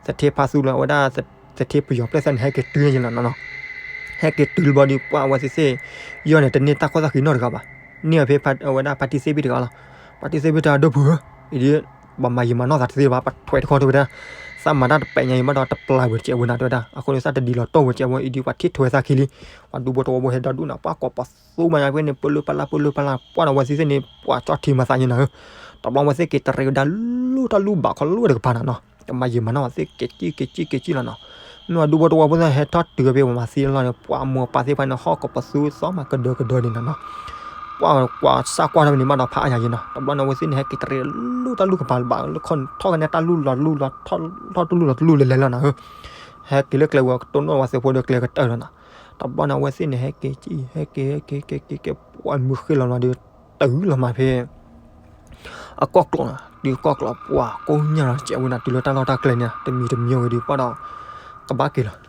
သထ့ဖါသူလီၤ ဝဲဒၣ်သထ့ပယီၤပျဲၢ်သၢ်န့ၣ် ဟဲက့ၤတုၤယလီၤနၤနီၤ. ဟဲက့ၤတုၤလီၤဘျီဒီး ပှၤဝဲသ့ၣ်သ့ၣ် ယီၢ်န့ၣ် တန့ၢ်တၢ်ခိၣ်သၣ်ဃံနီတဂၤဘၣ်. န့ၢ်ဝဲဖဲ ဝဲဒၣ်ဖါတံၢ်သ့ၣ်ဘ့ၣ်တဂၤလီၤ. ဖါတံၢ်သ့ၣ်ဘ့ၣ်တဂၤ ဒီပုၢ်ဧၢ, အံၤဒ် ပှၤမၤယံာ်မၤနီၢ်သးတသ့ဘၣ် ပထွဲတခီတဲဝဲဒၣ်. သးမၤတၢ်တပဲာ်ညါအံၤဘၣ်ဒီး တပျၢ်ဝဲတကဲးဝဲနၤတဲဝဲဒၣ်. အဃိန့ၣ် သးတဒ်လီၤတီၢ်ဝဲတကဲးဝဲ အံၤဒ်ပှၤထံၣ်ထွဲသးခံလံ. ပှၤဒူဖိတဝီဖိဟဲဒီဒူၣ်နၤ ပှၤကိးပသူမၤညါဖဲန့ၣ် ပၢၢ်လၢပလါ ပၢၢ်လၢပလါ ပှၤဒီးဝဲသ့ၣ်သ့ၣ်န့ၣ် ပှၤကၠီထံမၤသးညါနၤဧၢ. တဘျီဝဲသ့ၣ်က့ၤတရံးဝဲဒၣ်လူၢ်တၢ်လူၢ်ဘးခီလူၢ်ဝဲတကပၤနၤနီၤ. တမၤယံာ်မၤနီၢ်သ့ၣ် က့ၤကံၣ်က့ၤကံၣ်က့ၤကံၣ်လီၤနီၤ. မ့ၢ်ဝဲဒူဖိတဝီဖိသ့ၣ်ဟဲထီၣ်တုၤဝဲဖဲပှၤမၤသံလီၤန့ၣ် ပှၤမိၢ်ပၢ်သ့ၣ်တဖၣ်န့ၣ် ဟီၣ်ကိးပသူသီမးကဒၢကဒၢဒံးနၤနီၤ. ပှၤကွၢ်စၢ်ကွၢ်ထီၣ်ဖဲန့ၣ် ဘၣ်ဒီးဖးအါညါယံၤနီၤ. တဘျီန့ၣ် အဝဲသ့ၣ်န့ၣ် ဟဲက့ၤတရံးလူၢ်တၢ်လူၢ်ကပၤလၢဘးလၢခီၣ်ထီၣ်ကနဲတၢ်လူၢ်လီၤလူၢ်လီၤထီၣ် ထီၣ်တလူၢ်လီၤတလူၢ်လဲၤလဲၤလီၤနၤဧၢ. ဟဲက့ၤလၢကျဲဝဲကတိၢ်နီၣ်ဝဲသ့ၣ်ဖိဒီးကျဲကတၢၢ်လီၤနီၤ. တဘျီန့ၣ် အဝဲသ့ၣ်န့ၣ် ဟဲက့ၤကံၣ် ဟဲက့ၤ ဟဲက့ၤ ဟဲက့ၤ က့ၤ ပှၤမုၢ်ဃ့လီၤလီၤဒီး တုၤလီၤမးဖဲ အကီၢ်ကျိးနီၤ တုၤကီၢ်ကျိး ပှၤကိးညါလီၤ ကဲဝဲနၤ တုၤလၢတၢ်လီၢ်တၢ်ကျဲန့ၣ် တမံၤတမံၤဂ့ၤဒီး ပှၤဒီး ကဘၣ်က့ၤလီၤ.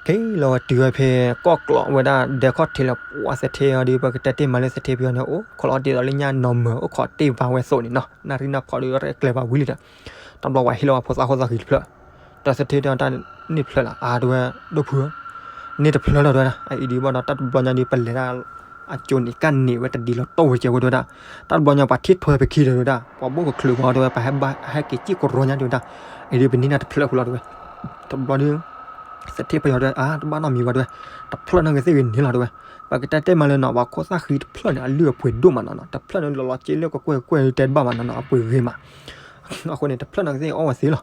က့ၤလီၤဝဲတုၤဝဲဖဲ ကီၢ်ကျိးဝဲဒၣ် ဒဲခီၣ်ထံးလၢ ပှၤသထ့အီၤဒီး ပကတဲတ့ၢ်မးလၢသထ့ပယီၤန့ၣ် အိၣ်ခိးလီၤတ့ၢ်လီၤလၢညါနီၤမၢၤ အိၣ်ခိးတ့ၢ်ဘၣ်ဝဲသိးန့ၣ်နီၤ နၣ်ရံၣ်နၢ်ဖီဒီးရဲၣ်ကျဲၤဘၣ်ဝံၤလံဒီး တဘျီဝဲဟ့ၣ်လီၤဝဲဖိသၣ်ခိၣ်သၣ်ဃံတဖျၢၣ် ဒီးသထ့တဲအီၤတၢ်န့ၣ်တဖျၢၣ်လီၤ အါတဲဝဲ ဒီပုၢ်ဧၢ န့ၢ်တဖျၢၣ်လီၤတဲဝဲဒၣ် အအံၤဒ်ဘၣ်ဒီး တၢ်တဘျီညါဒီး ပလဲၤဒၣ် အကၠိန့ၣ် ကၣ်န့ၢ်ဝဲတဒ်လီၤတီၢ်ဝဲကဲဝဲတဲဝဲဒၣ် တၢ်တဘျီညါပှၤထံၣ်ထွဲပခံဒီးတဲဝဲဒၣ် ပှၤဘိၣ်ကချုးပှၤတဲဝဲ ပှၤဟဲဘၣ်ဟဲက့ၤစံၣ်ကရီညါတဲဝဲဒၣ် အံၤဒ်ပန့ၢ်နၤတဖျၢၣ်ဖိလီၤတဲဝဲ တဘျီဒီး သထ့ပယီၤတဲ အါ တဘၣ်နီတမံၤဘၣ်တဲဝဲ တဖျၢၣ်နီၢ်ဂ့ၤသ့ၣ်ဂ့ၤန့ၣ်လီၤတဲဝဲ ပကတဲတ့ၢ်မးလၢနီၤ ပှၤခိၣ်သၣ်ဃံတဖျၢၣ်န့ၣ် အလုၢ်အပှ့ၤဒိၣ်မးနီၤနီၤ တဖျၢၣ်န့ၣ်လီၤလီၤက့လၢကကွဲၢ်ကကွဲၢ်တဲတဘၣ်ဘၣ်နီၤနီၤ အပှ့ၤဂ့ၤမး အဃိန့ၣ် တဖျၢၣ်နီၢ်ဂ့ၤသ့ၣ်ဂ့ၤအီၣ်ဝဲသ့လီၤ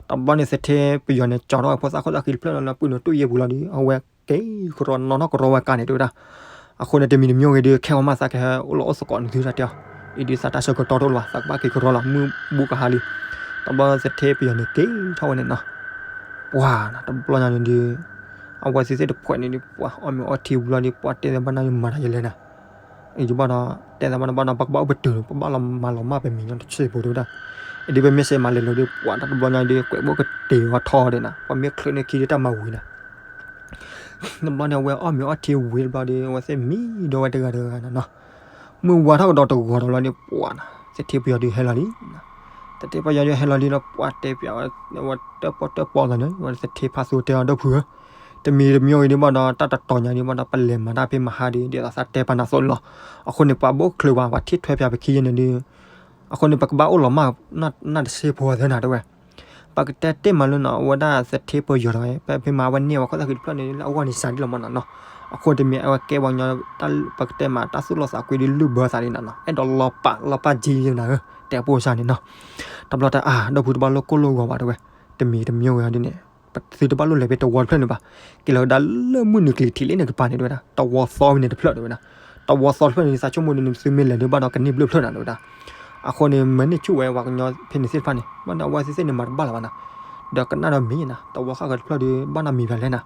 တဘျီန့ၣ် သထ့ပယီၤန့ၣ် ကၠီထီၣ်ဝဲဖိသၣ်ခိၣ်သၣ်ဃံတဖျၢၣ်လီၤလၢပုၢ်နတူၢ်ယဲၢ်ပူၤလီၤဒီး အဝဲက့ၤကရီနီၢ်နီၢ်ကရီဝဲကါန့ၣ်တဲဝဲဒၣ် အဃိန့ၣ် တမံၤတမံၤဂ့ၤဒီး ခဲအံၤမးသးကဟဲအိၣ်လီၤအိၣ်သကိးနသုတၢ်တဲအီၤ အံၤဒ်သးတၢ်ဆၢကတီၢ်တအိၣ်လၢၤဘၣ် သးကဘၣ်က့ၤကရီလီၤ မုၢ်ဘူးကဟါလံ တဘျီသထ့ပယီၤန့ၣ် က့ၤထီၣ်ဝဲန့ၣ်နီၤ ပှၤနၤ တဘျီညါန့ၣ်ဒီး အဝဲသ့ၣ်သ့ၣ်တဖှဲးန့ၣ်ဒီး ပှၤအီၣ်မ့ၤအီထံဝံၤလီၤဒီး ပှၤတဲသးဘၣ်နၤန့ၣ်မၤတၢ်ယလဲၣ်နၤ အံၤဒ်ဘၣ်ဒီး တဲသးဘၣ်နၤဘၣ်ဒီး ပကဘၣ်အိၣ်ပတုာ် ပဘၣ်လီၤမၤလီၤမၢ်ပမံၤညီတစဲးဖိတဲဝဲဒၣ် အံၤဒ်ပမ့ၢ်စဲးမၤလဲၤလိာ်ဒီး ပှၤတၢ်တဘျီညါဒီး ကွဲးဘိၣ်ကတ့ၤအီၤထီၣ်ဒီးနၤ ပှၤမ့ၢ်ချုးန့ၢ်ခံဒီးတၢ်မၤဝံၤနၤ တဘျီန့ၣ် အဝဲအီၣ်မ့ၤအီထံဝံၤတဘျီဒီး အဝဲသ့ၣ်မံဒီးဝဲတဂၤတဂၤနၤနီၤ မုၢ်ဝါထီၣ်ကဒီးတဂီၤဒီးလီၤဒီး ပှၤနၤ သထ့ပယီၤဒီးဟဲလီၤလံ သထ့ပယီၤဒီးဟဲလီၤလံဒီး ပှၤတဲပၠးဝဲ ဝဲတၢၣ်ပီၣ်တၢၣ်ပီလီၤန့ၣ် ဝဲသထ့ဖါသူတဲအီၤ ဒီပုၢ်ဧၢ တမံၤတမံၤဂ့ၤဒ်ဘၣ်ဒီး တၢ်တတီၤညါဒ်ဘၣ်ဒီး ပလဲၤမၤတၢ်ဖဲမဟါဒီး ဒ်သိးသးတဲပာ်နၤသိးန့ၣ်လီၤ အဃိန့ၣ် ပှၤဘိၣ်ချုးပှၤ ပှၤထံၣ်ထွဲပၠးပခံယဲၢ်န့ၣ်ဒီး အဃိန့ၣ် ပကဘၣ်အိၣ်လီၤမၢ် နၢ်တစဲးဖိသၢနၤတဲဝဲ ပကတဲတ့ၢ်မးလၢနီၤ အဝဲဒၣ်သထ့ပယီၤဒီး ပဖဲမၤဝဲန့ၢ်ဝဲခိၣ်သၣ်ဃံတဖျၢၣ်န့ၣ် လၢအဂီၢ်န့ၣ်စးဒ်လီၤမးနီၤနီၤ အဃိတမံၤအဝဲကဲပှၤကညီ ပကတဲမး တၢ်သူၣ်လီသးကွံဒီးလုၢ်ဘၢသးလံနၤနီၤ အဲၣ်ဒိးလီၤပာ်လီၤပာ်က့ၤယဲၢ်နၤဧၢ တဲအပိၢ်စၢ်န့ၣ်နီၤ တဘျီတၢ်အါ ဒီပုၢ်တဘၣ်လိၣ်ကိၢ်လိၣ်ဂီၤဘၣ်တဲဝဲ တမံၤတမံၤဝဲဒ်န့ၣ် သုတဘၣ်လိၣ်လဲၤဖဲတဝီတဖျၢၣ်န့ၣ်ဘၣ် က့ၤလီၤဝဲဒၣ်လၢမုၢ်နုာ်ကျံၤထံးလံန့ၣ်ကပၤန့ၣ်တဲဝဲဒၣ် တဝီသီဝဲန့ၣ်တဖျၢၣ်တဲဝဲဒၣ် တဝီသီတဖျၢၣ်န့ၣ် သးဆိကမိၣ်ဒ်န့ၣ် သုမ့ၢ်လဲၤဒ်ဘၣ်ဒီးကန့ၢ်ဘျုးဖျၢၣ်နၤတဲဝဲဒၣ် အဃိန့ၣ် မၤန့ၢ်ဆူၣ်ဝဲပှၤကညီဖဲန့ၣ်သ့ၣ်တဖၣ်န့ၣ် ဘၣ်န့ၣ်အဝဲသ့ၣ်သ့ၣ်န့ၣ်မၤတဘၣ်လၢၤဘၣ်နၤ ဒီးကနၣ်ဒီးမံၤနၤ တဝီဃၣ်ဃၢၤတဖျၢၣ်ဒီး ဘၣ်နီတမံၤဘၣ်လဲၣ်နၤ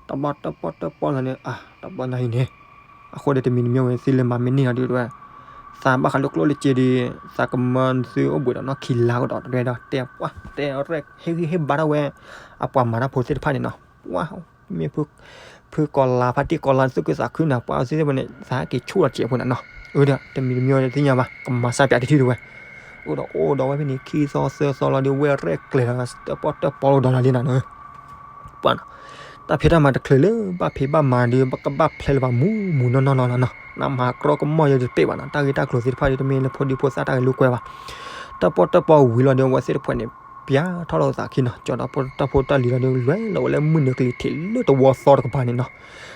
တဘျီတၢၣ်ပီၣ်တၢၣ်ပီလီၤန့ၣ် အါ တဘျီညါအံၤန့ၣ် အဃိဒီးတမံၤတမံၤဝဲသ့ၣ်လဲၤမၤမ့ၢ်န့ၢ်လီၤဒ်တဲဝဲ သးဘၣ်ဃးလၢကျိၣ်လၢစ့ဒီး သးကမၢသုအိၣ်ဘှံးဒီးနီၢ်ခံလါကဒီးတဲဝဲဒီး တဲပှၢ် တဲရဲၣ်ဟ့ၣ်ဂံၢ်ဟ့ၣ်ဘါထီၣ်ဝဲ အပှၤမၤတၢ်ဖိသ့ၣ်တဖၣ်န့ၣ်နီၤ ပှၢ် မ့ၢ်ဖုကီၤလၤ ဖါတံၢ်ကီၤလၤ သူၣ်ခုသးခုနၤ ပှၤသ့ၣ်တဖၣ်န့ၣ် သးဟဲက့ၤဆူၣ်လီၤစဲးဖိနၤနီၤ အၢဒီး တမံၤတမံၤဝဲသ့ၣ်ညါဘၣ် ကမၤစၢ်ပၠးတထံၣ်တဝဲ အိၣ်ဒီးအိၣ်ဒီးဝဲဖဲန့ၣ် ခံသီသၢသီလီၤဒီး ဝဲရဲၣ်ကျဲၤလီၤ တၢၣ်ပီၣ်တၢၣ်ပီလိာ်ဒီးလီၤလံနၤနီၤ ပှၢ်နီၤ တၢ်ဖံးတၢ်မၤတချုးလၢ ဘၣ်ဖံးဘၣ်မၤဒီး ပကဘၣ်ဖျဲးလၢၤဘၣ်မူမူနီၢ်နီၢ်လီၤနၤနီၤ နမၤကြီကမီၣ်ယဲတပ့ၢ်ဘၣ်နီၤ တၢ်ဂ့ၢ်တၢ်ကျိၤသ့ၣ်တဖၣ်ဒီး တမ့ၢ်လၢဖိဒံဖိသၣ်တၢ်ဂ့ၢ်လိာ်ကွဲဘၣ် တၢၣ်ပီၣ်တၢၣ်ပီဝံၤလီၤဒီး အဝဲသ့ၣ်တဖၣ်န့ၣ် ပျဲထီၣ်လီၤသးခံနီၤ, ကၠီၤတၢ်ဖိတၢ်လံၤလီၤဒီး လဲၤလီၤဝဲလၢမုၢ်နုာ်ကလံၤထံးလၢတဝီသီတကပၤန့ၣ်နီၤ.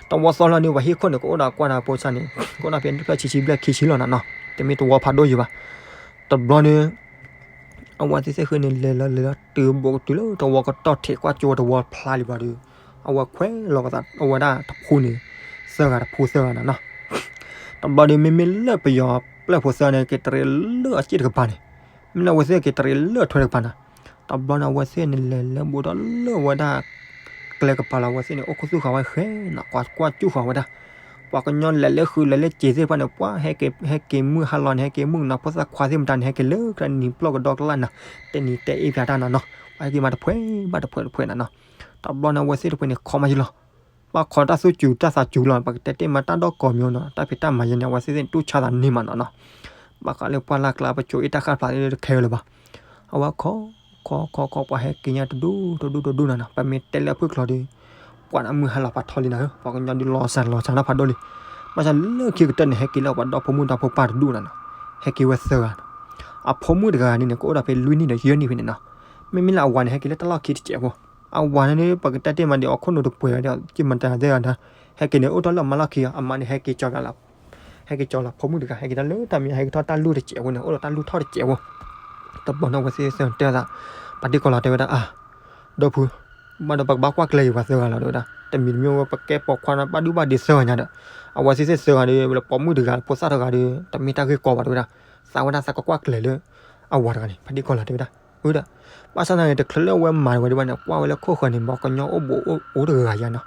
တဝီသီလီၤဒီး ပှၤဟ့ၣ်ခိၣ်န့ၣ် ကအိၣ်ဒီးကွၢ်တၢ်ဖိစၢ်န့ၣ် ကအိၣ်ဒီးဖဲဖျၢၣ်ဆံဆံဘျဲၣ်ခံဆံလီၤနီၤနီၤ, တမ့ၢ်တဝီဖးဒိၣ်ယံၤဘၣ်. တဘျီန့ၣ် အဝဲသ့ၣ်သ့ၣ်ဃုန့ၣ် လဲၤလီၤလဲၤလီၤတုၤဘူးကတုၤလၢတဝီကတီၢ်ထံး ကွၢ်ကၠိတဝီဖျါလံဘၣ်ဒီး အဝဲခွဲးလီၤကသးအဝဲဒၣ်တဖုန့ၣ် သၢဂၤတဖုသၢဂၤနီၤနီၤ. တဘျီဒီး မ့မ့ၢ်လၢပယီၤပျဲၢ်ဖိသၢဂၤန့ၣ် က့ၤတရံးလၢအစ့ၣ်တကပၤန့ၣ်, မ့ၢ်လၢအဝဲသ့ၣ်က့ၤတရံးလၢအထွဲတကပၤနီၤ. တဘျီန့ၣ် အဝဲသ့ၣ်န့ၣ် လဲၤလၢဘူးဒီးလၢဝဲဒၣ် ကျဲကပၤလီၤ, အဝဲသ့ၣ်န့ၣ် အိၣ်ခူသူၣ်ဃာ်ဝဲဃဲနီၤ, ကွၢ်ကွၢ်ကၠိဃာ်ဝဲဒၣ် ပှၤကညီလဲၤလၢဃုာ်လဲၤလၢစ့သ့ၣ်တဖၣ်န့ၣ် ပှၤဟဲက့ၤ ဟဲက့ၤမုၢ်ဟါလီၤန့ၣ် ဟဲက့ၤမုၢ်နီၤ, ဖိသၣ်ခွါသ့ၣ်မတၤန့ၣ် ဟဲက့ၤလၢကနံၤပျီၢ်ကဒီကလၢ်နီၤ, တဲနံၤတဲအ့ၣ်ဖျါတၢ်နီၤနီၤ, ပှၤဟဲက့ၤမးတဖှဲးဘၣ်တဖှဲးတဖှဲးနီၤနီၤ. တဘျီန့ၣ် အဝဲသ့ၣ်တဖှဲးန့ၣ် ခီမးယံၤလီၤ. ဘၣ်ခီတၢ်သူၣ်စူၤတၢ်သးစူၤလီၤ, ပကတဲတ့ၢ်မးတၢ်ဒီကီၢ်မ့ၢ်နီၤ, တၢ်ဖံးတၢ်မၤယဲန့ၣ် အဝဲသ့ၣ်သ့ၣ်တူၢ်ဆါသးန့ၢ်မးနီၤနီၤ. ဘၣ်ဃးလၢပှၢ်လၢ်ကျါ ပကၠိအ့ၣ်တၢ်ဃၣ်ဖျါသ့ၣ်တခဲလၢၤဘၣ်. အဝဲခီ ခီခီခီ ပှၤဟဲက့ၤညါတဒူၣ်တဒူၣ်တဒူၣ်နီၤနီၤ, ပမ့ၢ်တဲလၢအဖုၣ်ကျိၤဒီး ပှၤန့ၣ်မုၢ်ဟါလီၤပှၤထီလံနၤဧၢ, ပှၤကညီဒုးလီၤစၢ်လီၤစၢ်နီၤဖးဒိၣ်လံ. ဘၣ်ဆၣ်လၢခံကတၢၢ်န့ၣ် ဟဲက့ၤလၢပှၤဒီဖိမုၣ်ဒီဖိပၢ်တဒူၣ်နီၤနီၤ, ဟဲက့ၤဝဲသၢဂၤနီၤ. အဖိမုၣ်တဂၤန့ၣ်န့ၣ် ကအိၣ်ဒီးဖဲလွံၢ်နံၣ်ဒီးယဲၢ်နံၣ်ဖဲန့ၣ်နီၤ. မ့မ့ၢ်လၢအဝၤန့ၣ် ဟဲက့ၤလၢတၢ်လီၢ်ခံတစဲးဖိ, အဝၤန့ၣ် ပကတဲတ့ၢ်မးဒီး အခိၣ်နူာ်တပှဲၤဒီး ကမၤတၢ်သ့ၣ်ဂၤဒီး ဟဲက့ၤန့ၣ် အိၣ်ထီၣ်လၢအမါလီၢ်ခံ, အမါန့ၣ် ဟဲက့ၤကၠီၤလၢ ဟဲက့ၤကၠီၤလီၤဖိမုၣ်တဂၤ, ဟဲက့ၤတၢ်လၢတၢ်မံၤ ဟဲက့ၤထီၣ်တၢ်လူၢ်တစဲးဖိန့ၣ် အိၣ်ဒီးတၢ်လူၢ်ထီၣ်တစဲးဖိ. တဘျီန့ၣ် အဝဲသ့ၣ်သ့ၣ်တဲသး ပှၤတံၢ်ကီၤလၤတဲဝဲဒၣ်အါ, ဒီပုၢ်, ဘၣ်ဒီးပကဘၣ်ကွၢ်ကျဲၤယံၤပှၤသၢဂၤလီၤတဲဝဲဒၣ်, တမံၤတမံၤဝဲပကဲပိာ်ခွါန့ၣ် ဘၣ်ဒုဘၣ်ဒ့သၢဂၤညါဒီး, အဝဲသ့ၣ်သ့ၣ်သၢဂၤဒီး လၢပိာ်မုၣ်တဂၤ ဖိသၣ်တဂၤဒီး တမ့ၢ်တၢ်ဂ့ၢ်ကီဘၣ်တဲဝဲဒၣ်, သးဝဲဒၣ်သးကကွၢ်ကျဲၤလၢ အဝၤတဂၤန့ၣ် ပှၤတံၢ်ကီၤလၤတဲဝဲဒၣ်, အၢဒီး ဘၣ်ဆၣ်သနာ်က့ တချုးလၢအဝဲမၤတဝဲဒံးဘၣ်န့ၣ် ကွၢ်ဝဲလၢခိၣ်ဃၢၤန့ၣ် ပှၤကညီအိၣ်ဘူးအိၣ်တဂၤယါနီၤ,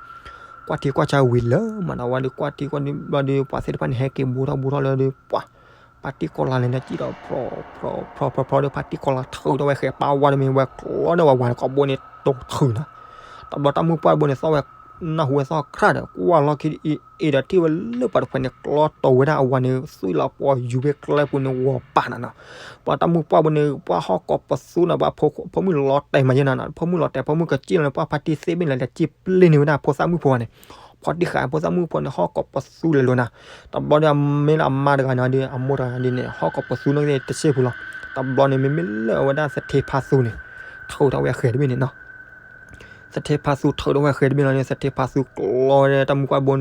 ကွၢ်ထံကွၢ်ဆးဝံၤလၢမးနီၤ, ဝဲဒီးကွၢ်ထံကွၢ်ဘျီဒီး ပှၤသ့ၣ်တဖၣ်န့ၣ် ဟဲက့ၤဘူးထီၣ်ဘူးထီၣ်လၢဒီး ပှၤ ပှၤတံၢ်ကီၤလၤန့ၣ် စံၣ်ဒီး ဖြီဖြီဖြီဖြီဒီး ပှၤတံၢ်ကီၤလၤထုးထီၣ်ဝဲဃဲၤ ပာ်ဝဲဒီးမ့ၢ်ဝဲကျီဒီးဝဲဝၤန့ၣ် ကိးဘိန့ၣ်တိၤထုးနီၤ, တဘျီတၢ်မုၢ်ပှၢ်ဘိန့ၣ် သီၣ်ဝဲ နၢ်ဟူဝဲသီၣ်ခရၣ်ဒီး ကွၢ်လီၢ်ခံအံၤဒီးထံၣ်ဝဲလၢပှၤတဖုန့ၣ် ကျီတိၤဝဲဒၣ်အဝၤန့ၣ် သွံၣ်လီၤပှီၤယူၤဖဲကျဲပူၤန့ၣ် ဂီၤပာ်နီၤနီၤ, ပှၤတၢ်မုၢ်ပှၢ်ဘိန့ၣ် ပှၤဟီၣ်ကိးပသူနီၤ, ပှၤဖိမုၣ်လီၤတဲာ်မးယဲနီၤနီၤ, ဖိမုၣ်လီၤတဲာ် ဖိမုၣ်ကစံၣ်လီၤန့ၣ် ပှၤဖါတံၢ်သ့ၣ်ဘ့ၣ်န့ၣ် လဲၤစံၣ်ပျ့ၤန့ၢ်ဝဲဒၣ်ဖိသၣ်မုၣ်ဖိန့ၣ်, ဖီတံၢ်ဃာ်ဖိသၣ်မုၣ်ဖိန့ၣ် ဟီၣ်ကိးပသူလဲၤလိၤနီၤ, တဘျီဒီးမ့ၢ်လၢအမါတဂၤန့ၣ်ဒီး အမိၢ်တဂၤန့ၣ် ဟီၣ်ကိးပသူန့ၣ်တစဲးဖိလီၤ, တဘျီန့ၣ် မ့မ့ၢ်လၢအဝဲဒၣ်သထ့ဖါသူန့ၣ် ထုးထီၣ်ဝဲဃဲၤတဘ့ၣ်န့ၣ်နီၤ သထ့ဖါသူထုးထီၣ်ဝဲဃဲၤတဘ့ၣ်လီၤန့ၣ် သထ့ဖါသူကျီဝဲတၢ်မုၢ်ပှၢ်ဘိ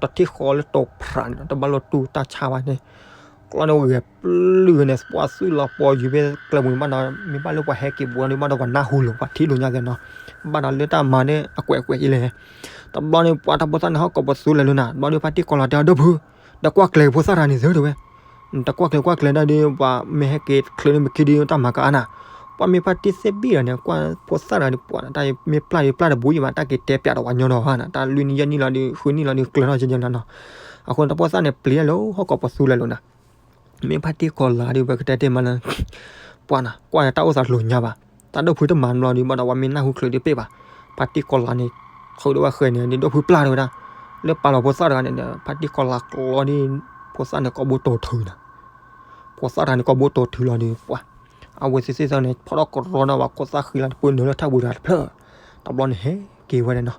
တထံၣ်ဃီလၢတိၤဖြးန့ၣ် တဘၣ်လိာ်တူၢ်တၢ်ဆါဘၣ်န့ၣ် ကျီန့ၣ်ဂဲၤပျုၢ်န့ၣ် ပှၤသွံၣ်လီၤပှီၤယူၤဖဲကျဲပူၤန့ၣ် ဘၣ်ဒီးမ့ၢ်ဘၣ်လၢပှၤဟဲက့ၤဘူးဒီး ဘၣ်ဒီးပှၤနၢ်ဟူလိာ် ပှၤထံၣ်လိာ်ညါသ့နီၤ, ဘၣ်ဒီးလၢတၢ်မၤန့ၣ် အကွဲးကွဲးအံၤလဲၣ်, တဘျီန့ၣ် ပှၤတၢ်ဖိသၣ်န့ၣ် ဟီၣ်ကိးပသူလဲၤလိၤနၤ တဘျီဒီးဖါတံၢ်ကီၤလၤတဲအီၤ ဒီပုၢ် ဒီးကွၢ်ကျဲၤဖိသၣ်တဂၤန့ၣ်သုတဲဝဲ တကွၢ်ကျဲၤကွၢ်ကျဲၤဒၣ်ဒီး ပှၤမ့ၢ်ဟဲက့ၤချုးန့ၣ် ပခံဒီးတၢ်မၤကအါနၤ, ပှၤမ့ၢ်ဖါတံၢ်သ့ၣ်ဘ့ၣ်ဒီးန့ၣ် ကွၢ်ဖိသၣ်တဂၤဒီး ပှၤတၢ်မ့ၢ်ပျၢ်ဒီးပျၢ်တဘူးယံၤဘၣ် တၢ်က့ၤတဲပၠးဒီးပှၤညီဒီးဘၣ်နၤ, တၢ်လွံၢ်နံၣ်ယဲၢ်နံၣ်လီၤဒီး ဃုနံၣ်လီၤဒီး ကျၢၤထီၣ်ကဲကဲနီၤနီၤ, အဃိန့ၣ် တၢ်ဖိသၣ်န့ၣ် ပျံၤလၢဟီၣ်ကိးပသူလဲၤလိၤနၤ, မ့ၢ်ဖါတံၢ်ကီၤလၤဒီး ပကတဲတ့ၢ်မးလၢ ပှၤနၤ ကွၢ်န့ၣ် တၢ်အိၣ်သးလိၤညါဘၣ်, တၢ်ဒီပုၢ်တမၤဘျီဒီး ဘၣ်ဒီးပှၤမ့ၢ်နၢ်ဟူချုးဒီးပ့ၢ်ဘၣ်, ဖါတံၢ်ကီၤလၤန့ၣ် ထုးဒီးဝဲဃဲၤန့ၣ်ဒီး ဒီပုၢ်ပျၢ်တဲဝဲဒၣ်, လၢပာ်လီၤဖိသၣ်တဂၤန့ၣ်ဒီး ဖါတံၢ်ကီၤလၤကျီဒီး ဖိသၣ်န့ၣ်ကိးဘိတိၤထုးနၤ ဖိသၣ်တဂၤန့ၣ်ကိးဘိတိၤထုးလီၤဒီး ပှၤ အဝဲသ့ၣ်သ့ၣ်သၢန့ၣ် ဖီၣ်ထီၣ်ကရီန့ၣ် ပှၤခိၣ်သၣ်ဃံလၤတပၢၢ်နုာ်လၢထၢၣ်ပူၤတဂၤတဖျၢၣ်, တဘျီန့ၣ် ဟဲက့ၤဝဲဒၣ်နီၤ,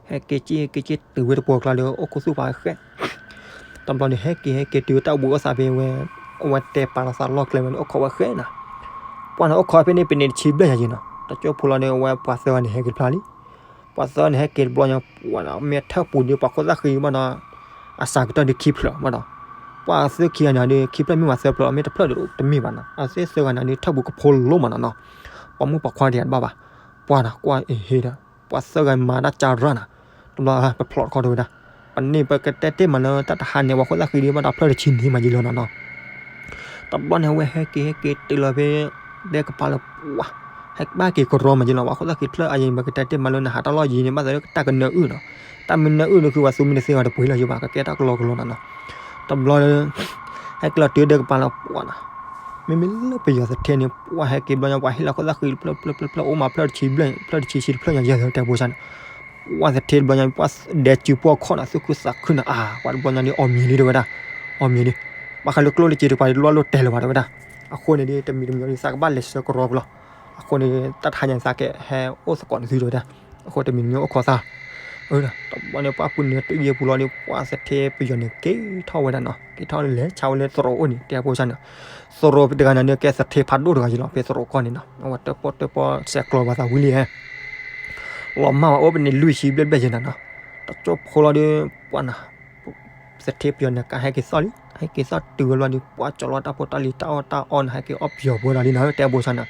ဟဲက့ၤက့ၤက့ၤက့ၤတုၤဝဲတပှီၤကျါဒီး အိၣ်ခူသူၣ်ဖးဃဲ တဘျီန့ၣ် ဟဲက့ၤဟဲက့ၤတုၤတၢ်အိၣ်ဘှံးအိၣ်သါဖဲဝဲ အဝဲတဲပာ်လီၤသးလီၢ်ကျဲဝဲန့ၣ် အိၣ်ခိးဝဲဃဲနၤ, ပှၤန့ၣ်အိၣ်ခိးဖဲန့ၣ် ပန့ၣ်တဆံဘျဲၣ်ညါက့ၤနီၤ, တကၠိဖိလီၤဒီး အဝဲပှၤသၢဂၤန့ၣ် ဟဲက့ၤတဖျါလံ ပှၤသၢဂၤန့ၣ် ဟဲက့ၤတဘျီညါ ပှၤန့ၣ် မ့ၢ်ထၢၣ်ပူၤဒီး ပှၤခိၣ်သၣ်ဃံဘၣ်ဒီး အစှၤကတၢၢ်ဒီးခံဖျၢၣ်ဘၣ်ဒီး ပှၤသၢခံဂၤန့ၣ်ဒီး ခံဖျၢၣ်မ့ၢ်ဝဲသၢဖျၢၣ် မ့ၢ်တဖျၢၣ်ဒီးတမ့ၢ်ဘၣ်နီၤ, အသ့ၣ်သၢဂၤန့ၣ်ဒီး ထၢၣ်ပူၤကဖိလိမးနီၤနီၤ, ပှၤမုၣ်ပှၤခွါဒံးတဘၣ်ဘၣ်, ပှၤနၤ ကွၢ်အဟ့ဒီး ပှၤသၢဂၤမၤတၢ်ကၢ်ရၢ်နၤ, တဘျီ ပဖျိးတခီတဲဝဲဒၣ်, ပန့ၢ်ပကတဲတ့ၢ်မးလၢတၢ်တဟါန့ၣ် ပှၤခိၣ်သၣ်ဃံဒီး ဘၣ်ဒီးဖျၢၣ်တဆံန့ၣ်မးယံၤလီၤနီၤနီၤ တဘျီန့ၣ် အဝဲဟဲက့ၤဟဲက့ၤတုၤလီၤဖဲ ဒဲကပၤလၢပှၤ ဟဲဘၣ်က့ၤကရီမးယံၤလီၤ ပှၤခိၣ်သၣ်ဃံတဖျၢၣ်အယံၤ ပကတဲတ့ၢ်မးလၢနဟးတၢ်လီၢ်ယံၤန့ၣ် ဘၣ်သးလၢတၢ်ကနၢအုၣ်နီၤ, တၢ်မ့ၢ်နၢအုၣ်ဒီး ဃုဝဲသူမ့ၢ်တသ့ဝဲတပှ့ၤလၢၤယံၤဘၣ် ကကဲတၢ်ကလီကလီနီၤနီၤ, တဘျီ ဟဲက့ၤလီၤတုၤဒဲကပၤလၢပှၤနီၤ, မ့မ့ၢ်လၢပယီၤသထ့န့ၣ် ပှၤဟဲက့ၤဘျီညါ ပှၤဟ့ၣ်လီၤခိၣ်သၣ်ဃံတဖျၢၣ်ဖျၢၣ်ဖျၢၣ်ဖျၢၣ် အိၣ်မးဖျၢၣ်တဆံဘျဲၣ် ဖျၢၣ်တဆံဆံတဖျၢၣ်ညါ ယဲၢ်သၢတဲဘိဆါန့ၣ် ပှၤသထ့တဘျီညါ ပှၤဒဲစုပှီၢ်ခီၣ်နၤ သူၣ်ခုသးခုနၤ အါ ပှၤတဘျီညါဒီး အီၣ်မံၤလံတဲဝဲဒၣ်, အီၣ်မံၤလံ, ဘၣ်ဃးလၢကျိၣ်လၢစ့တပၤ တလိၣ်လိၣ်တဲလၢၤဘၣ်တဲဝဲဒၣ်, အဃိန့ၣ်ဒီး တမံၤတမံၤဒီး သးကဘၣ်လဲၤဆှၢကရီပူၤလီၤ, အဃိန့ၣ် တၢ်တဟါညါသးကဟဲအိၣ်သကိးနသုတဲဝဲဒၣ်, အဃိတမံၤတမံၤအိၣ်ခိးသး, တဘျီန့ၣ်ပှၢ်ပူၤန့ၣ် တုၤယဲၢ်ပူၤလီၤဒီး ပှၢ်သထ့ပယီၤန့ၣ် က့ၤထီၣ်ဝဲဒၣ်နီၤ, က့ၤထီၣ်လဲၤဆါဝဲလၢသရိာ်အိၣ်န့ၣ် တဲဖိဆါန့ၣ်, သရိာ်တဂၤန့ၣ်ဒီး ကဲသထ့ဖးဒိၣ်တဂၤယံၤလီၤ ဖဲသရိာ်ကီၢ်န့ၣ်နီၤ, အဝဲတၢၣ်ပီၣ်တၢၣ်ပီၣ်ဆဲးကျိးဘၣ်သးဝံၤလံဧါ လီၤမၢ်ဝဲအိၣ်ပန့ၣ်လွံၢ်ဆံဘျဲၣ်ဘျဲၣ်ယဲၢ်နၤနီၤ, တကၠိဖိလီၤဒီး ပှၢ်နၤ သထ့ပယီၤန့ၣ် ကဟဲက့ၤသီၣ်လံ, ဟဲက့ၤသီၣ်တုၤဝဲလီၤဒီး ပှၢ်ကၠီလီၤတၢ်ဖိတၢ်လံၤတၢ်အီၣ်တၢ်အီန့ၣ် ဟဲက့ၤအီၣ်ပယီၤဖိဒီးလံနီၤ တဲဖိဆါန့ၣ်,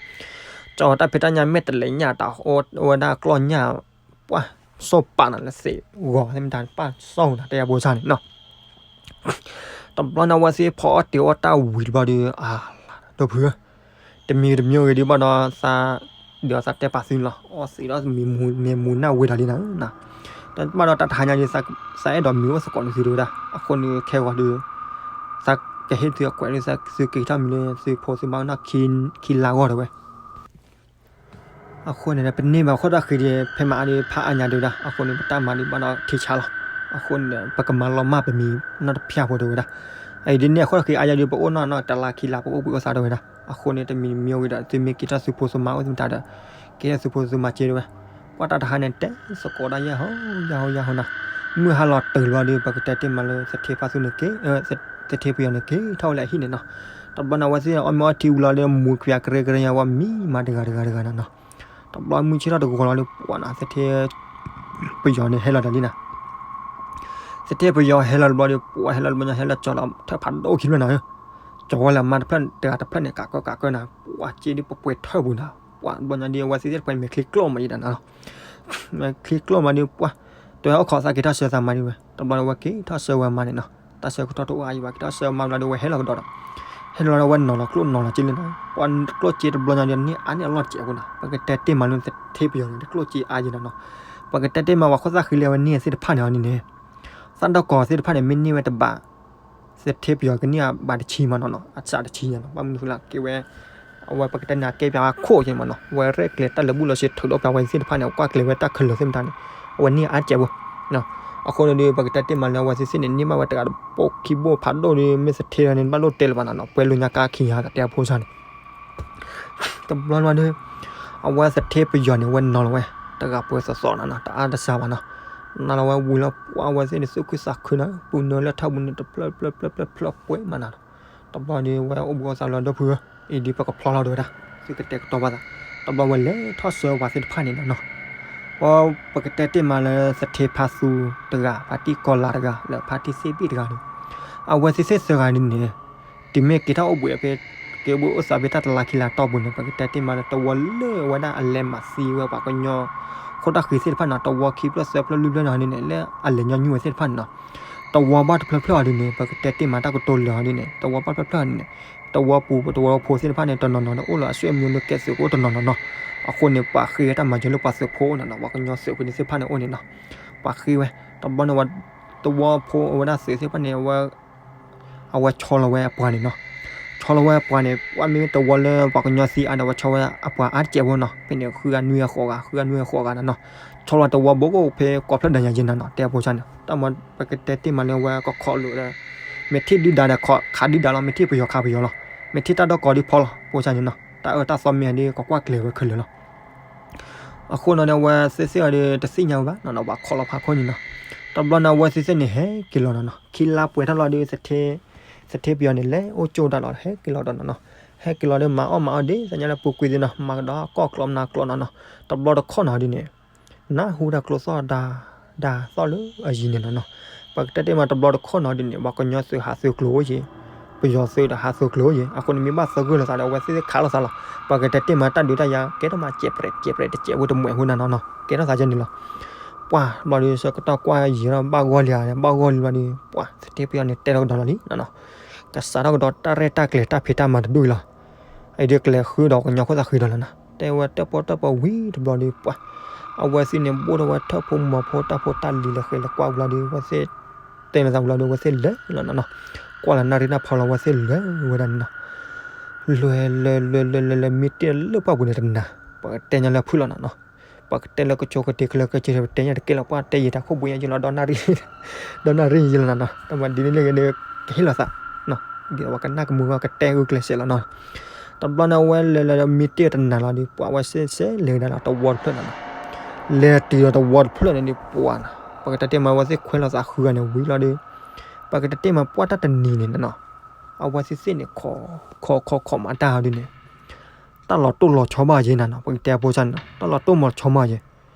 ကၠီတၢ်ဖံးတၢ်ညၣ်မဲာ်တလဲၤညၣ်တၢ်အီဝဲဒၣ်ကျီၢ်ညၣ်, ပှၢ်စီၣ်ပာ်နၤလၢသ့ၣ်ဂီၤသ့ၣ်မတၤ ပၢ်စီၣ်နၤ တဲဖိဆါန့ၣ်နီၤ တဘျီန့ၣ် အဝဲသ့ၣ်ဖီအီၣ်တ့ၤအီၣ်တၢ်ဝံၤတဘျီဒီး အါ ဒီပုၢ်ဧၢ, တမံၤတမံၤဂ့ၤဒုးဘၣ်ဒီးသး, ဒီးသးတဲပာ်သုလီၤ, အီၣ်သံးဒီးမ့ၢ်မူနၢ်ဝ့ၤဒီးလံနၤ, ဘၣ်ဒီးတၢ်တဟါညါဒီး သးအဲၣ်ဒိးမံၤအိၣ်သကိးန့ၣ်သုတဝဲဒၣ်, အဃိန့ၣ်ခဲဂီၤဒီး သးကဟ့ၣ်သုအကွဲးဒီး သုက့ၤထီၣ်မံၤလၢသုဖိသုမါနီၢ်ခံလါဂီၢ်တဝဲ အဃိန့ၣ် ပန့ၢ်ဘၣ်ခိၣ်တၢ်ဃံဒီး ဖဲမၤအါဒီးဖးအါညါဒုးဒၣ်, အဃိန့ၣ် ပတၢ်မၤဒုးဘၣ်ဒီးထံဆါလီၤ, အဃိန့ၣ် ပကမၤလီၤမၢ်ပမံၤနီတဖျၢၣ်ဖိတဝဲဒၣ်, အအံၤဒ်န့ၣ်အဃိတၢ်ဃံအါယါဒုး ပအိၣ်နီၢ်နီၢ်တလါခံလါ ပအိၣ်ဘှံးအိၣ်သါတဝဲဒၣ်, အဃိန့ၣ် တမံၤမံၤဂ့ၤဒီး သုမ့ၢ်က့ၤထီၣ်သုဖိသုမါအိၣ်သ့ၣ်မတၤဒီး က့ၤထီၣ်သုဖိသုမါစ့တဝဲ, ပှၢ်တၢ်တဟါန့ၣ် တဲသကိးဒၣ်ယဲၢ်ဟီယၢ်ဟီယၢ်ဟီနၤ, မုၢ်ဟါလီၤတုၤလီၤဒီး ပကတဲတ့ၢ်မးလၢသထ့ဖါသူန့ၣ်က့ၤ သထ့ပယီၤန့ၣ် က့ၤထီၣ်ဝဲလၢအဟံၣ်န့ၣ်နီၤ, တဘျီန့ၣ် အဝဲသ့ၣ်အီၣ်မ့ၤအီထံဝံၤလီၤဒီး မူၤကွံာ်ကရဲကရဲညါဝဲမံမၤတဂၤတဂၤတဂၤနၤနီၤ, တဘျီမုၢ်ဆ့ၣ်ထီၣ်တဂီၤလီၤဒီး ပှၢ်နၤ သထ့ပယီၤန့ၣ် ဟဲလီၤဒီးလံနၤ, သထ့ပယီၤဟဲလီၤတဘျီဒီး ပှၢ်ဟဲလီၤတဘျီညါ ဟဲလီၤကၠီလီၤထၢၣ်ဖးဒိၣ်ခံဖျၢၣ်နၤဧၢ, ကၠီဝဲလၢမါတဖျၢၣ်တဂၤတဖျၢၣ်န့ၣ် ကးကၢကးကၢနၤ, ပှၢ်စ့ဒီးပပှဲၤထၢၣ်ပူၤနၤ, ပှၢ်တဘျီညါဒီး အဝဲသ့ၣ်သ့ၣ်တဖၣ်န့ၣ် မ့ၢ်ချံကျိၣ်မးယံၤဒၣ်နၤလီၤ မ့ၢ်ချံကျိၣ်မးဒီး ပှၢ် တဝဲအိၣ်ခိးသးက့ၤထီၣ်ဆှၢသးမါဒ်ဝဲ, တဘျီန့ၣ် အဝဲက့ၤထီၣ်ဆှၢဝဲမါန့ၣ်နီၤ, တၢ်ဆှၢကထီၣ်တအိၣ်အါယံၤဘၣ် က့ၤထီၣ်ဆှၢဝဲမါဘျီဒီး အဝဲဟဲလီၤကဒီးဒီး, ဟဲလီၤဒီး အဝဲနီၤလီၤကျိၣ်နီၤလီၤစ့လံနီၤ, ပှၢ်ကျိၣ်စ့တဘျီညါဒီး န့ၢ်အါန့ၢ်အလီၢ်တစဲးဖိနၤ, ပကတဲတ့ၢ်မးလၢသထ့ပယီၤန့ၣ် ကျိၣ်စ့အါယံၤနၤနီၤ, ပကတဲတ့ၢ်မး ပှၤခိၣ်သၣ်ဃံလၢအဝဲန့ၢ်သ့ၣ်တဖၣ်န့ၣ်အီၤန့ၣ်န့ၣ်, သၣ်ဒီၣ်ကီၤသ့ၣ်တဖၣ်န့ၣ် မ့ၢ်န့ၢ်ဝဲတဘး သထ့ပယီၤကန့ၢ်အဘးတဆံမးနီၤနီၤ, အစးတဆံညါနီၤ, ဘၣ်မနုၤဃိလၢကဲဝဲ အဝဲပကတဲန့ၣ် အကဲပၠးဝဲခိၣ်က့မးနီၤ, ဝဲရဲၣ်ကျဲၤတၢ်လၢာ်ဘူၣ်လီၤစ့ ထုးဒီးပၠးဝဲသ့ၣ်တဖၣ်န့ၣ် အကွၢ်ကျဲၤဝဲတၢ်ခဲလၢာ်သ့ၣ်မတၤန့ၣ်, အဝဲန့ၢ်အါစဲးဖိ, အဃိန့ၣ်ဒီး ပကတဲတ့ၢ်မးလၢအဝဲသ့ၣ်သ့ၣ်န့ၣ် န့ၢ်ဘၣ်ဝဲတဂၤတဘိခံဘိဖးဒိၣ်ဒီး မ့ၢ်သထ့ဒီးန့ၣ် ဘၣ်လိၣ်တဲလၢၤဘၣ်နီၤနီၤ, ပှဲၤလိာ်ညါကါခံဂၤဒီးတဲအဖိဆါန့ၣ် တဘျီန့ၣ်ဒီး အဝဲသထ့ပယီၤန့ၣ် အဝဲနီၤလီၤဝဲ တဂၤပှဲၤသီသီနီၤနီၤ, တအါတစှၤဘၣ်နီၤ, နီၤလီၤဝဲဝံၤလီၤ ပှၢ်အဝဲသ့ၣ်န့ၣ် သူၣ်ခုသးခုနီၤ, ပူၤနၢလၢထၢၣ်ပူၤန့ၣ် တဖျၢၣ်ဖျၢၣ်ဖျၢၣ်ဖျၢၣ်ဖျၢၣ်ပှဲၤမးနီၤ, တဘျီဒီး ဝဲအိၣ်ဘှံးအိၣ်သါလီၤ ဒီပုၢ်ဧၢ, အံၤဒုးပကဖျီလီၤတဝဲဒၣ်, သုကတဲာ်ကတီၤဘၣ်သး, တဘျီဝဲလဲၤထီၣ်ဆှၢပှၤသ့ၣ်တဖၣ်န့ၣ်နီၤနီၤ, ပကတဲတ့ၢ်မးလၢသထ့ဖါသူတဂၤ ဖါတံၢ်ကီၤလၤတဂၤ လၢဖါတံၢ်သ့ၣ်ဘ့ၣ်တဂၤန့ၣ်, အဝဲသ့ၣ်သ့ၣ်သၢဂၤန့ၣ်န့ၣ် တုၤမ့ၢ်က့ၤထီၣ်အိၣ်ဘှံးဖဲ က့ၤအိၣ်ဘှံးအိၣ်သါဖဲတၢ်တလါခံလါတီၢ်ပူၤန့ၣ် ပကတဲတ့ၢ်မးလၢတဝီလၢအဝဲဒၣ်အလဲၤမၤသံဝဲပှၤကညီ ခိၣ်တၢ်ဃံသ့ၣ်တဖၣ်န့ၣ် တဝီခံဖျၢၣ်သၢဖျၢၣ်လွံၢ်ဖျၢၣ်န့ၣ်အီၤဒ်န့ၣ် လၢအလဲၤညီနုၢ်ဝဲသ့ၣ်တဖၣ်န့ၣ်နီၤ, တဝီဘၣ်တဖျၢၣ်ဖျၢၣ်အီၤဒ်န့ၣ် ပကတဲတ့ၢ်မးတၢ်ကတိၤလၢာ်အီၤဒ်န့ၣ် တဝီဘၣ်တဖျၢၣ်ဖျၢၣ်အီၤဒ်န့ၣ် တဝီပူၤ တဝီဖိသ့ၣ်တဖၣ်န့ၣ် တနီၤနီၤန့ၣ် အိၣ်လီၤအဆွေမျိုးလၢကဲသုးဖိတနီၤနီၤနီၤ, အဃိန့ၣ် ပှၤဃ့ဝဲတၢ်မၤစၢၤလၢပှၤသုးဖိနီၤနီၤ ပှၤကညီသုးဖိန့ၣ်သ့ၣ်တဖၣ်န့ၣ်အိၣ်န့ၣ်နီၤ, ပှၤဃ့ဝဲ တဘျီန့ၣ် တဝီဖိအဝဲဒၣ်သုးသ့ၣ်တဖၣ်န့ၣ် အဝဲဆီလီၤဝဲအပှၤန့ၣ်နီၤ, ဆီလီၤဝဲအပှၤန့ၣ် ပှၤမ့ၢ်တဝီလၢပှၤကညီသံအါဒီး အဝဲဆီဝဲအပှၤအါတစဲးဖိနီၤ, ဖဲန့ၣ် ဃုဂၤနွံဂၤဃိးဂၤ ဃုဂၤနွံဂၤဃိးဂၤနီၤနီၤ, ဆီလီၤတဝီဘိကအိၣ်ဖဲကိးဖျၢၣ်ဒီးညါယဲၢ်နၤနီၤ တဲအဖိဆါန့ၣ်, တၢ်မၤပကတဲတ့ၢ်မးလၢဝဲကခီလိာ်ဒီး မ့ၢ်ထံၣ်ဒုၣ်ဒါဒီးခးဒုၣ်ဒါလီၤ, မ့ၢ်ထံၣ်ပယီၤခးပယီၤလီၤ, မ့ၢ်ထံၣ်တၢ်ဒီၣ်ကီၤဒုးဖီလီၤ ဖိဆါန့ၣ်နီၤ, တၢ်အၢတၢ်သီမ့ၢ်ဒုးကကွၢ်ကျဲၤဝဲခဲလၢာ်လီၤ. အဃိနီၤန့ၣ် အဝဲသ့ၣ်သ့ၣ်အီၤဒီး တသ့ၣ်ညါဝဲဘၣ်နီၤနီၤ ပှၤခီလီၤဖးခိၣ်န့ၣ်နီၤ, တဘျီန့ၣ် အဝဲသ့ၣ်သ့ၣ်န့ၣ် ဟဲက့ၤလီၤနီၤနီၤ, ခံလါပှဲၤထီၣ်လီၤဒီး သထ့ပယီၤန့ၣ် လဲၤအိၣ်ကၠိဒၣ်လီၤ ဟဲက့ၤလီၤဒီးနီၤနီၤ, ဟဲက့ၤလီၤဒီး မၤအီၣ်မၤအီၣ်ဒ်သိးညါလၢပူၤကွံာ်သ့ၣ်နီၤ, မၤကဒီးကီၢ်ကျိးမနၤကျိးနီၤနီၤ, တဘျီတခီၣ်နီၤဒ်န့ၣ် နၢ်ဟူတၢ်ကျိသီၣ်ဒါ ဒါသီၣ်လၢအယံၤန့ၣ်နီၤနီၤ, ပကတဲတ့ၢ်မးတဘျီတခီၣ်နီၤဒ်န့ၣ် ပှၤကညီသုးဟးသုးကျိၤအိၣ်ယ့ၤ, ပယီၤသုးဒီးဟးသုးကျိၤအိၣ်ယ့ၤ, အဃိန့ၣ်မ့ၢ်ဘၣ်သဂၢၢ်လိာ်သးဒီး အဝဲသ့ၣ်သ့ၣ်ခးလိာ်သးလီၤ, ပှၤကတဲတ့ၢ်မးတၢ်ဒုးတၢ်ယၤ ကဲထီၣ်မးစဲးပြဲးစဲးပြဲးတစဲးဖိတမှဲးဖိနၤနီၤနီၤ ကဲထီၣ်သးကဲန့ၣ်လီၤ, ပှၢ်ဘျီဒီး ဆၢကတီၢ်ကွၢ်ယံာ်ထီၣ်ဘၣ်ဂီၢ်လံဧါ ဘၣ်ဂီၢ်လံဘျီဒီး ပှၢ်သထ့ပယီၤန့ၣ် တဲထီၣ်ကဒီးလီၤလံနီၤနီၤ, ကစးထီၣ်ကဒီးတၢ်ရဲၣ်တၢ်ကျဲၤတၢ်ဖံးတၢ်မၤတဒူၣ်အံၤလီၤ, အံၤဒီးကျဲၤဃုဒီးကညီခိၣ်သးဃံဒီးလီၤနီၤ, တဲဝဲတၢၣ်ပီၣ်တၢၣ်ပီၣ်ဝံၤတဘျီဒီး ပှၢ် အဝဲသ့ၣ်န့ၣ်ဘိၣ်ထီၣ်ဝဲထၢၣ်ဖိမီၤဖိတၢ်ဖိတၢ်လံၤလၢဃဲလၢကွၢ်ဘျီဒီး အဝဲသ့ၣ် တဲလီၤသးဘျီဒီး အဝဲသ့ၣ်လဲၤလီၤနီၤနီၤ, ကွၢ်လီၤနၣ်ရံၣ်နၢ်ဖီလီၤ အဝဲသ့ၣ်လဲၤဝဲဒၣ်န့ၣ်နီၤ, လဲၤလဲၤလဲၤလဲၤလဲၤလဲၤ မ့ၢ်တ့ၢ်လၢပှၢ်ပူၤန့ၣ်တနၤ, ပကတဲညါလၢဖုၣ်လီၤနီၤနီၤ, ပကတဲလၢကဆိကတ့ၤခဲလၢာ်ခဲဆ့ ပတဲညါတကဲလီၤ ပှၢ်တဲယံာ်တၢ်ခိၣ်ဘှံးညါယံာ်လီၤ ဒီးနၣ်ရံၣ်ယံာ်လီၤနီၤနီၤ, တမၤဒ်န့ၣ်လၢဂ့ၤဒီး ကဟ့ၣ်လီၤသး ဒ်သိးပှၤကနၣ်ကမုာ်ဂီၢ် ကတဲဂုာ်ကျဲးစဲးလီၤနီၤ, တဘျီန့ၣ် အဝဲလဲၤလဲၤဒီး မ့ၢ်တ့ၢ်တနၤလီၤဒီး ပှၢ်အဝဲသ့ၣ်သ့ၣ်လဲၤကဒါလီၤ တဝီတဖျၢၣ်နီၤနီၤ, လဲၤတုၤဒီးတဝီတဖျၢၣ်န့ၣ်ဒီး ပှၢ် ပကတဲတ့ၢ်မး အဝဲသ့ၣ်ခွဲးလီၤသးဃုဂၤန့ၣ် ဝံၤလီၤဒီး ပကတဲတ့ၢ်မး ပှၢ်တၢ်တနံၤန့ၣ်နီၤ အဝဲသ့ၣ်သ့ၣ်န့ၣ် ခိးခိးခိးမၤတၢ်ဟီဒ်န့ၣ် တၢ်လီၤတိၢ်လီၤဆီဘၣ်က့ၤနၤနီၤ ပကတဲဖိစၢ်န့ၣ်နီၤ တၢ်လီၤတိၢ်မီၤဆီဘၣ်က့ၤ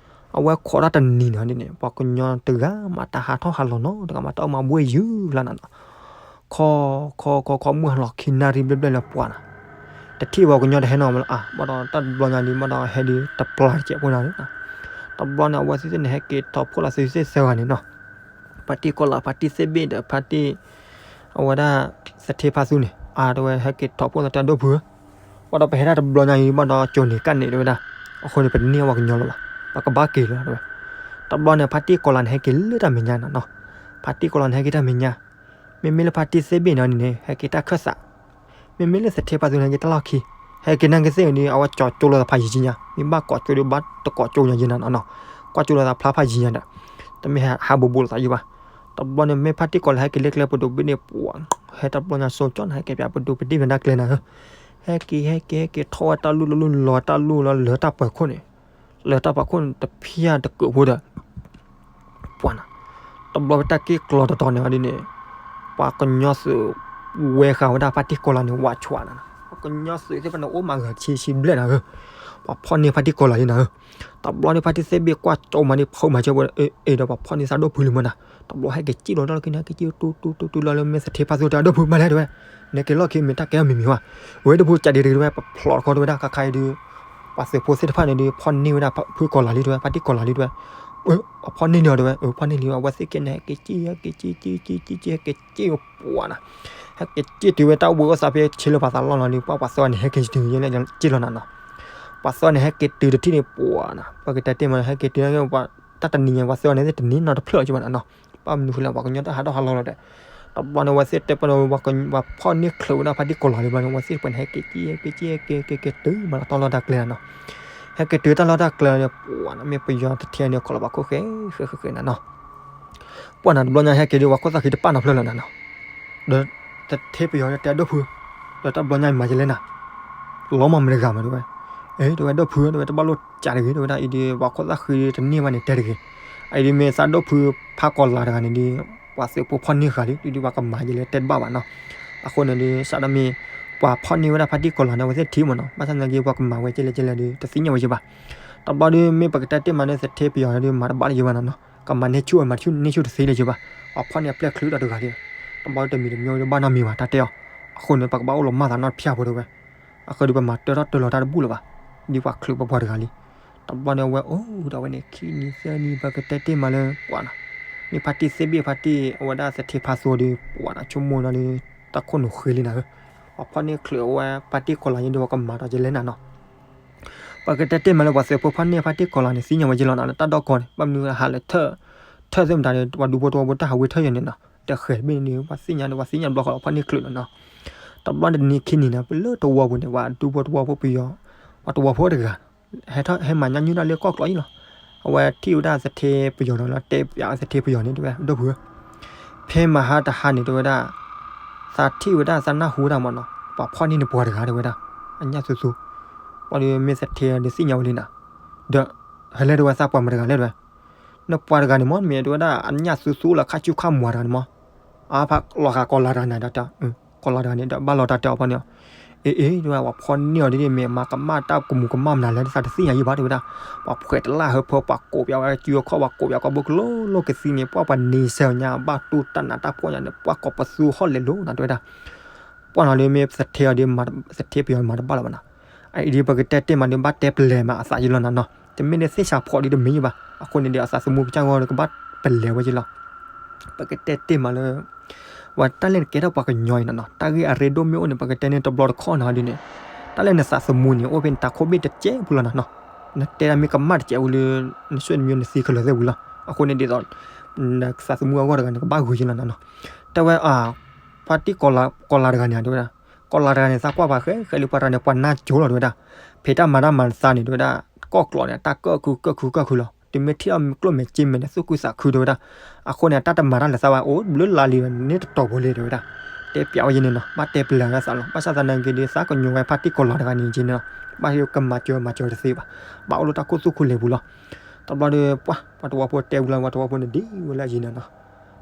အဝဲခိးတၢ်တနံၤန့ၣ်ဒ်န့ၣ် ပှၤကညီတဂၤမး တၢ်ဟးထီၣ်ဟးလီၤနီတဂၤမး တၢ်အိၣ်မးဘှ့ၣ်ယုၢ်လၢနၤနီၤ ခိးခိးခိးခိး မုၢ်ဟါလီၤခံနၣ်ရံၣ်ဘျဲၣ်ဘျဲၣ်လၢပှၤနီၤ တထံၣ်ဝဲကညီတဟဲနီၤမးလၢအါ ဘၣ်ဒီးတၢ်တဘျီညါဒ် ဘၣ်ဒီးဟဲဒ်တပျၢ်တစဲးဖိနီၤ တဘျီန့ၣ် အဝဲသ့ၣ်သ့ၣ်န့ၣ်ဟဲက့ၤထီၣ်ဖှိၣ်လီၤသးသ့ၣ်သၢဂၤန့ၣ်နီၤ ဖါတံၢ်ကီၤလၤ ဖါတံၢ်သ့ၣ်ဘ့ၣ်ဒီးဖါတံၢ် အဝဲဒၣ် သထ့ဖါသူန့ၣ် အါ တဲဝဲဟဲက့ၤထီၣ်ဖှိၣ်သးတၢ်ဒိၣ်ဖုဧၢ ဘၣ်ဒီးပဟဲဒၣ်တဘျီညါအံၤ ဘၣ်ဒီးကၠိၤန့ၣ်ကၣ်န့ၣ်တဲဝဲဒၣ် အဃိန့ၣ် ပတန့ၢ်ဝဲကညီလၢၤဘၣ် ပကဘၣ်က့ၤလီၤတဲဝဲ တဘျီန့ၣ် ဖါတံၢ်ကီၤလၤန့ၣ် ဟဲက့ၤလၢတၢ်မဲာ်ညါနီၤနီၤ ဖါတံၢ်ကီၤလၤန့ၣ် ဟဲက့ၤတၢ်မဲာ်ညါ မ့မ့ၢ်လၢဖါတံၢ်သ့ၣ်ဘ့ၣ်န့ၣ်န့ၣ် ဟဲက့ၤတၢ်ခၢၣ်သး မ့မ့ၢ်လၢသထ့ဖါသူန့ၣ် ဟဲက့ၤတၢ်လီၢ်ခံ ဟဲက့ၤနာ်က့ၤသ့ၣ်န့ၣ် အဝဲကၠီၤကၠိလိာ်သးဖးယံာ်ကံညါ မ့ၢ်ဘၣ်ကိးကၠိဒီးဘၣ်တကိးကၠိညါက့ၤနၤနီၤနီၤ ကွၢ်ကၠိလိာ်သးဖျါဖးယံာ်ညါဒီး တမ့ၢ်ဟးဘူးဘူးလိာ်သးယံာ်ဘၣ် တဘျီန့ၣ် မ့ၢ်ဖါတံၢ်ကီၤလၤ ဟဲက့ၤလၢကျဲပဒိၣ်ဘ့ၣ်န့ၣ် ပှၤ ဟဲတဘျီညါစိကၠီန့ၣ် ဟဲက့ၤပၠးပဒိၣ်ပဒ့ၣ်ဖဲဒၣ်ကျဲနၤဧၢ ဟဲက့ၤ ဟဲက့ၤ ဟဲက့ၤထီၣ်ဝဲတၢ်လူၢ်လီၤလူၢ် လီၤတၢ်လူၢ်လီၤလၢတၢ်ပၢၤခိၣ်န့ၣ် လၢတၢ်ပၢၤခိၣ်န့ၣ် တဖၠၣ်တကုးဖိဒီး ပှၤနီၤ တဘျီဖဲတၢ်က့ၣ်ကျီတတီၤန့ၣ်ဒ်န့ၣ် ပှၤကညီသုး ဝဲဃာ်ဝဲဒၣ်ဖါတံၢ်ကီၤလၤန့ၣ် ဝးဆှးနၤနီၤ ပှၤကညီသုးသ့ၣ်တဖၣ်န့ၣ် အိၣ်မးဂၤဆံဆံဘျဲၣ်နၤဧၢ ပှၤဖီၣ်န့ၢ်ဖါတံၢ်ကီၤလၤလံနၤဧၢ တဘျီန့ၣ် ဖါတံၢ်သ့ၣ်ဘ့ၣ်ကွၢ်ကၠိမးန့ၣ် ဖုးမၤစၢၤဝဲ အ့ဒီးပှၤဖီၣ်န့ၢ်သးဒိၣ်ဖုလံမးနၤ တဘျီဟဲက့ၤစံၣ်လီၤတၢ်လီၢ်ခံန့ၣ် ဟဲက့ၤစံၣ် တူတူတူတူလီၤလၢမ့ၢ်သထ့ဖါသူတၢ်ဒိၣ်ဖုမးလဲၣ်တဲဝဲ နက့ၤလီၢ်ခံမ့ၢ်တၢ်ကဲအီၤမံၤမံၤဝဲ ဝဲဒၣ်ဖုကးဒံးတဂ့ၤတဲဝဲ ပဖျိးတခီတဲဝဲဒၣ် ခါခါအံၤဒုး ပှၤသုးဖိသ့ၣ်တဖၣ်န့ၣ်ဒုး ဖီၣ်န့ၢ်ဝဲဒၣ်ဖုကီၤလၤလံတဲဝဲ ဖါတံၢ်ကီၤလၤလံတဲဝဲ အဖီၣ်န့ၢ်လံအီၤတဲဝဲ အဖီၣ်န့ၢ်လံ အဝဲသ့ၣ်ကဲန့ၣ် ဟဲက့ၤစံၣ် ဟဲက့ၤစံၣ် စံၣ် စံၣ် စံၣ် ဟဲက့ၤစံၣ်ပှၤနီၤ ဟဲက့ၤစံၣ်တုၤဝဲတၢ်ဝဲအိၣ်သးဖဲဆ့လၢပှၤသးလီၢ်လီၤဒီး ပှၤပှၤသၢဂၤန့ၣ် ဟဲက့ၤတုၤယဲလၢစံၣ်လီၤနၤနီၤ ပှၤသၢဂၤန့ၣ် ဟဲက့ၤတုၤတထံၣ်န့ၣ်ပှၤနီၤ ပကတဲတ့ၢ်မး ဟဲက့ၤတုၤန့ၣ် တၢ်တနံၤညါပှၤသၢဂၤန့ၣ် တန့ၢ်နီတဖျၢၣ်လီၤက့ဘၣ်နီၤ ဘၣ်မနုၤဃိလဲၣ် ပှၤကညီတၢ်ဟးထီၣ်ဟးလီၤလီၤဒီး တဘျီန့ၣ် အဝဲသ့ၣ်တဲပှၤန့ၣ် ပှၤဖီၣ်န့ၢ်ချုးဝဲဒၣ်ဖါတံၢ်ကီၤလၤလံဘျီန့ၣ် အဝဲသ့ၣ်တဖၣ်န့ၣ် ဟဲက့ၤစံၣ် ဟဲက့ၤစံၣ် ဟဲက့ၤ ဟဲက့ၤတုၤမးလီၤ တၢ်လီၢ်တၢ်ကျဲနၤနီၤ ဟဲက့ၤတုၤတၢ်လီၢ်တၢ်ကျဲန့ၣ် ပှၤနီၤ မ့ၢ်ပယီၤသထ့န့ၣ် ခိးလီၤပှၤခိၣ်ဃဲဃဲဃဲဃဲနၤနီၤ ပှၤနီၤ တဘျီညါဟဲက့ၤဒီး ပှၤခိၣ်သၣ်ဃံတပာ်နီတဖျၢၣ်လၢၤနၤနီၤ ဒီးသထ့ပယီၤတဲအဒိၣ်ဖု ဒီးတၢ်တဘျီညါမၤယလဲၣ်နၤ လီၤမၢ်မတၤတဂၤမးတဲဝဲ အ့ တဲဝဲဒိၣ်ဖု တဲဝဲတဘၣ်လိၣ်ကးတဂ့ၤ တဲဝဲဒၣ်အံၤဒီး ပှၤခိၣ်သၣ်ဃံတန့ၢ်ဘၣ်န့ၣ် တဲတဂ့ၤ အံၤဒီးမ့ၢ်သးဒိၣ်ဖုဖါကီၤလၤတဂၤန့ၣ်ဒီး ပှၤသုးဖိဖီၣ်န့ၢ်ဃာ်လံ ဒ်ဒ်ပှၤကမၤယလဲၣ်တဲတဘၣ်ဘၣ်နီၤ အဃိန့ၣ်ဒီး စးထီၣ်မ့ၢ် ပှၤဖီၣ်န့ၢ်ဝဲဒၣ်ဖါတံၢ်ကီၤလၤန့ၣ် အဝဲသ့ၣ်ထံၣ်မးနီၤ ဘၣ်ဆၣ်သနာ်က့ ပှၤကမၤဝဲကဲလဲၣ်ကဲလဲၣ်ဒီး တသ့ၣ်ညါဝဲယဘၣ် တဘျီဒီး မ့ၢ်ပကတဲတ့ၢ်မးဒီး သထ့ပယီၤဒီး မၤတဘၣ်လၢၤယဘၣ်နၤနီၤ ကမၤန့ၢ်ဆူၣ်ဝဲ မၤဆူၣ်န့ၢ်ဆူၣ်တသ့လၢၤယဘၣ် ပှၤဖီၣ်န့ၢ်အပျဲၢ်ချုးဒီးတဂၤလံ တဘျီတမံၤတမံၤဒီးဘၣ်နီတမံၤဘၣ် တၢ်တဲအီၤ အဃိန့ၣ် ပကဘၣ်အိၣ်လီၤမၢ်သးနီတဖၠၣ်ဖိတဲဝဲ အဃိဒီးပမၤတၢထီၣ်တၢလီၤတၢ်တဘူၣ်လၢၤဘၣ် ဒ်ပှၤချုးပပှၤတဂၤလံ တဘျီန့ၣ်အဝဲအိၣ်ဒီးဝဲန့ၣ် ခံနံၤသၢနံၤ ပကတဲတ့ၢ်မးလၢပှၤနီၤ မ့ၢ်ဖါတံၢ်သ့ၣ်ဘ့ၣ်ဖါတံၢ် အဝဲဒၣ်သထ့ဖါသူဒီး ပှၤနီၤ ဆိကမိၣ်နီၤဒီး တၢ်ခိၣ်နူာ်ဃ့လံနၤဧၢ ပှၤဖီၣ်န့ၢ်ချုးအဝဲဖါတံၢ်ကီၤလၤယဲဒီး ပှၤကမၤဒီးယလဲၣ်နၤနီၤ ပကတဲတ့ၢ်မးလၢပှၤသုးဖိဖီၣ်န့ၢ်ဖါတံၢ်ကီၤလၤန့ၣ် သ့ၣ်ညါဝဲယလီၤနၤလၢတၢ်ဒီကီၢ်န့ၣ် ဘၣ်မနုၤဟးလၢထၢၣ် ထၢၣ်သ့ၣ်မတၤဒီး ပှၤဒူဖိတဝီဖိတၢ်ဟးဝ့ၤထၢၣ်ယဲန့ၣ်နီၤ တဃဲၤတဘ့ၣ်န့ၣ် ပှၤသ့ၣ်ညါဒီး ပှၤသ့ၣ်ညါဘျီဃီလီၤဖီၣ်န့ၢ်ချုးလီၤနီၤ တဘျီတနံၤခံနံၤန့ၣ် ပလၢတဝီပူၤန့ၣ် ပှၤဒူဖိတဝီဖိပယီၤ ပှၤတဝီဖိတဂၤ ဟဲထီၣ်ဟဲမၤညၣ်ညိၣ်ဒၣ်လၢကီၢ်ကျီအံၤလီၤ အဝဲထံၣ်ဝဲဒၣ်သထ့ပယီၤဒီး လီၤတဲပၠးသထ့ပယီၤန့ၣ် တဲဝဲ ဒိၣ်ဖုဧၢ ဖဲမဟါတဟါန့ၣ် တဲဝဲဒၣ် သးထံၣ်ဝဲဒၣ်သးနၢ်ဟူဝဲဒၣ်မးနီၤ ပှၤဖီၣ်န့ၢ်န့ၣ်ပှၤတဂၤ တဲဝဲဒၣ် အညၣ်သူသူ ပှၤဒီးမ့ၢ်သထ့ဒီးသ့ၣ်ညါဝဲလံနၤ ဒီး ဟဲလဲၣ်တဲဝဲသးပှၤမတၤတဂၤလဲၣ်တဲဝဲ နပှၤတဂၤန့ၣ်မး မ့ၢ်တဲဝဲဒၣ် အညၣ်သူသူလီၤခါဆူခါမွၤတဂၤန့ၣ်မး အဖးလီၤဃာ်ကီၤလၤတဂၤန့ၣ်ဒီး ကီၤလၤတဂၤန့ၣ်ဒီး ဘၣ်လီၤတၢ်တဲအီၤဖီၣ်န့ၢ်အီၤ အ့ အ့ တဲဝဲ ပှၤဖီၣ်န့ၢ်အီၤဒ်န့ၣ် မ့ၢ်မၤကမၣ်တၢ်ကမူၤကမၣ်မနုၤလဲၣ် သးတသ့ၣ်ညါယံၤဘၣ် တဲဝဲဒၣ် ပှၤဖှဲးတလၢ်ဟၢဖၢ ပှၤကိးပၠးဝဲစုအခီၣ် ပှၤကိးပၠးကီးဘိကလိလိကသံန့ၣ် ပှၤပှၤန့ဆၢညါ ဘၣ်တူၢ်တၢ်နးတၢ်ဖှီၣ်ညါန့ၣ် ပှၤကိးပသူဟီၣ်လဲၤလိၤနၤ တဲဝဲဒၣ် ပှၤနီၤလၢမ့ၢ်သထ့အီၤဒီး သထ့ပယီၤမၤတဘၣ်လၢၤဘၣ်နီၤ အအံၤဒ်ပကတဲတ့ၢ်မးဒီး ဘၣ်တဲပလဲၤမးအသးယံၤလီၤနၤနီၤ တမ့ၢ်လၢသ့ၣ်ဆးဖှီၣ်ဒ်တမ့ၢ်ယံၤဘၣ် အဃိန့ၣ်ဒီး အသးသမူကစၢ်ဂီၢ်ဒီး ကဘၣ်ပလဲၤဝဲယံၤလီၤ ပကတဲတ့ၢ်မးလၢ ဝဲတၢ်လၢနကဲထီၣ်ပှၤကညီအံၤနီၤနီၤ တၢ်ဂ့ၢ်အရ့ဒိၣ်မ့ၢ်အိၣ်န့ၣ် ပကတဲန့ၢ်တဘျီတခီၣ်နီၤဒ်န့ၣ် တၢ်လၢနသးသမူန့ၣ် အိၣ်ဖဲနတၢ်ခိၣ်ဘ့ၣ်တစဲးပူၤလီၤနၤနီၤ နတဲဒၣ်မ့ၢ်ကမၣ်တစဲးပူၤလၢ နဆွေမျိုးနသံခဲလၢာ်သ့ၣ်ပူၤလီၤ အဃိန့ၣ် ဒ်သိး နသးသမူအဂီၢ်တဂၤန့ၣ် ကဘၣ်ဂုာ်ယံၤလီၤနၤနီၤ တဲဝဲ ဖါတံၢ်ကီၤလၤတဂၤန့ၣ် တဲဝဲဒၣ် ကီၤလၤတဂၤန့ၣ် သးကွၢ်ပှၤဃဲဃဲလၢပှၤတဂၤန့ၣ် ပှၤနၢ်ကၠိလီၤ တဲဝဲဒၣ် ဖံးတၢ်မၤတၢ်မၤသးန့ၣ် တဲဝဲဒၣ် ကီၢ်ကျိးန့ၣ် တၢ်ကၢၣ်ခုကၢၣ်ခုကၢၣ်ခုလီၤ တုၤမ့ၢ်ထံၣ်ထီၣ်ကျိၣ်မဲာ်စ့မဲာ်န့ၣ် သူၣ်ခုသးခု တဲဝဲဒၣ် အဃိန့ၣ် တၢ်တမၤတၢ်လၢသးဘၣ် အိၣ်ဘျုးလါလံ န့ၢ်တတီၤဖိလံ တဲဝဲဒၣ် တဲပၠးဝဲယဲန့ၣ်နီၤ ဘၣ်တဲပလဲၤဝဲသးလီၤ ဘၣ်ဆၣ်သနာ်က့ဒီး သးကညီၤဝဲဖါတံၢ်ကီၤလၤတဂၤန့ၣ်က့န့ၣ်လီၤ ဘၣ်ကမၤစၢၤမၤစၢၤတသ့ဘၣ် ဘၣ်အိၣ်လၢတၢ်ခိၣ်သူၣ်ခိၣ်လဲၤပူၤလီၤ တဘျီဒီး ပှၤ ပှၤတဝီဖိတဲဝံၤလီၤ ပှၤတဝီဖိန့ၣ်ဒံးဝဲလၢအယံၤန့ၣ်နီၤ.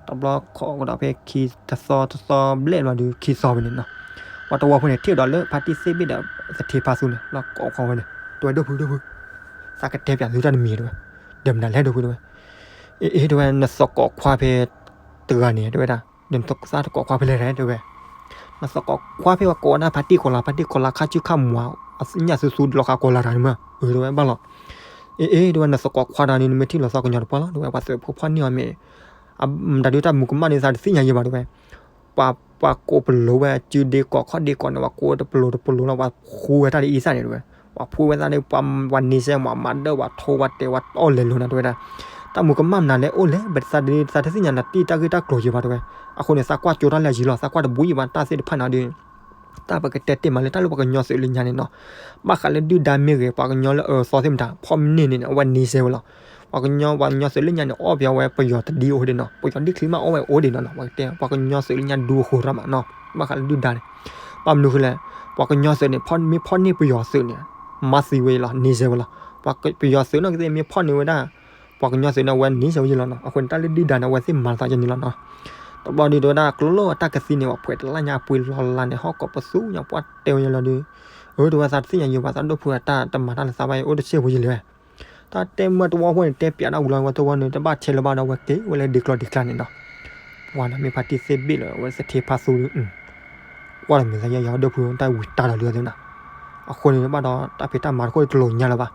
တဘျီခိးကဒီးဖဲခံတသီတသီဘျဲၣ်လီၤဒီး ခံသီဝဲန့ၣ်နီၤ, ပှၤတဝီဖိန့ၣ် ထံၣ်ဒီးလၢဖါတံၢ်သ့ၣ်ဘ့ၣ်ဒီး သထ့ဖါသူန့ၣ် လီၤကိးခွါဝဲန့ၣ် တဲဝဲ ဒိၣ်ဖု ဒိၣ်ဖု, သးကတဲပၠးသုတၢ်တမံၤတဲဝဲ, ဒီးမနုၤလဲၣ်ဒိၣ်ဖုတဲဝဲ, အ့ အ့ တဲဝဲ နသကိးခွါဖဲ တဂၤန့ၣ် တဲဝဲဒၣ်, ဒီးနသကိးခွါဖဲလဲၣ်တဲဝဲ, နသကိးခွါဖဲပှၤကိးဝဲဒၣ်ဖါတံၢ်ကီၤလၤ ဖါတံၢ်ကီၤလၤခါဆူခါမး ညၣ်သူသူလီၤဃာ်ကီၤလၤတဂၤန့ၣ်မး အၢ တဲဝဲဘၣ်လီၤ. အ့ အ့ တဲဝဲ နသကိးခွါတဂၤန့ၣ် နမ့ၢ်ထံၣ်လီၤသီကညီၤတပှၢ်လီၤ တဲဝဲ ပှၤသုးဖိဖီၣ်န့ၢ်အီၤမ့ၢ် မတၤဒုးတၢ်မူကမၣ်န့ၣ် သးတသ့ၣ်ညါယံၤဘၣ်တဲဝဲ, ပှၤ ပှၤကိးပလိာ်ဝဲအစုဒ့ကိးခီၣ်ဒ့ကိးန့ၣ် ပှၤကိးတပလိာ်တပလိာ်လီၤ ပှၤဖှူဝဲတၢ်လၢအံသၣ်န့ၣ်တဲဝဲ, ပှၤဖှူဝဲသးန့ၣ် ပှၤ ပှၤန့ဆဲ ပှၤမၤဒၢၣ် ပှၤထိ ပှၤတဲာ် ပှၤအီၣ်လဲၤလိာ်နၤတဲဝဲဒၣ်, တၢ်မူကမၣ်မနုၤလဲၣ်အိၣ်လဲၣ် ပသးတသ့ၣ်ညါနၤတၢ်ဂ့ၢ်တၢ်ကျိၤယံၤဘၣ်တဲဝဲ, အဃိန့ၣ် သးကွၢ်ကၠိတၢ်လၢအယံၤလီၤ သးကွၢ်တဘိယံၤဘၣ်တၢ်သ့ၣ်တဖၣ်န့ၣ်ဒီး တၢ်ပကတဲတ့ၢ်မးလၢတၢ်လၢပှၤကညီသုးလၢညါန့ၣ်နီၤ, ဘၣ်ဃးလၢဒုၣ်ဒါမ့ၢ်ဂ့ၤ ပှၤကညီလၢအၢသီသ့ၣ်မတၤ ဖီၣ်မ့ၢ်န့ၢ်န့ၣ် အဝဲန့ဆဲဝဲလီၤ. ပှၤကညီ ပှၤကညီသုးလၢညါန့ၣ် အီၣ်ပယီၤဝဲပယီၤတဒံအိၣ်ဒံးနီၤ, ပယီၤဒ့ချံမးအီၣ်ဝဲအိၣ်ဒံးနီၤနီၤ, ပှၤကတဲ ပှၤကညီသုးလၢညါဒူအဃိရၣ်မးနီၤ, ဘၣ်ဃးလၢဒုၣ်ဒါန့ၣ်, ဘၣ်မနုၤဃိလဲၣ်, ပှၤကညီသုးန့ၣ် မ့ၢ်ဖီၣ်န့ၢ်ပယီၤသုးန့ၣ် မၤသံဝဲလီၤ န့ဆဲဝဲလီၤ, ပယီၤသုးနီၣ်ကသ့ၣ်မ့ၢ်ဖီၣ်န့ၢ်ဝဲဒၣ် ပှၤကညီသုးန့ၣ် အဝဲန့ဆဲဝဲယံၤလီၤနီၤ, အဃိန့ၣ် တၢ်လၢဒုၣ်ဒါန့ၣ် အဝဲသ့ၣ်မၤသးယံၤန့ၣ်လီၤနီၤ. တဘျီဒုးတဲဝဲဒၣ် ကျိလီၤအတၢ်ကသံန့ၣ် ပှၤဖှဲးတလၢ်ညါအပှ့ၤလီၤလၢ်န့ၣ် ဟီၣ်ကိးပသူညါပှၢ်တဲဝဲယံၤလီၤဒီး, အၢ တဲဝဲသးတသ့ၣ်ညါယံၤဘၣ် သးဒိၣ်ဖုအတၢ်တမၤတၢ်လၢသးဘၣ်အံၤ အိၣ်တဆ့ၣ်ဖိယံၤလဲၣ်ဝဲ တၢ်တဲမၢတဝီဖိန့ၣ် တဲပၠးဒၣ်ဝံၤလီၤ ဝဲတဝီန့ၣ် တဘၣ်ထဲလၢၤဘၣ်ဒီး ဝဲက့ၤဝဲလၢဒ့ကျီၢ်ဒ့ကျါန့ၣ်နီၤ, ပှၤနီၤ မ့ၢ်ဖါတံၢ်သ့ၣ်ဘ့ၣ်လၢ အဝဲသထ့ဖါသူဒီး ကွၢ်လီၤမ့ၢ်သးယဲယၤဒိၣ်ဖု တၢ်ဝံၤတၢ်ဒီးလၢသ့ၣ်နီၤ, အဃိန့ၣ်ဘၣ်ဒီး တၢ်ဖံးတၢ်မၤတခိၣ်တလိာ်ညါလၢၤဘၣ်,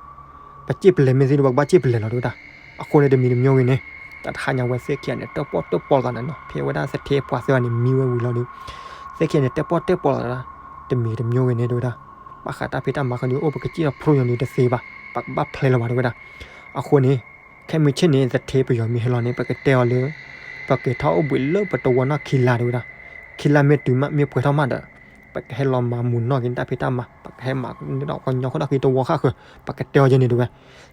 ပစ့ၣ်ပလဲၤမ့ၢ်သ့ဒီး ပကဘၣ်စ့ၣ်ပလဲၤလီၤ တဲဝဲဒၣ်, အဃိန့ၣ် တမံၤတမံၤဂ့ၤန့ၣ် တၢ်တဟါညါဝဲသ့ၣ်ခံဂၤန့ၣ် တၢၣ်ပီၣ်တၢၣ်ပီလိာ်သးန့ၣ်နီၤ, ဖဲဝဲဒၣ်သထ့ပှၤသ့ၣ်တဖၣ်န့ၣ် မံဝဲဝံၤလီၤဒီး သ့ၣ်ခံဂၤန့ၣ် တၢၣ်ပီၣ်တၢၣ်ပီလိာ်သး တမံၤတမံၤဂ့ၤန့ၣ် တဲဝဲဒၣ်, ဘၣ်ဃးတၢ်ဖံးတၢ်မၤဃီဒီး အိၣ်ပကစ့ၣ်ထီၣ်ဖျိညီဒီးတသ့ဘၣ်, ပကဘၣ်ဖျဲလၢၤဘၣ် တဲဝဲဒၣ်, အဃိန့ၣ် ခဲမုၢ်ဆ့ၣ်န့ၣ် သထ့ပယီၤမ့ၢ်ဟဲလီၤန့ၣ် ပကတဲအီၤလၢ ပက့ၤထီၣ်အိၣ်ဘှံးလၢပတဝီနီၢ်ခံလါ တဲဝဲဒၣ်, ခံလါမ့ၢ်တုၤမး မ့ၢ်ပှဲၤထီၣ်မးဒီး ပကဟဲလီၤမၤမုာ်နီၢ်က့ၤန့ၣ် တၢ်ဖံးတၢ်မၤ ပကဟဲမၤန့ၢ်ဒီး ကညီခိၣ်ဒီၣ်ဃံတဝီဃၣ်ဃၢၤ ပကတဲအီၤယဲန့ၣ် တဲဝဲ,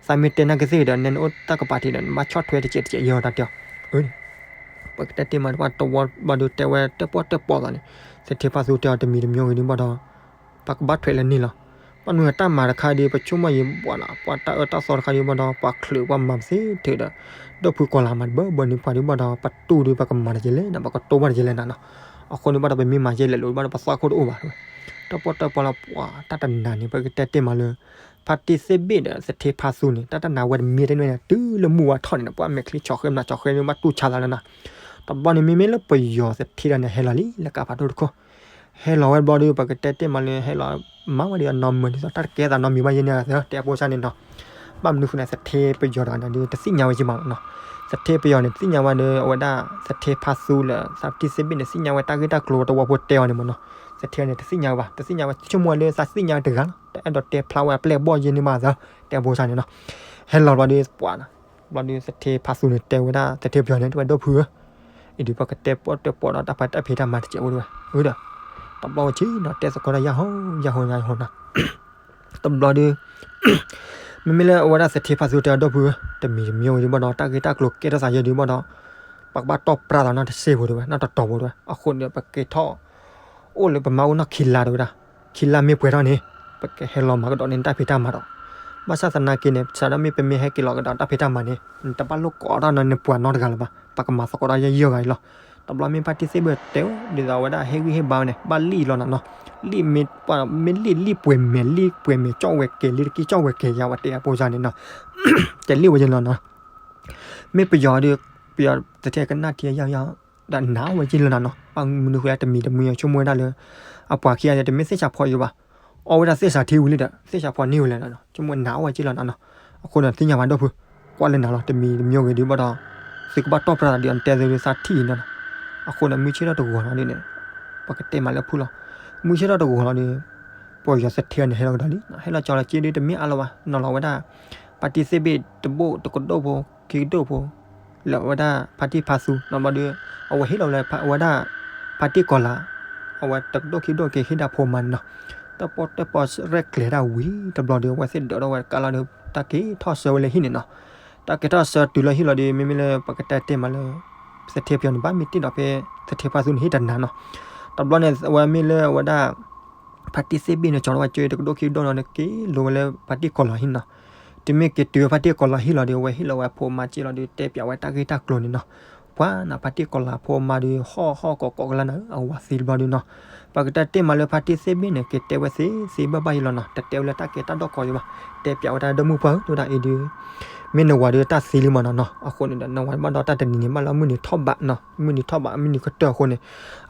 သးမ့ၢ်တဲနာ်က့သ့ၣ်ဒီး နဲနအိၣ်တၢ်ကပၤထံးဒီး နဘၣ်ဆီၣ်ထွဲတစဲးတစဲး ယဲအီၤတၢ်တဲအီၤ, အၢ ပကတဲတ့ၢ်မးတဝီဘၣ်ဒီး တဲဝဲတၢၣ်ပီၣ်တၢၣ်ပီလိာ်သးန့ၣ်, သထ့ဖါသူတဲအီၤတမံၤတမံၤဂ့ၤဒုးဘၣ်ဒီး ပကဘၣ်ထွဲလၢန့ၣ်လီၤ, ဘၣ်မနုၤတၢ်မၤတခါဒီး ပဆိကမိၣ်ယံၤဘၣ်နီၤ ပှၤတၢ်အၢတၢ်သီတခါဒီးဘၣ်ဒီး ပှၤချုးပှၤမၤပသ့ထုးဒီး ဒိၣ်ဖုကီၤလၤမၤတဘၢဘၢန့ၣ် ပှၤဒုးဘၣ်ဒီး ပတူၢ်ဒီး ပကမၤတက့ၤလဲၣ်နီၤ ပကတိၢ်ဘၣ်တက့ၤလဲၣ်နီၤနီၤ, အဃိန့ၣ်ဘၣ်ဒီး ပမ့ၢ်မၤယဲလဲၣ်လိာ်ဘၣ်ဒီး ပသးခိၣ်တအိၣ်ဘၣ် တဲဝဲ, တၢၣ်ပီၣ်တၢၣ်ပီလီၤ ပှၤတၢ်တနၤန့ၣ် ပကတဲတ့ၢ်မးလၢ ဖါတံၢ်သ့ၣ်ဘ့ၣ်ဒီးသထ့ဖါသူန့ၣ် တၢ်တနၤဝဲတမံၤတန့ၢ်န့ၣ် တုၤလၢမုၢ်ဝါထီၣ်န့ၣ် ပှၤမဲာ်ချံဆီၣ်ဃဲမနၤဆီၣ်ဃဲန့ၣ် ဘၣ်တူၢ်ဆါသးလၢနီၤ, တဘျီန့ၣ်မ့မ့ၢ်လၢပယီၤသထ့ဒီးန့ၣ် ဟဲလီၤလံ လၢကးဖးဒိၣ်တခိၣ်, ဟဲလီၤဝဲတဘျီဒီး ပကတဲတ့ၢ်မးလၢ ဟဲလီၤမၤဝဲဒီးအနီၢ်မုာ်ဒ်သိး တၢ်တကဲသးနီတမံၤဘၣ်ယဲန့ၣ် တဲအပိစၢ်န့ၣ်နီၤ, ဘၣ်မနုၤဃိန့ၣ် သထ့ပယီၤတဂၤန့ၣ်ဒီး တသ့ၣ်ညါဝဲက့မးနီၤ, သထ့ပယီၤန့ၣ် တသ့ၣ်ညါဝဲဒီး အဝဲဒၣ်သထ့ဖါသူလၢ သထ့သ့ၣ်ဘ့ၣ်န့ၣ် သ့ၣ်ညါဝဲတၢ်ဂ့ၢ်တၢ်ကျိၤ တဝီဖိတဲအီၤန့ၣ်မးနီၤ, သထ့န့ၣ် တသ့ၣ်ညါဝဲဘၣ် တသ့ၣ်ညါဝဲ ဆိကမိၣ်ဝဲလၢသးသ့ၣ်ညါဝဲတဂၤလီၤ တအဲၣ်ဒိးတဲဖျါဝဲအပျဲၢ်အဘီၣ်ယဲန့ၣ်ဘၣ်သး တဲအပိစၢ်န့ၣ်နီၤ, ဟဲလီၤဘျီဒီး ပှၤ ဘျီဒီးသထ့ဖါသူန့ၣ် တဲဝဲဒၣ်သထ့ပယီၤန့ၣ် တဲဝဲဒိၣ်ဖုဧၢ, အံၤဒုး ပကတဲပီၣ်တဲပီဒီး တၢ်ဖံးတၢ်မၤတစဲးဖိတဲဝဲ, အၢဒီး တဘျီဝဲဆ့နီၤ တဲသကိးတၢ်ယၢ်ဟိယၢ်ဟိယၢ်ဟိနီၤ, တဘျီဒီး မ့မ့ၢ်လၢအဝဲဒၣ်သထ့ဖါသူတဲအီၤဒိၣ်ဖုဧၢ, တမံၤတမံၤဝဲဒုးဘၣ်ဒီး တၢ်ဂ့ၢ်တၢ်ကျိၤကဲထီၣ်သးယဲဒုးဘၣ်ဒီး ပကဘၣ်တီၢ်ပြၢသးနီတစဲးဖိတဲဝဲ နီတတီၤဖိတဲဝဲ, အဃိန့ၣ် ပက့ၤထီၣ် အိၣ်လၢပမါအိၣ်နီၢ်ခံလါတဲဝဲဒၣ်, ခံလါမ့ၢ်ပှဲၤထီၣ်န့ၣ် ပကဟဲလီၤမၤကဒီးန့ၢ်တၢ်ဖံးတၢ်မၤဒီး, ဘၣ်ဆၣ်သနာ်က့န့ၣ် စးထီၣ်မ့ၢ်ပမ့ၢ်ဟဲက့ၤလီၤကဒီးတၢ်ဖံးတၢ်မၤန့ၣ် နတဘၣ်လိၣ်ကိးထီၣ်နီၤန့ၣ်ပှၤနီတဂၤလၢၤဘၣ်, ပကမၤသကိးတၢ်ယဲၢ်ဂၤအံၤလီၤ, တဘျီမ့ၢ်ဖါတံၢ်သ့ၣ်ဘ့ၣ်တဲဝဲ ဒ်သိးအဝဲဒၣ်ဟ့ၣ်ဂံၢ်ဟ့ၣ်ဘါဝဲန့ၣ် ဘၣ်လံၣ်လီၤနီၤနီၤ, လံၣ်မ့ၢ် မ့ၢ်လံၣ်လံၣ်ပှဲၤမဲာ် လံၣ်ပှဲၤမဲာ်ကၠီၣ်ဝဲက့ၤ လံၣ်တက့ၢ်ကၠီၣ်ဝဲက့ၤယၤဝဲတဲအပိစၢ်န့ၣ်နီၤ, တဲလံၣ်ဝဲယဲၢ်လီၤနီၤ မ့ၢ်ပယီၤဒီး ပယီၤသထ့ကနၣ်ထံယၢ်ယၢ် ဒီးနာ်ဝဲက့ၤလၢနီၤနီၤ, ဘၣ်မနုၤဃိတမံၤတမံၤဆိကမိၣ်ဝဲဒၣ်လၢ အပှၤခံဂၤန့ၣ် တမ့ၢ်သ့ၣ်ဆးဖီအံၤဘၣ်, အီၣ်ဝဲဒၣ်သ့ၣ်ဆးထံဝံၤလံဒီး သ့ၣ်ဆးဖီန့ၢ်ဝဲလဲၣ်နီၤ, ဆိကမိၣ်နာ်ဝဲက့ၤလီၤနီၤနီၤ, အဃိန့ၣ် သ့ၣ်ညါဘၣ်ဒိၣ်ဖု ကွၢ်လၢနၤလီၤ တမံၤတမံၤဂ့ၤဒုးဘၣ်ဒီး သုကဘၣ်တီၢ်ပြၢသးဒီး နတဲသုသးထံၣ်နီၤနီၤ, အဃိန့ၣ် မုၢ်ဆ့ၣ်ထီၣ်တဂီၤလီၤဒုးန့ၣ် ပကတဲမးလၢဖုၣ်လီၤ, မုၢ်ဆ့ၣ်ထီၣ်တဂီၤလီၤဒီး ပယီၤသထ့န့ၣ် ဟဲလီၤကဒီးလံ, ဟဲလီၤကၠီလီၤက့ၤဒုးတမ့ၢ်အါလီၤဘၣ်, နီၤလီၤဝဲဒၣ် ဖါတံၢ်သ့ၣ်ဘ့ၣ်တဘိၣ်တကဒိၣ်ဖိ ခံကဒိၣ်ဖိ လၢအဝဲဒၣ်ဖါတံၢ်ဖါသူနီၤဘျီဒီး အဝဲဟ့ၣ်လီၤဝဲဒၣ် ဖါတံၢ်ကီၤလၤ အဝဲတကဒိၣ်ခံကဒိၣ်က့ၤဟ့ၣ်ဒၣ်ဖိမၤန့ၣ်နီၤ, တၢၣ်ပီၣ်တၢၣ်ပီရဲၣ်ကျဲၤတၢ်ဝံၤတဘျီဒီး အဝဲသ့ၣ်ဒၢးထီၣ်ဝဲတကးလီၤဒီး တၢ်က့ၤထီၣ်ဆၢဝဲလၢဟံၣ်န့ၣ်နီၤ, တၢ်က့ၤထီၣ်ဆၢတုၤလၢဟံၣ်လီၤဒီး မ့မ့ၢ်လၢပကတဲတ့ၢ်မးလၢ သထ့ပယီၤန့ၣ် ဘၣ်မ့ၢ်တ့ၢ်ဒီးဖဲ သထ့ဖါသူန့ၣ်ဟ့ၣ်တနၤနီၤ, တဘျီန့ၣ် အဝဲမ့ၢ်လၢအဝဲဒၣ် ဖါတံၢ်သ့ၣ်ဘ့ၣ်န့ၣ် ကၠီၤထီၣ်ဝဲကၠီတကဒိၣ်ခံကဒိၣ်နီၤန့ၣ် က့ၤလိၤဝဲလၢဖါတံၢ်ကီၤလၤဟံၣ်နီၤ, တုၤမ့ၢ်က့ၤတုၤဝဲဖါတံၢ်ကီၤလၤဟံၣ်လီၤဒီး အဝဲဟ့ၣ်လီၤဝဲအဖိအမါစ့လီၤဒီး တဲပၠးဝဲတၢ်ဂ့ၢ်တၢ်ကျိၤန့ၣ်နီၤ. ပှၤနီၤ ဖါတံၢ်ကီၤလၤအဖိအမါဒီး ဟီၣ်ဟီၣ်ကီးကီးကလါနီၤ အဝၤသံတဘျီဒီးနီၤ. ပကတဲတ့ၢ်မးလၢဖါတံၢ်သ့ၣ်ဘ့ၣ်န့ၣ် က့ၤတဲဝဲသ့သ့ဘၣ်ဘၣ်အံၤလီၤနီၤ. တတဲဝဲလၢတၢ်ကဲတၢ်ဒီၣ်ကီးအံၤဘၣ်. တဲပၠးဝဲတၢ်ဒီမုၣ်ပှၢ်ဧၢ တဲဝဲဒၣ်အံၤဒီး မ့ၢ်နဝၤဒီးတၢ်သံလံမးနီၤနီၤ. အဃိန့ၣ်ဒီး နဝၤဘၣ်ဒီးတၢ်တနံၤန့ၣ် ဘၣ်လၢမုၢ်နံၤထီၣ်ဘးနီၤ, မုၢ်နံၤထီၣ်ဘး မုၢ်နံၤကတၢၢ်အဃိန့ၣ်,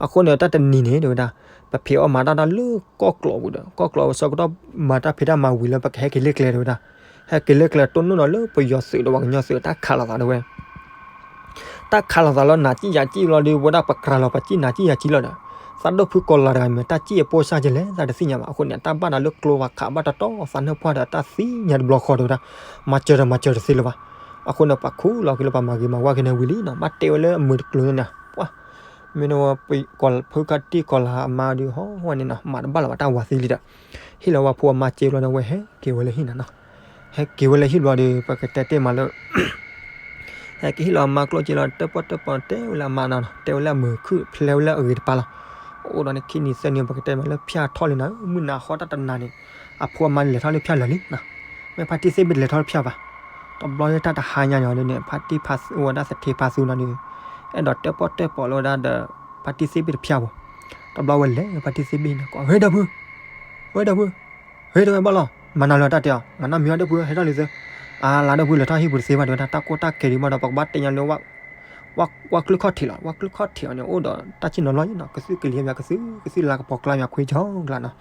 အဃိန့ၣ် တၢ်တနံၤန့ၣ် တဲဝဲဒၣ် ပဖံးအီၣ်မၤတၢ်တၢ်လၢကီၢ်ကျီးပူၤဒီး ကီၢ်ကျီးဆၢကတီၢ်မၤတၢ်ဖံးတၢ်မၤဝံၤလၢ ပကဟဲက့ၤလၢကျဲ တဲဝဲဒၣ်. ဟဲက့ၤလၢကျဲတိၢ်နီၣ်ဒီးလၢပယီၤသုးဒီးပှၤကညီသုးတၢ်ခးလိာ်သးတဲဝဲ တၢ်ခးလိာ်သးလၢနၤစံၣ်ယၤစံၣ်လီၤဒီး ဝဲဒၣ်ပကြၤလီၤ ပစံၣ်နၤစံၣ်ယၤစံၣ်လီၤဒီး သးဒိၣ်ဖုကီၤလၤတဂၤမ့ၢ် တၢ်စံၣ်အပိၢ်စၢ်ကလဲၣ် သးတသ့ၣ်ညါဘၣ်. အဃိန့ၣ် တၢ်ဘၣ်နၤလၢကျိဘၣ်ခးဘၣ်တတီ သးနၢၣ်ပှၢ်ဒီးတၢ်သ့ၣ်ညါတဘျီဃီတဲဝဲဒၣ်, မၤစၢၤဒီးမၤစၢၤတသ့လၢၤဘၣ်. အဃိန့ၣ် ပှၤခူၣ်လီၤက့ၤလၢပှၤမၤဂ့ၤမၤဝါက့ၤန့ၣ်ဝံၤလံနီၤ, ဘၣ်တဲဝဲလၢအမုာ်တကျိၤန့ၣ်နီၤ, ပှၤ မ့ၢ်န့ၣ်ဝဲ ဖုခါတံၢ်ကီၤလၤအမါဒီး ဟီဝဲန့ၣ်နီၤ မၤတဘၣ်လၢၤဘၣ်တၢ်ဝၤသံလံဒီး ဟ့ၣ်လီၤဝဲဖိအမါစ့ဘျီန့ၣ် ဝဲဟဲက့ၤဝဲလၢဟံၣ်နီၤနီၤ. ဟဲက့ၤဝဲလၢဟံၣ်ဘျီဒီး ပကတဲတ့ၢ်မးလၢ ဟဲက့ၤဟ့ၣ်လီၤအမါကျိၣ်စ့လီၤ တၢၣ်ပီၣ်တၢၣ်ပီၤတဲဝဲလၢအမါနီၤနီၤ, တဲဝဲလၢအမုာ်ခုၣ်ဖျဲးဝဲလၢအဂ့ၤတပၤလီၤ. အိၣ်ဒီးန့ၣ်ခံနံၤသၢနံၤ ပကတဲမးလၢဖၠၣ်ထီၣ်လံနီၤ, မုၢ်နၤဃီတၢ်တနၤန့ၣ် အဖိအမါန့ၣ်လဲၤထီၣ်လၢဖၠၣ်လၢာ်လံနီၤ, မ့ၢ်ဖါတံၢ်သ့ၣ်ဘ့ၣ်တလဲၤထီၣ်လၢဖၠၣ်ဘၣ်. တဘျီလၢတၢ်တဟါညါန့ၣ်န့ၣ် ဖါတံၢ်ဖါသူဝဲဒၣ်သထ့ဖါသူနီၤဒီး အဲၣ်ဒိးတၢၣ်ပီၣ်တၢၣ်ပီၤလၢဝဲဒၣ်ဒီး ဖါတံၢ်သ့ၣ်ဘ့ၣ်တဖၠၣ်ပူၤ, တဘျီဝဲလဲၤဖါတံၢ်သ့ၣ်ဘ့ၣ်န့ၣ် ကိး ဟ့ၣ်ဒီပုၢ်, ဟ့ၣ်ဒီပုၢ်, ဟ့ၣ်ဒီပုၢ်, ဟ့ၣ်ဒီပုၢ်, ဘၣ်လီၤ, မၤနၤလၢတၢ်တဲအီၤ မၤနီၢ်မံၤအီၤဒီပုၢ် ဟဲထီၣ်လံသၢ, အါလါဒီပုၢ်လဲၤထီၣ်ဟံၣ်ပူၤတသ့ဘၣ် တဲဝဲဒၣ် တၢ်ကိၢ်တၢ်ဂီၤဒံးဘၣ်ဒီး ပကဘၣ်တဲညါလၢ ဝၣ်ကျုခီၣ်ထံးလီၤ, ဝၣ်ကျုခီၣ်ထံးအီၤန့ၣ် အိၣ်ဒီးတၢ်ဆ့ၣ်နီၤလီၤနီၤ, ကသုးကလံၤဘၣ် ကသုး ကသုးလါကပီၤကျါမးခွံကၠီကျါနီၤ.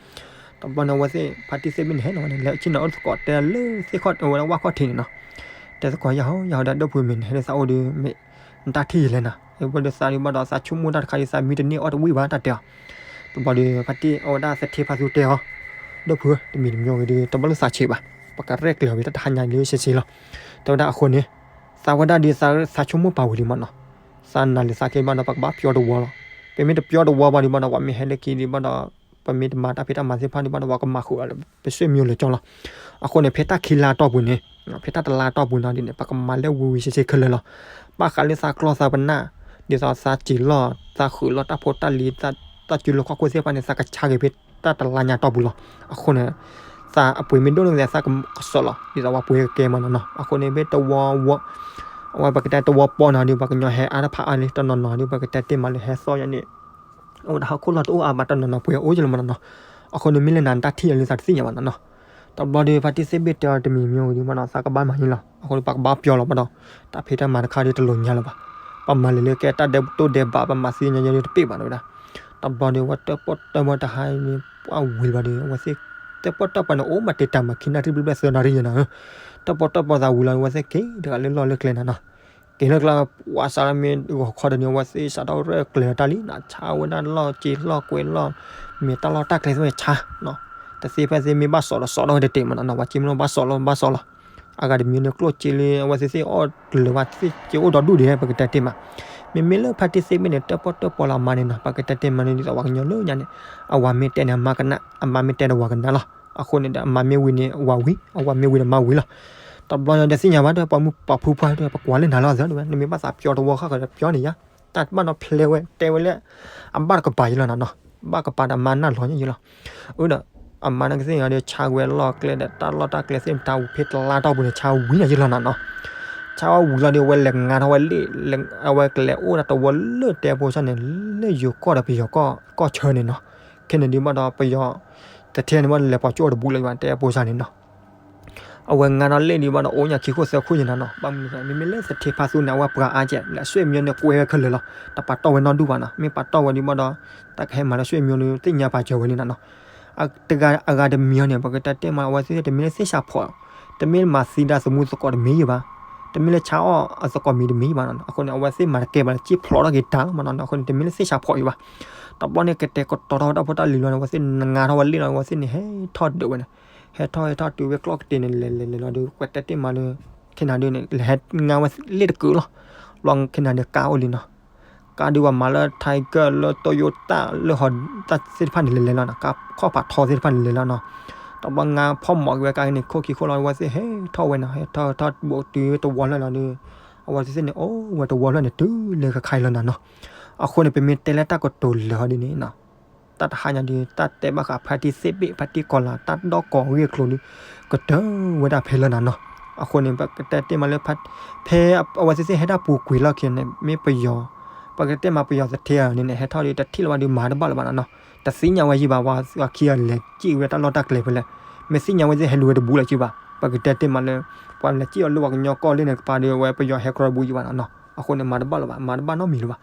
တဘျီန့ၣ် အဝဲသ့ၣ်ဖါတံၢ်သ့ၣ်ဘ့ၣ်န့ၣ် ဟဲလီၤဝဲန့ၣ် လဲၤဆ့ၣ်နီၤအိၣ်သကိးတဲလၢသ့ၣ်ခီၣ်ဝဲဒၣ်ဝၣ်ခီၣ်ထံးန့ၣ်နီၤ, တဲသကိး ယဟီ ယဟီဒီး ဒီပုၢ်မ့ၢ်နဟဲလၢသးအိၣ်ဒီး မ့ၢ်နတၢ်ထံၣ်ယလဲၣ်နီၤ, အဝဲဒီးသးဒံးဘၣ်ဒီး သးဆိကမိၣ်တၢ်တခါဒီး သးမံတန့ၢ်အီၣ်တဝံၣ်ဘၣ်တၢ်တဲအီၤ. တဘျီဒီး ဖါတံၢ်အဝဲဒၣ်သထ့ဖါသူတဲအီၤ, ဒီပုၢ်ဧၢ တမံၤတမံၤဂ့ၤဒီး တဘၣ်လိၣ်သးဆံးဘၣ်, ပကရဲၣ်ကျဲၤအီၤဝံၤတၢ်တဟါညါလံ ဆ့ဆ့လီၤ. တဲဝဲဒၣ်အဃိန့ၣ် သးဝဲဒၣ်ဒီး သးဆိကမိၣ်ပာ်ဝံၤလံမးနီၤ, သးနၤလၢသးက့ၤဘၣ်ဒီး ပကဘၣ်ပျီတဝီလီၤ. ပမ့ၢ်တပျီတဝီဘၣ်ဒံးဘၣ်ဒီး ပှၤမ့ၢ်ဟဲလၢခံဒံးဘၣ်ဒီး ပမ့ၢ်တမၤတၢ်ဖံးတၢ်မၤသ့ၣ်တဖၣ်ဒံးဘၣ်ဒီး ပှၤကမၤဃုာ်အီၤလၢ ပဆွေမျိုးလၢကၠီလီၤ. အဃိန့ၣ် ဖဲတၢ်ခံလါတီၢ်ပူၤန့ၣ်, ဖဲတၢ်တလါတီၢ်ပူၤန့ၣ်ဒ်န့ၣ် ပကမၤလၢဝံၤဝံၤဆ့ဆ့ခဲလၢာ်လီၤ. ဘၣ်ဃးလၢသးကျီသးပနၢ်, ဒ်သိးသးစံာ်လီၢ်, သးဃုာ်လီၢ်တၢ်ဖိတၢ်လံၤ, တၢ်စုလီၢ်ခီၣ်ခိၣ်သ့ၣ်တဖၣ်န့ၣ် သးကဆါက့ၤဖဲတၢ်တလါညါတီၢ်ပူၤလီၤ. အဃိန့ၣ် သးအပှ့ၤမ့ၢ်ဒိၣ်န့ၣ် သးကစီၣ်လီၤ, ဒ်သိးပှၤပှ့ၤကကဲမးနီၤနီၤ. အဃိန့ၣ် ဖဲတဝီဝီ အဝဲပကတဲတဝီပီန့ၣ်ဒီး ပှၤကညီဟဲအါတဖၣ်အါလံ, တနီၤနီၤဒီး ပကတဲတ့ၢ်မးလၢဟဲသီၣ်ယါန့ၣ် အိၣ်ဝဲဒၣ်ဟီၣ်ခိၣ်လီၢ်တအိၣ်အါဘၣ်, တနီၤနီၤပှ့ၤအိၣ်ယလၢမးနီၤနီၤ. အဃိန့ၣ် မ့ၢ်လၢနၤတၢ်ထံၣ်အီၤလၢသးတသ့ၣ်ညါဘၣ်နီၤနီၤ. တဘျီဒီး ဖါတံၢ်သ့ၣ်ဘ့ၣ်တဲအီၤတမံၤမံၤဝံၤဒီးမးနီၤ သးကဘၣ်မၤန့ၣ်လီၤ. အဃိန့ၣ် ပှၤကဘၣ်ပျီလီၤဘၣ်ဒီး တၢ်ဖံးတၢ်မၤတခါဒီးတလိၤညါလၢၤဘၣ်. ပမၤလၢလၢကဲတၢ်ဒဲးတိၢ်ဒဲးဘး ပမၤသ့ၣ်ညါယဲဒီးတပ့ၢ်ဘၣ်တဲဝဲဒၣ်. တဘျီဒီး အဝဲတၢၣ်ပီၣ်တၢၣ်ပီၤတဟါန့ၣ် ပှၤဝံၤလီၤဒီး အဝဲသ့ၣ် တၢၣ်ပီၣ်တၢၣ်ပီၤန့ၣ် အိၣ်မးတ့ၢ်တၢ်မၤခံနၣ်ရံၣ်ဘျဲၣ်ဘျဲၣ်သၢနၣ်ရံၣ်ယဲနီၤ. တၢၣ်ပီၣ်တၢၣ်ပီၤသးဝံၤလီၤ အဝဲသ့ၣ်က့ၤတဂၤလၢလီၢ်လၢကျဲနီၤနီၤ. က့ၤလၢကျဲ ပှၤစးထီၣ်မ့ၢ်ဂီၤခီဒီးန့ၣ် အဝဲသ့ၣ်စးထီၣ်ရဲၣ်ကျဲၤတၢ်လံနီၤ, ဆါဝဲဒၣ်လီၢ်စ့လီၢ်ကွဲးလီၢ် မ့ၢ်တၢ်လီၢ်တၢ်ကျဲသ့ၣ်ဝဲဆါနီၤ. တသ့ဖဲသ့ၣ်မ့ၢ်ဘၣ်စီၣ်ဒီးစီၣ်ထီၣ်ဝဲတတဲာ်မးနီၤနီၤ, ပှၤက့မ့ၢ်ဘၣ်စီၣ်လီၤဘၣ်စီၣ်လီၤ. အဂၤတမံၤန့ၣ် ကျိၣ်စ့လၢအဝဲသ့ၣ်သ့ၣ်အီၣ်လၢၤဘၣ်သ့ၣ်က့ၤအိၣ်ဒီဒူၣ်ဒံး ပကတဲတ့ၢ်မး. မ့မ့ၢ်လၢဖါတံၢ်သ့ၣ်ဘ့ၣ်န့ၣ် တၢၣ်ပီၣ်တၢၣ်ပီၤလီၤအမါန့ၣ်နီၤ, ပကတဲတ့ၢ်မးန့ၣ် ဒ်သိးပှၤကညီလၢညါန့ၣ် အဝၤမ့ၢ်တဲန့ၣ် အမါကနၣ်, အမါမ့ၢ်တဲဒီးဝၤကနၣ်လီၤ. အဃိန့ၣ်ဒီး အမါမ့ၢ်ဝံၤန့ၣ် ဝၤဝံၤ, အဝၤမ့ၢ်ဝံၤဒီးမါဝံၤလီၤ. တဘျီန့ၣ်ဒီးသ့ၣ်ညါဘၣ်ဒီး ပှၤမုၢ်ပှၤဖုပှၢ်ဒီး ပကွၢ်လၢနၤလီၤသၢဝဲ, နမ့ၢ်ဘၣ်သးပျီတဝီဃၣ်ဃၣ်ဒီးပျီန့ၣ်ယါ, တၢ်တဘၣ်နီတဖျဲဝဲ တဲဝဲလၢ အဘၣ်တကပၤယလီၤနီၤနီၤ, ဘၣ်ကပၤဒီးမါနၢ်လီၤညါယလီၤ. အၢဒီး အမါန့ၣ်ကသ့ၣ်ညါဒီး ဆါဝဲလီၢ်ကျဲဒီး တၢ်လီၢ်တၢ်ကျဲသ့ၣ်တဖၣ်ဝံၤ ဖဲတလါတီၢ်ပူၤန့ၣ် ဆါဝံၤန့ၣ်ယလီၤနီၤနီၤ. ဆါဝံၤလီၤဒီး အဝဲလဲၤငါထီၣ်ဝဲလ့ၣ်, အဝဲကလဲၤအိၣ်ဒီးတဝီလၢတဲဖိစၢ်န့ၣ် လၢယိၤကီၢ်ဒီးပယီၤကီၢ်ဆၢန့ၣ်နီၤ. ခဲန့ၣ်ဒံးဘၣ်ဒီး ပယီၤတထဲန့ၣ်ဘၣ် လဲၤပိာ်ကၠိၣ်တဘူးလၢၤဘၣ် တဲဖိစၢ်န့ၣ်နီၤ. အဝဲငါထီၣ်လ့ၣ်ဒံးဘၣ်ဒီး အိၣ်ညါခံခိၣ်သၢခိၣ်ယဲနီၤနီၤ. ဘၣ်မနုၤလဲၣ် မ့မ့ၢ်လၢသထ့ဖါသူန့ၣ် အဝဲပှၤအါကဲး လၢအဆွေမျိုးန့ၣ် ကွဲဝဲခဲလၢာ်လီၤ. တပာ်တီၢ်ဝဲနီၢ်ဒူၣ်ဘၣ်နီၤ. မ့ၢ်ပာ်တီၢ်ဝဲဒံးဘၣ်ဒီး တၢ်ကဟဲမၤလၢဆွေမျိုးန့ၣ် သ့ၣ်ညါပာ်စၢၤဝဲန့ၣ်နီၤနီၤ. တဂၤအဂၤတမံၤအီၤန့ၣ် ပကတဲတ့ၢ်မး အဝဲသ့ၣ်တမ့ၢ်လၢသ့ၣ်ဆၣ်ဖီၣ်, တမ့ၢ်မၤသံဒၣ်သမူသကိးတမံၤယံၤဘၣ်, တမ့ၢ်လၢဆါအီၣ်အသကိးမံၤတမံၤယံၤဘၣ်နီၤ. အဃိန့ၣ် အဝဲသ့ၣ်မၤတကဲဘၣ်လၢ က့ၣ်ဖျိးထီၣ်က့ၤတၢ်လီၤမးနီၤ. အဃိန့ၣ် တမ့ၢ်လၢသ့ၣ်ဆၣ်ဖီၣ်ယံၤဘၣ်. တဘျီန့ၣ် ကတဲာ်ကတီၤထီၣ်ဝဲဒၣ်ဖိတၢ်လံၤလီၤန့ၣ် အဝဲသ့ၣ်နငါထီၣ်ဝဲလ့ၣ်လီၤန့ၣ် အဝဲသ့ၣ်န့ၣ် ဟဲထီၣ်ဒုးဝဲန့ၣ်, ဟဲထီၣ်ဟဲထီၣ်တုၤဝဲကျီၢ်ကတ့ၢ်န့ၣ် လဲၤလဲၤလဲၤလဲၤလီၤဒီး ပကတဲတ့ၢ်မးလၢ ခဲနၤဒုးန့ၣ် လဲၤဟဲငါဝဲလ့ၣ်တကုာ်လီၤ. ဘျီခဲနၤဒုးကါအိၣ်လံနီၤ. ကါဒုးပှၤမၤလၢ Tiger လၢ Toyota လၢဟီၣ် တၢ်သ့ၣ်တဖၣ်န့ၣ်လဲၤလဲၤလီၤနီၤ, ကါခီၣ်ဖးထီသ့ၣ်တဖၣ်န့ၣ်လဲၤလီၤနီၤ. တဘျီငါဖီၣ်မီၤက့ၤဝဲကါန့ၣ် ခိၣ်ခံခိၣ်လီၤ အဝဲသ့ၣ်ဟဲထီၣ်ဝဲနီၤ, ဟဲထီၣ်ထီၣ်ဘူးတုၤတဝီလၢာ်လီၤဒီး အဝဲသ့ၣ်န့ၣ် အိၣ်ဝဲတဝီလၢာ်န့ၣ် တုၤလၢခဲခါအံၤလီၤနၤနီၤ. အဃိန့ၣ် ပမ့ၢ်တဲလၢတၢ်ကတိၤလၢာ်ဟီဒ်န့ၣ်နီၤ, တၢ်တဟါညါဒီး တၢ်တဲဘၣ်ဃးဖါတံၢ်သ့ၣ်ဘ့ၣ် ဖါတံၢ်ကီၤလၤ တၢ်ဒီကီၢ်ဂ့ၢ်ကျိၤဒီး ကတၢၢ်ဝဲဒၣ်ဖဲလၢနၤနီၤ. အဃိန့ၣ် ပကတဲတ့ၢ်မးလၢ ဖဲအဝဲသ့ၣ်သ့ၣ်ဟဲဒၣ်ပူၤကွံာ်လီၢ်ခံန့ၣ် မ့ၢ်ပယီၤ, ပကတဲမးပယီၤသထ့အီၤန့ၣ် ဟဲထီၣ်ဒီး တထံၣ်လၢၤဘၣ်ဒီး မၤတဘၣ်လၢၤဘၣ်နီၤနီၤ. တသ့ၣ်ညါဝဲယံၤဘၣ် ပှၤခံဂၤလဲၤစံၣ်ဝဲတၢ်လီၢ်တၢ်ကျဲဖဲလဲၣ်. မ့ၢ်သ့ၣ်ညါဝဲသ့ၣ်ဟဲလူၤဝဲတဘူးလၢၤက့ဘၣ်. ပကတဲတ့ၢ်မးလၢ ပှၤလဲၤစံၣ်အီၤလၢပှၤကညီကီၢ်လၢန့ၣ်ကပၤဒီး အဝဲပယီၤဟဲကြီတဘူးယံၤဘၣ်နီၤနီၤ. အဃိန့ၣ် မၤတဘၣ်လၢၤဘၣ်, မၤတဘၣ်နီတမံၤလၢၤဘၣ်.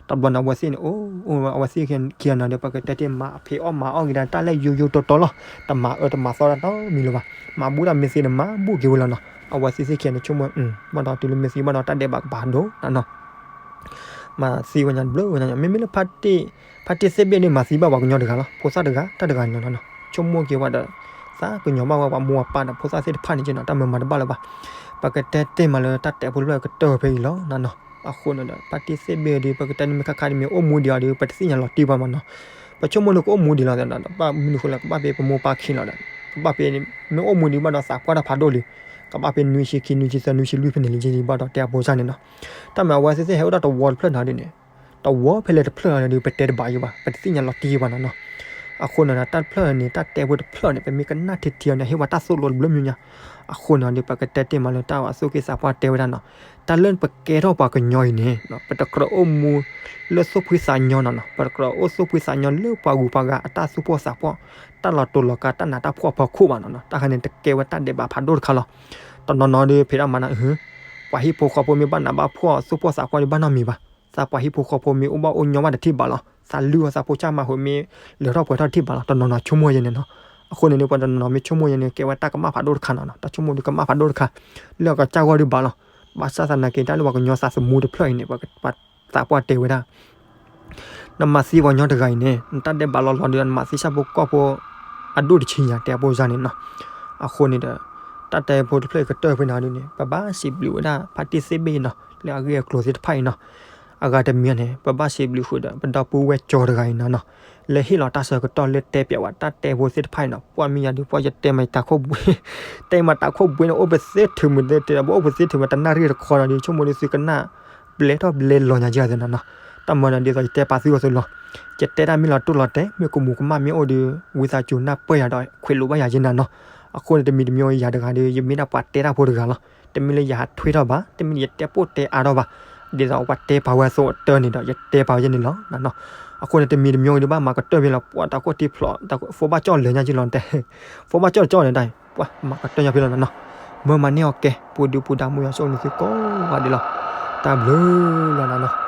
တဘျီန့ၣ် အဝဲသ့ၣ်န့ၣ် အိၣ် အဝဲသ့ၣ်ခံဂၤန့ၣ်ဒီး ပကတဲတ့ၢ်မး အဖံးအီၣ်မၤအီၣ်က့ၤဒၣ်တၢ်လၢယိယိတီတီလီၤ. တမၤအၢတမၤသီတၢ်နီတမံၤလၢၤဘၣ်. မၤဘူၣ်တၢ်မ့ၢ်သ့တမၤဘူၣ်က့ၤဝဲလီၤနီၤ. အဝဲသ့ၣ်သ့ၣ်ခံဂၤန့ၣ် ဆိကမိၣ် ဘၣ်ဒီးတုၤလၢမ့ၢ်သံဘၣ်ဒီး တၢ်ဒဲးဘးကဘၣ်ဒိၣ်နီၤနီၤ. မၤသံဝဲညါတဘျုးဝဲညါ, မ့မ့ၢ်လၢ ဖါတ့ၢ်သ့ၣ်ဘ့ၣ်ဒီး မၤသံဘၣ်ပှၤကညီတဂၤလီၤ. ဖိသၣ်တဂၤ တၢ်တဂၤန့ၣ်လီၤနီၤ. ဆိကမိၣ်က့ၤဝဲဒီး သးကညီၤဘၣ်ဝဲပှၤမိၢ်ပှၤပၢ်ဒီး ဖိသၣ်သ့ၣ်တဖၣ်န့ၣ်က့နီၤ တၢ်မၤမၤတဘၣ်လၢၤဘၣ်. ပကတဲတ့ၢ်မးလၢ တၢ်တဲဖိတဖျၢၣ်ကတၢၢ်ဖဲအံၤလီၤနီၤနီၤ. အဃိန့ၣ်ဒီး ဖါတ့ၢ်သ့ၣ်ဘ့ၣ်ဒီး ပကတဲန့ၣ်မ့ၢ်ခါခါန့ၣ် မ့ၢ်အိၣ်မူဒံးအီၤဒီး ပတသ့ၣ်ညါလီၤတံၢ်ဘၣ်မးနီၤ. ပဆိကမိၣ်လၢကအိၣ်မူဒံးလီၤသးဒီး ဘၣ်မနုၤဃိလၢ ကဘၣ်ဖဲပမိၢ်ပၢ်ခံလီၤဒီး ကဘၣ်ဖဲ မ့ၢ်အိၣ်မူဒံးဘၣ်ဒီး သးပှၢ်တၢ်ဖးဒိၣ်လံ. ကဘၣ်ဖဲနွံဆံခံ နွံဆံသၢ နွံဆံလွံၢ်ဖဲန့ၣ်လံက့ဘၣ်ဒီး တဲအဖိစၢ်န့ၣ်နီၤ. တၢ်မၤအဝဲသ့ၣ်သ့ၣ်ဟဲအိၣ်ဒၣ်တဝီတဖျၢၣ်နီၤဒ်န့ၣ် တဝီဖဲလဲၣ်တဖျၢၣ်ဒီး ပတဲတဘၣ်ယံၤဘၣ်, ပတသ့ၣ်ညါလီၤတံၢ်ယံၤဘၣ်နီၤနီၤ. အဃိန့ၣ်ဒီး တၢ်တဖျၢၣ်န့ၣ် တၢ်တဲဖိတဖျၢၣ်န့ၣ် ပမ့ၢ်ကနၣ်ထံထံအီၤန့ၣ် ဟ့ၣ်ဝဲတၢ်သိၣ်လိတဘျုးမံၤညါ. အဃိန့ၣ်ဒီး ပကတဲတ့ၢ်မးလၢ တၢ်အသူၣ်က့သးပှၢ်တဲဝဲဒၣ်နီၤ, တၢ်လၢပကဲထီၣ်ပှၤကညီအံၤန့ၣ် ပတကြၢးအိၣ်မူလၢသူၣ်ဖှံသးညီနီၤနီၤ, ပတကြၢးအိၣ်သူၣ်ဖှံသးညီလၢပှၤဂုၤပှၤဂၤအတၢ်သူၣ်ဖှံသးပှၢ်, တၢ်လီၤတိာ်လီၤကါ တၢ်နးတၢ်ဖှီၣ်အဖီခိၣ်ဘၣ်နီၤနီၤ. တၢ်ခါန့ၣ် တကဲဝဲတၢ်ဒဲးဘးဖးဒိၣ်တခါလီၤ. တနီၤနီၤဒီး ဖံးတၢ်မၤနၤ ပှၤဟံၣ်ဖိဃီဖိမ့ၢ်ဘၣ်နးဘၣ်ဖှီၣ် သူၣ်ဖှီၣ်သးပှၢ်ဒီး ဘၣ်နီတမံၤဘၣ်. သးပှၤဟံၣ်ဖိဃီဖိမ့ၢ်အိၣ်ဘၣ်အိၣ်ညီဘၣ်တထံၣ်ဘၣ်လီၤ. သးလုၢ်အီၣ်သးဖိဆၣ်မၤဃုာ်မ့ၢ်လၢထီၣ်ပှဲၤထီၣ်တထံၣ်ဘၣ်လီၤ. တနီၤနီၤဆိကမိၣ်ယဲန့ၣ်နီၤ. အဃိန့ၣ်ဒီး ပှၤတနီၤနီၤမ့ၢ်ဆိကမိၣ်ယဲန့ၣ် ကဲဝဲတၢ်ကမၣ်ဖးဒိၣ်တခါနီၤနီၤ, တၢ်ဆိကမိၣ်ဒီးကမၣ်ဖးဒိၣ်တခါ လၢအကစၢ်ဂီၢ်ဒုးဘၣ်လီၤ. ဘၣ်ဆၣ်သနာ်က့ တၢ်လၢပှၤကညီသးသမူတဖျၢၣ်အံၤန့ၣ် ပှၤသးပှၢ်တဲဝဲဒၣ် နမၤသံပှၤကညီတဂၤအံၤန့ၣ် နတၢ်ဒဲးဘးလီၤလီၤဒီး နမၤသံဆၣ်ဖိကီၢ်ဖိအဒိၣ်တဆံညါ တဲအဖိစၢ်န့ၣ်နီၤ. အဃိန့ၣ်ဒီး တၢ်တဲဖိတဖျၢၣ်အံၤကတၢၢ်ဖဲန့ၣ်ဒ်န့ၣ် ပဘၣ်စံးဘျုးဝဲဒၣ် ဖါတံၢ်သ့ၣ်ဘ့ၣ်နီၤ လၢအဂ့ၢ်အကျိၤသ့ၣ်တဖၣ်အံၤနီၤ. အဂၤတမံၤန့ၣ် ပဘၣ်စံးဘျုးဃုာ်ဒီး ပဒီပုၢ်ဝဲၢ်ကၠီတဂၤအံၤနီၤနီၤ လၢဟ့ၣ်လီၤတၢ်ဆၢကတီၢ်လၢတဲပၠးဝဲတၢ်တဲဖိသ့ၣ်တဖၣ်အံၤနီၤ. ပှၤမ့ၢ်ယၤဒုး ပှၤယတဲမးတၢ်ခိၣ်ဘှ့, တဲမးတၢ်ခိၣ်ဘှ့န့ၣ် အိၣ်ပသ့ထုးမုၢ်သ့တ့ၢ်ဒီး ပအိၣ်ပသ့ထုးမး တနၣ်ရံၣ်တခီနီၤဒီး ဆိကမိၣ်ဒီးသုကနၣ် ဘျဲထီၣ်ဘျဲလီၤညါက့သ့နီၤနီၤ. တၢ်မၤနၤဒ်သိးယတဲပာ်သုဂီၢ်သုလီၤ. ယတဲတၢ်မ့ၢ်လီၤတိၢ်လီၤတဲာ် မ့ၢ်ကမူၤကမၣ်မ့ၢ်အိၣ်ဒီး ဝံသးစူၤနၢ်ပၢၢ်ယၤဒီး ခွဲးလိာ်ဘၣ်ယၤယဲနၤနီၤ. အဃိန့ၣ် တမံၤတမံၤယၤတဂၤဒီး ယမ့ၢ်ဒၣ်ပှၤတဲတၢ်ဖိတဂၤလီၤ. တမ့ၢ်လၢယဟးထွဲထီၣ်ဘၣ်, တမ့ၢ်လၢယတဲပိၢ်တဲအါထီၣ်ဘၣ်. ဒ်သိးပှၤတဲပာ်ဝဲအသိးအတၢ်န့ၣ်ဒီး ယတဲပာ်ဝဲယဲန့ၣ်လီၤနီၤနီၤ. အဃိန့ၣ် တမံၤတမံၤဒီး ဘၣ်မၤကတၢၢ်ဖဲလီၤ ပှၤတၢ်ခိၣ်တံၢ်ဖျိး တၢ်ခိၣ် ဖိဘၣ်ကၠီၣ်လၢညါက့လီၤတဲ, ဖိဘၣ်ကၠီၣ်တကၠီၣ်န့ၣ်တၢ် ပှၤမၤကတၢၢ်ညါဖဲလီၤနီၤနီၤ. မၢမၤန့ၢ်အီၤကဲ ပူၤဒုပူၤဒါ မူယွၤဆိၣ်ဂ့ၤသုကိးဂၤဒဲးလီၤ. တၢ်ဘျုးလီၤနီၤနီၤ.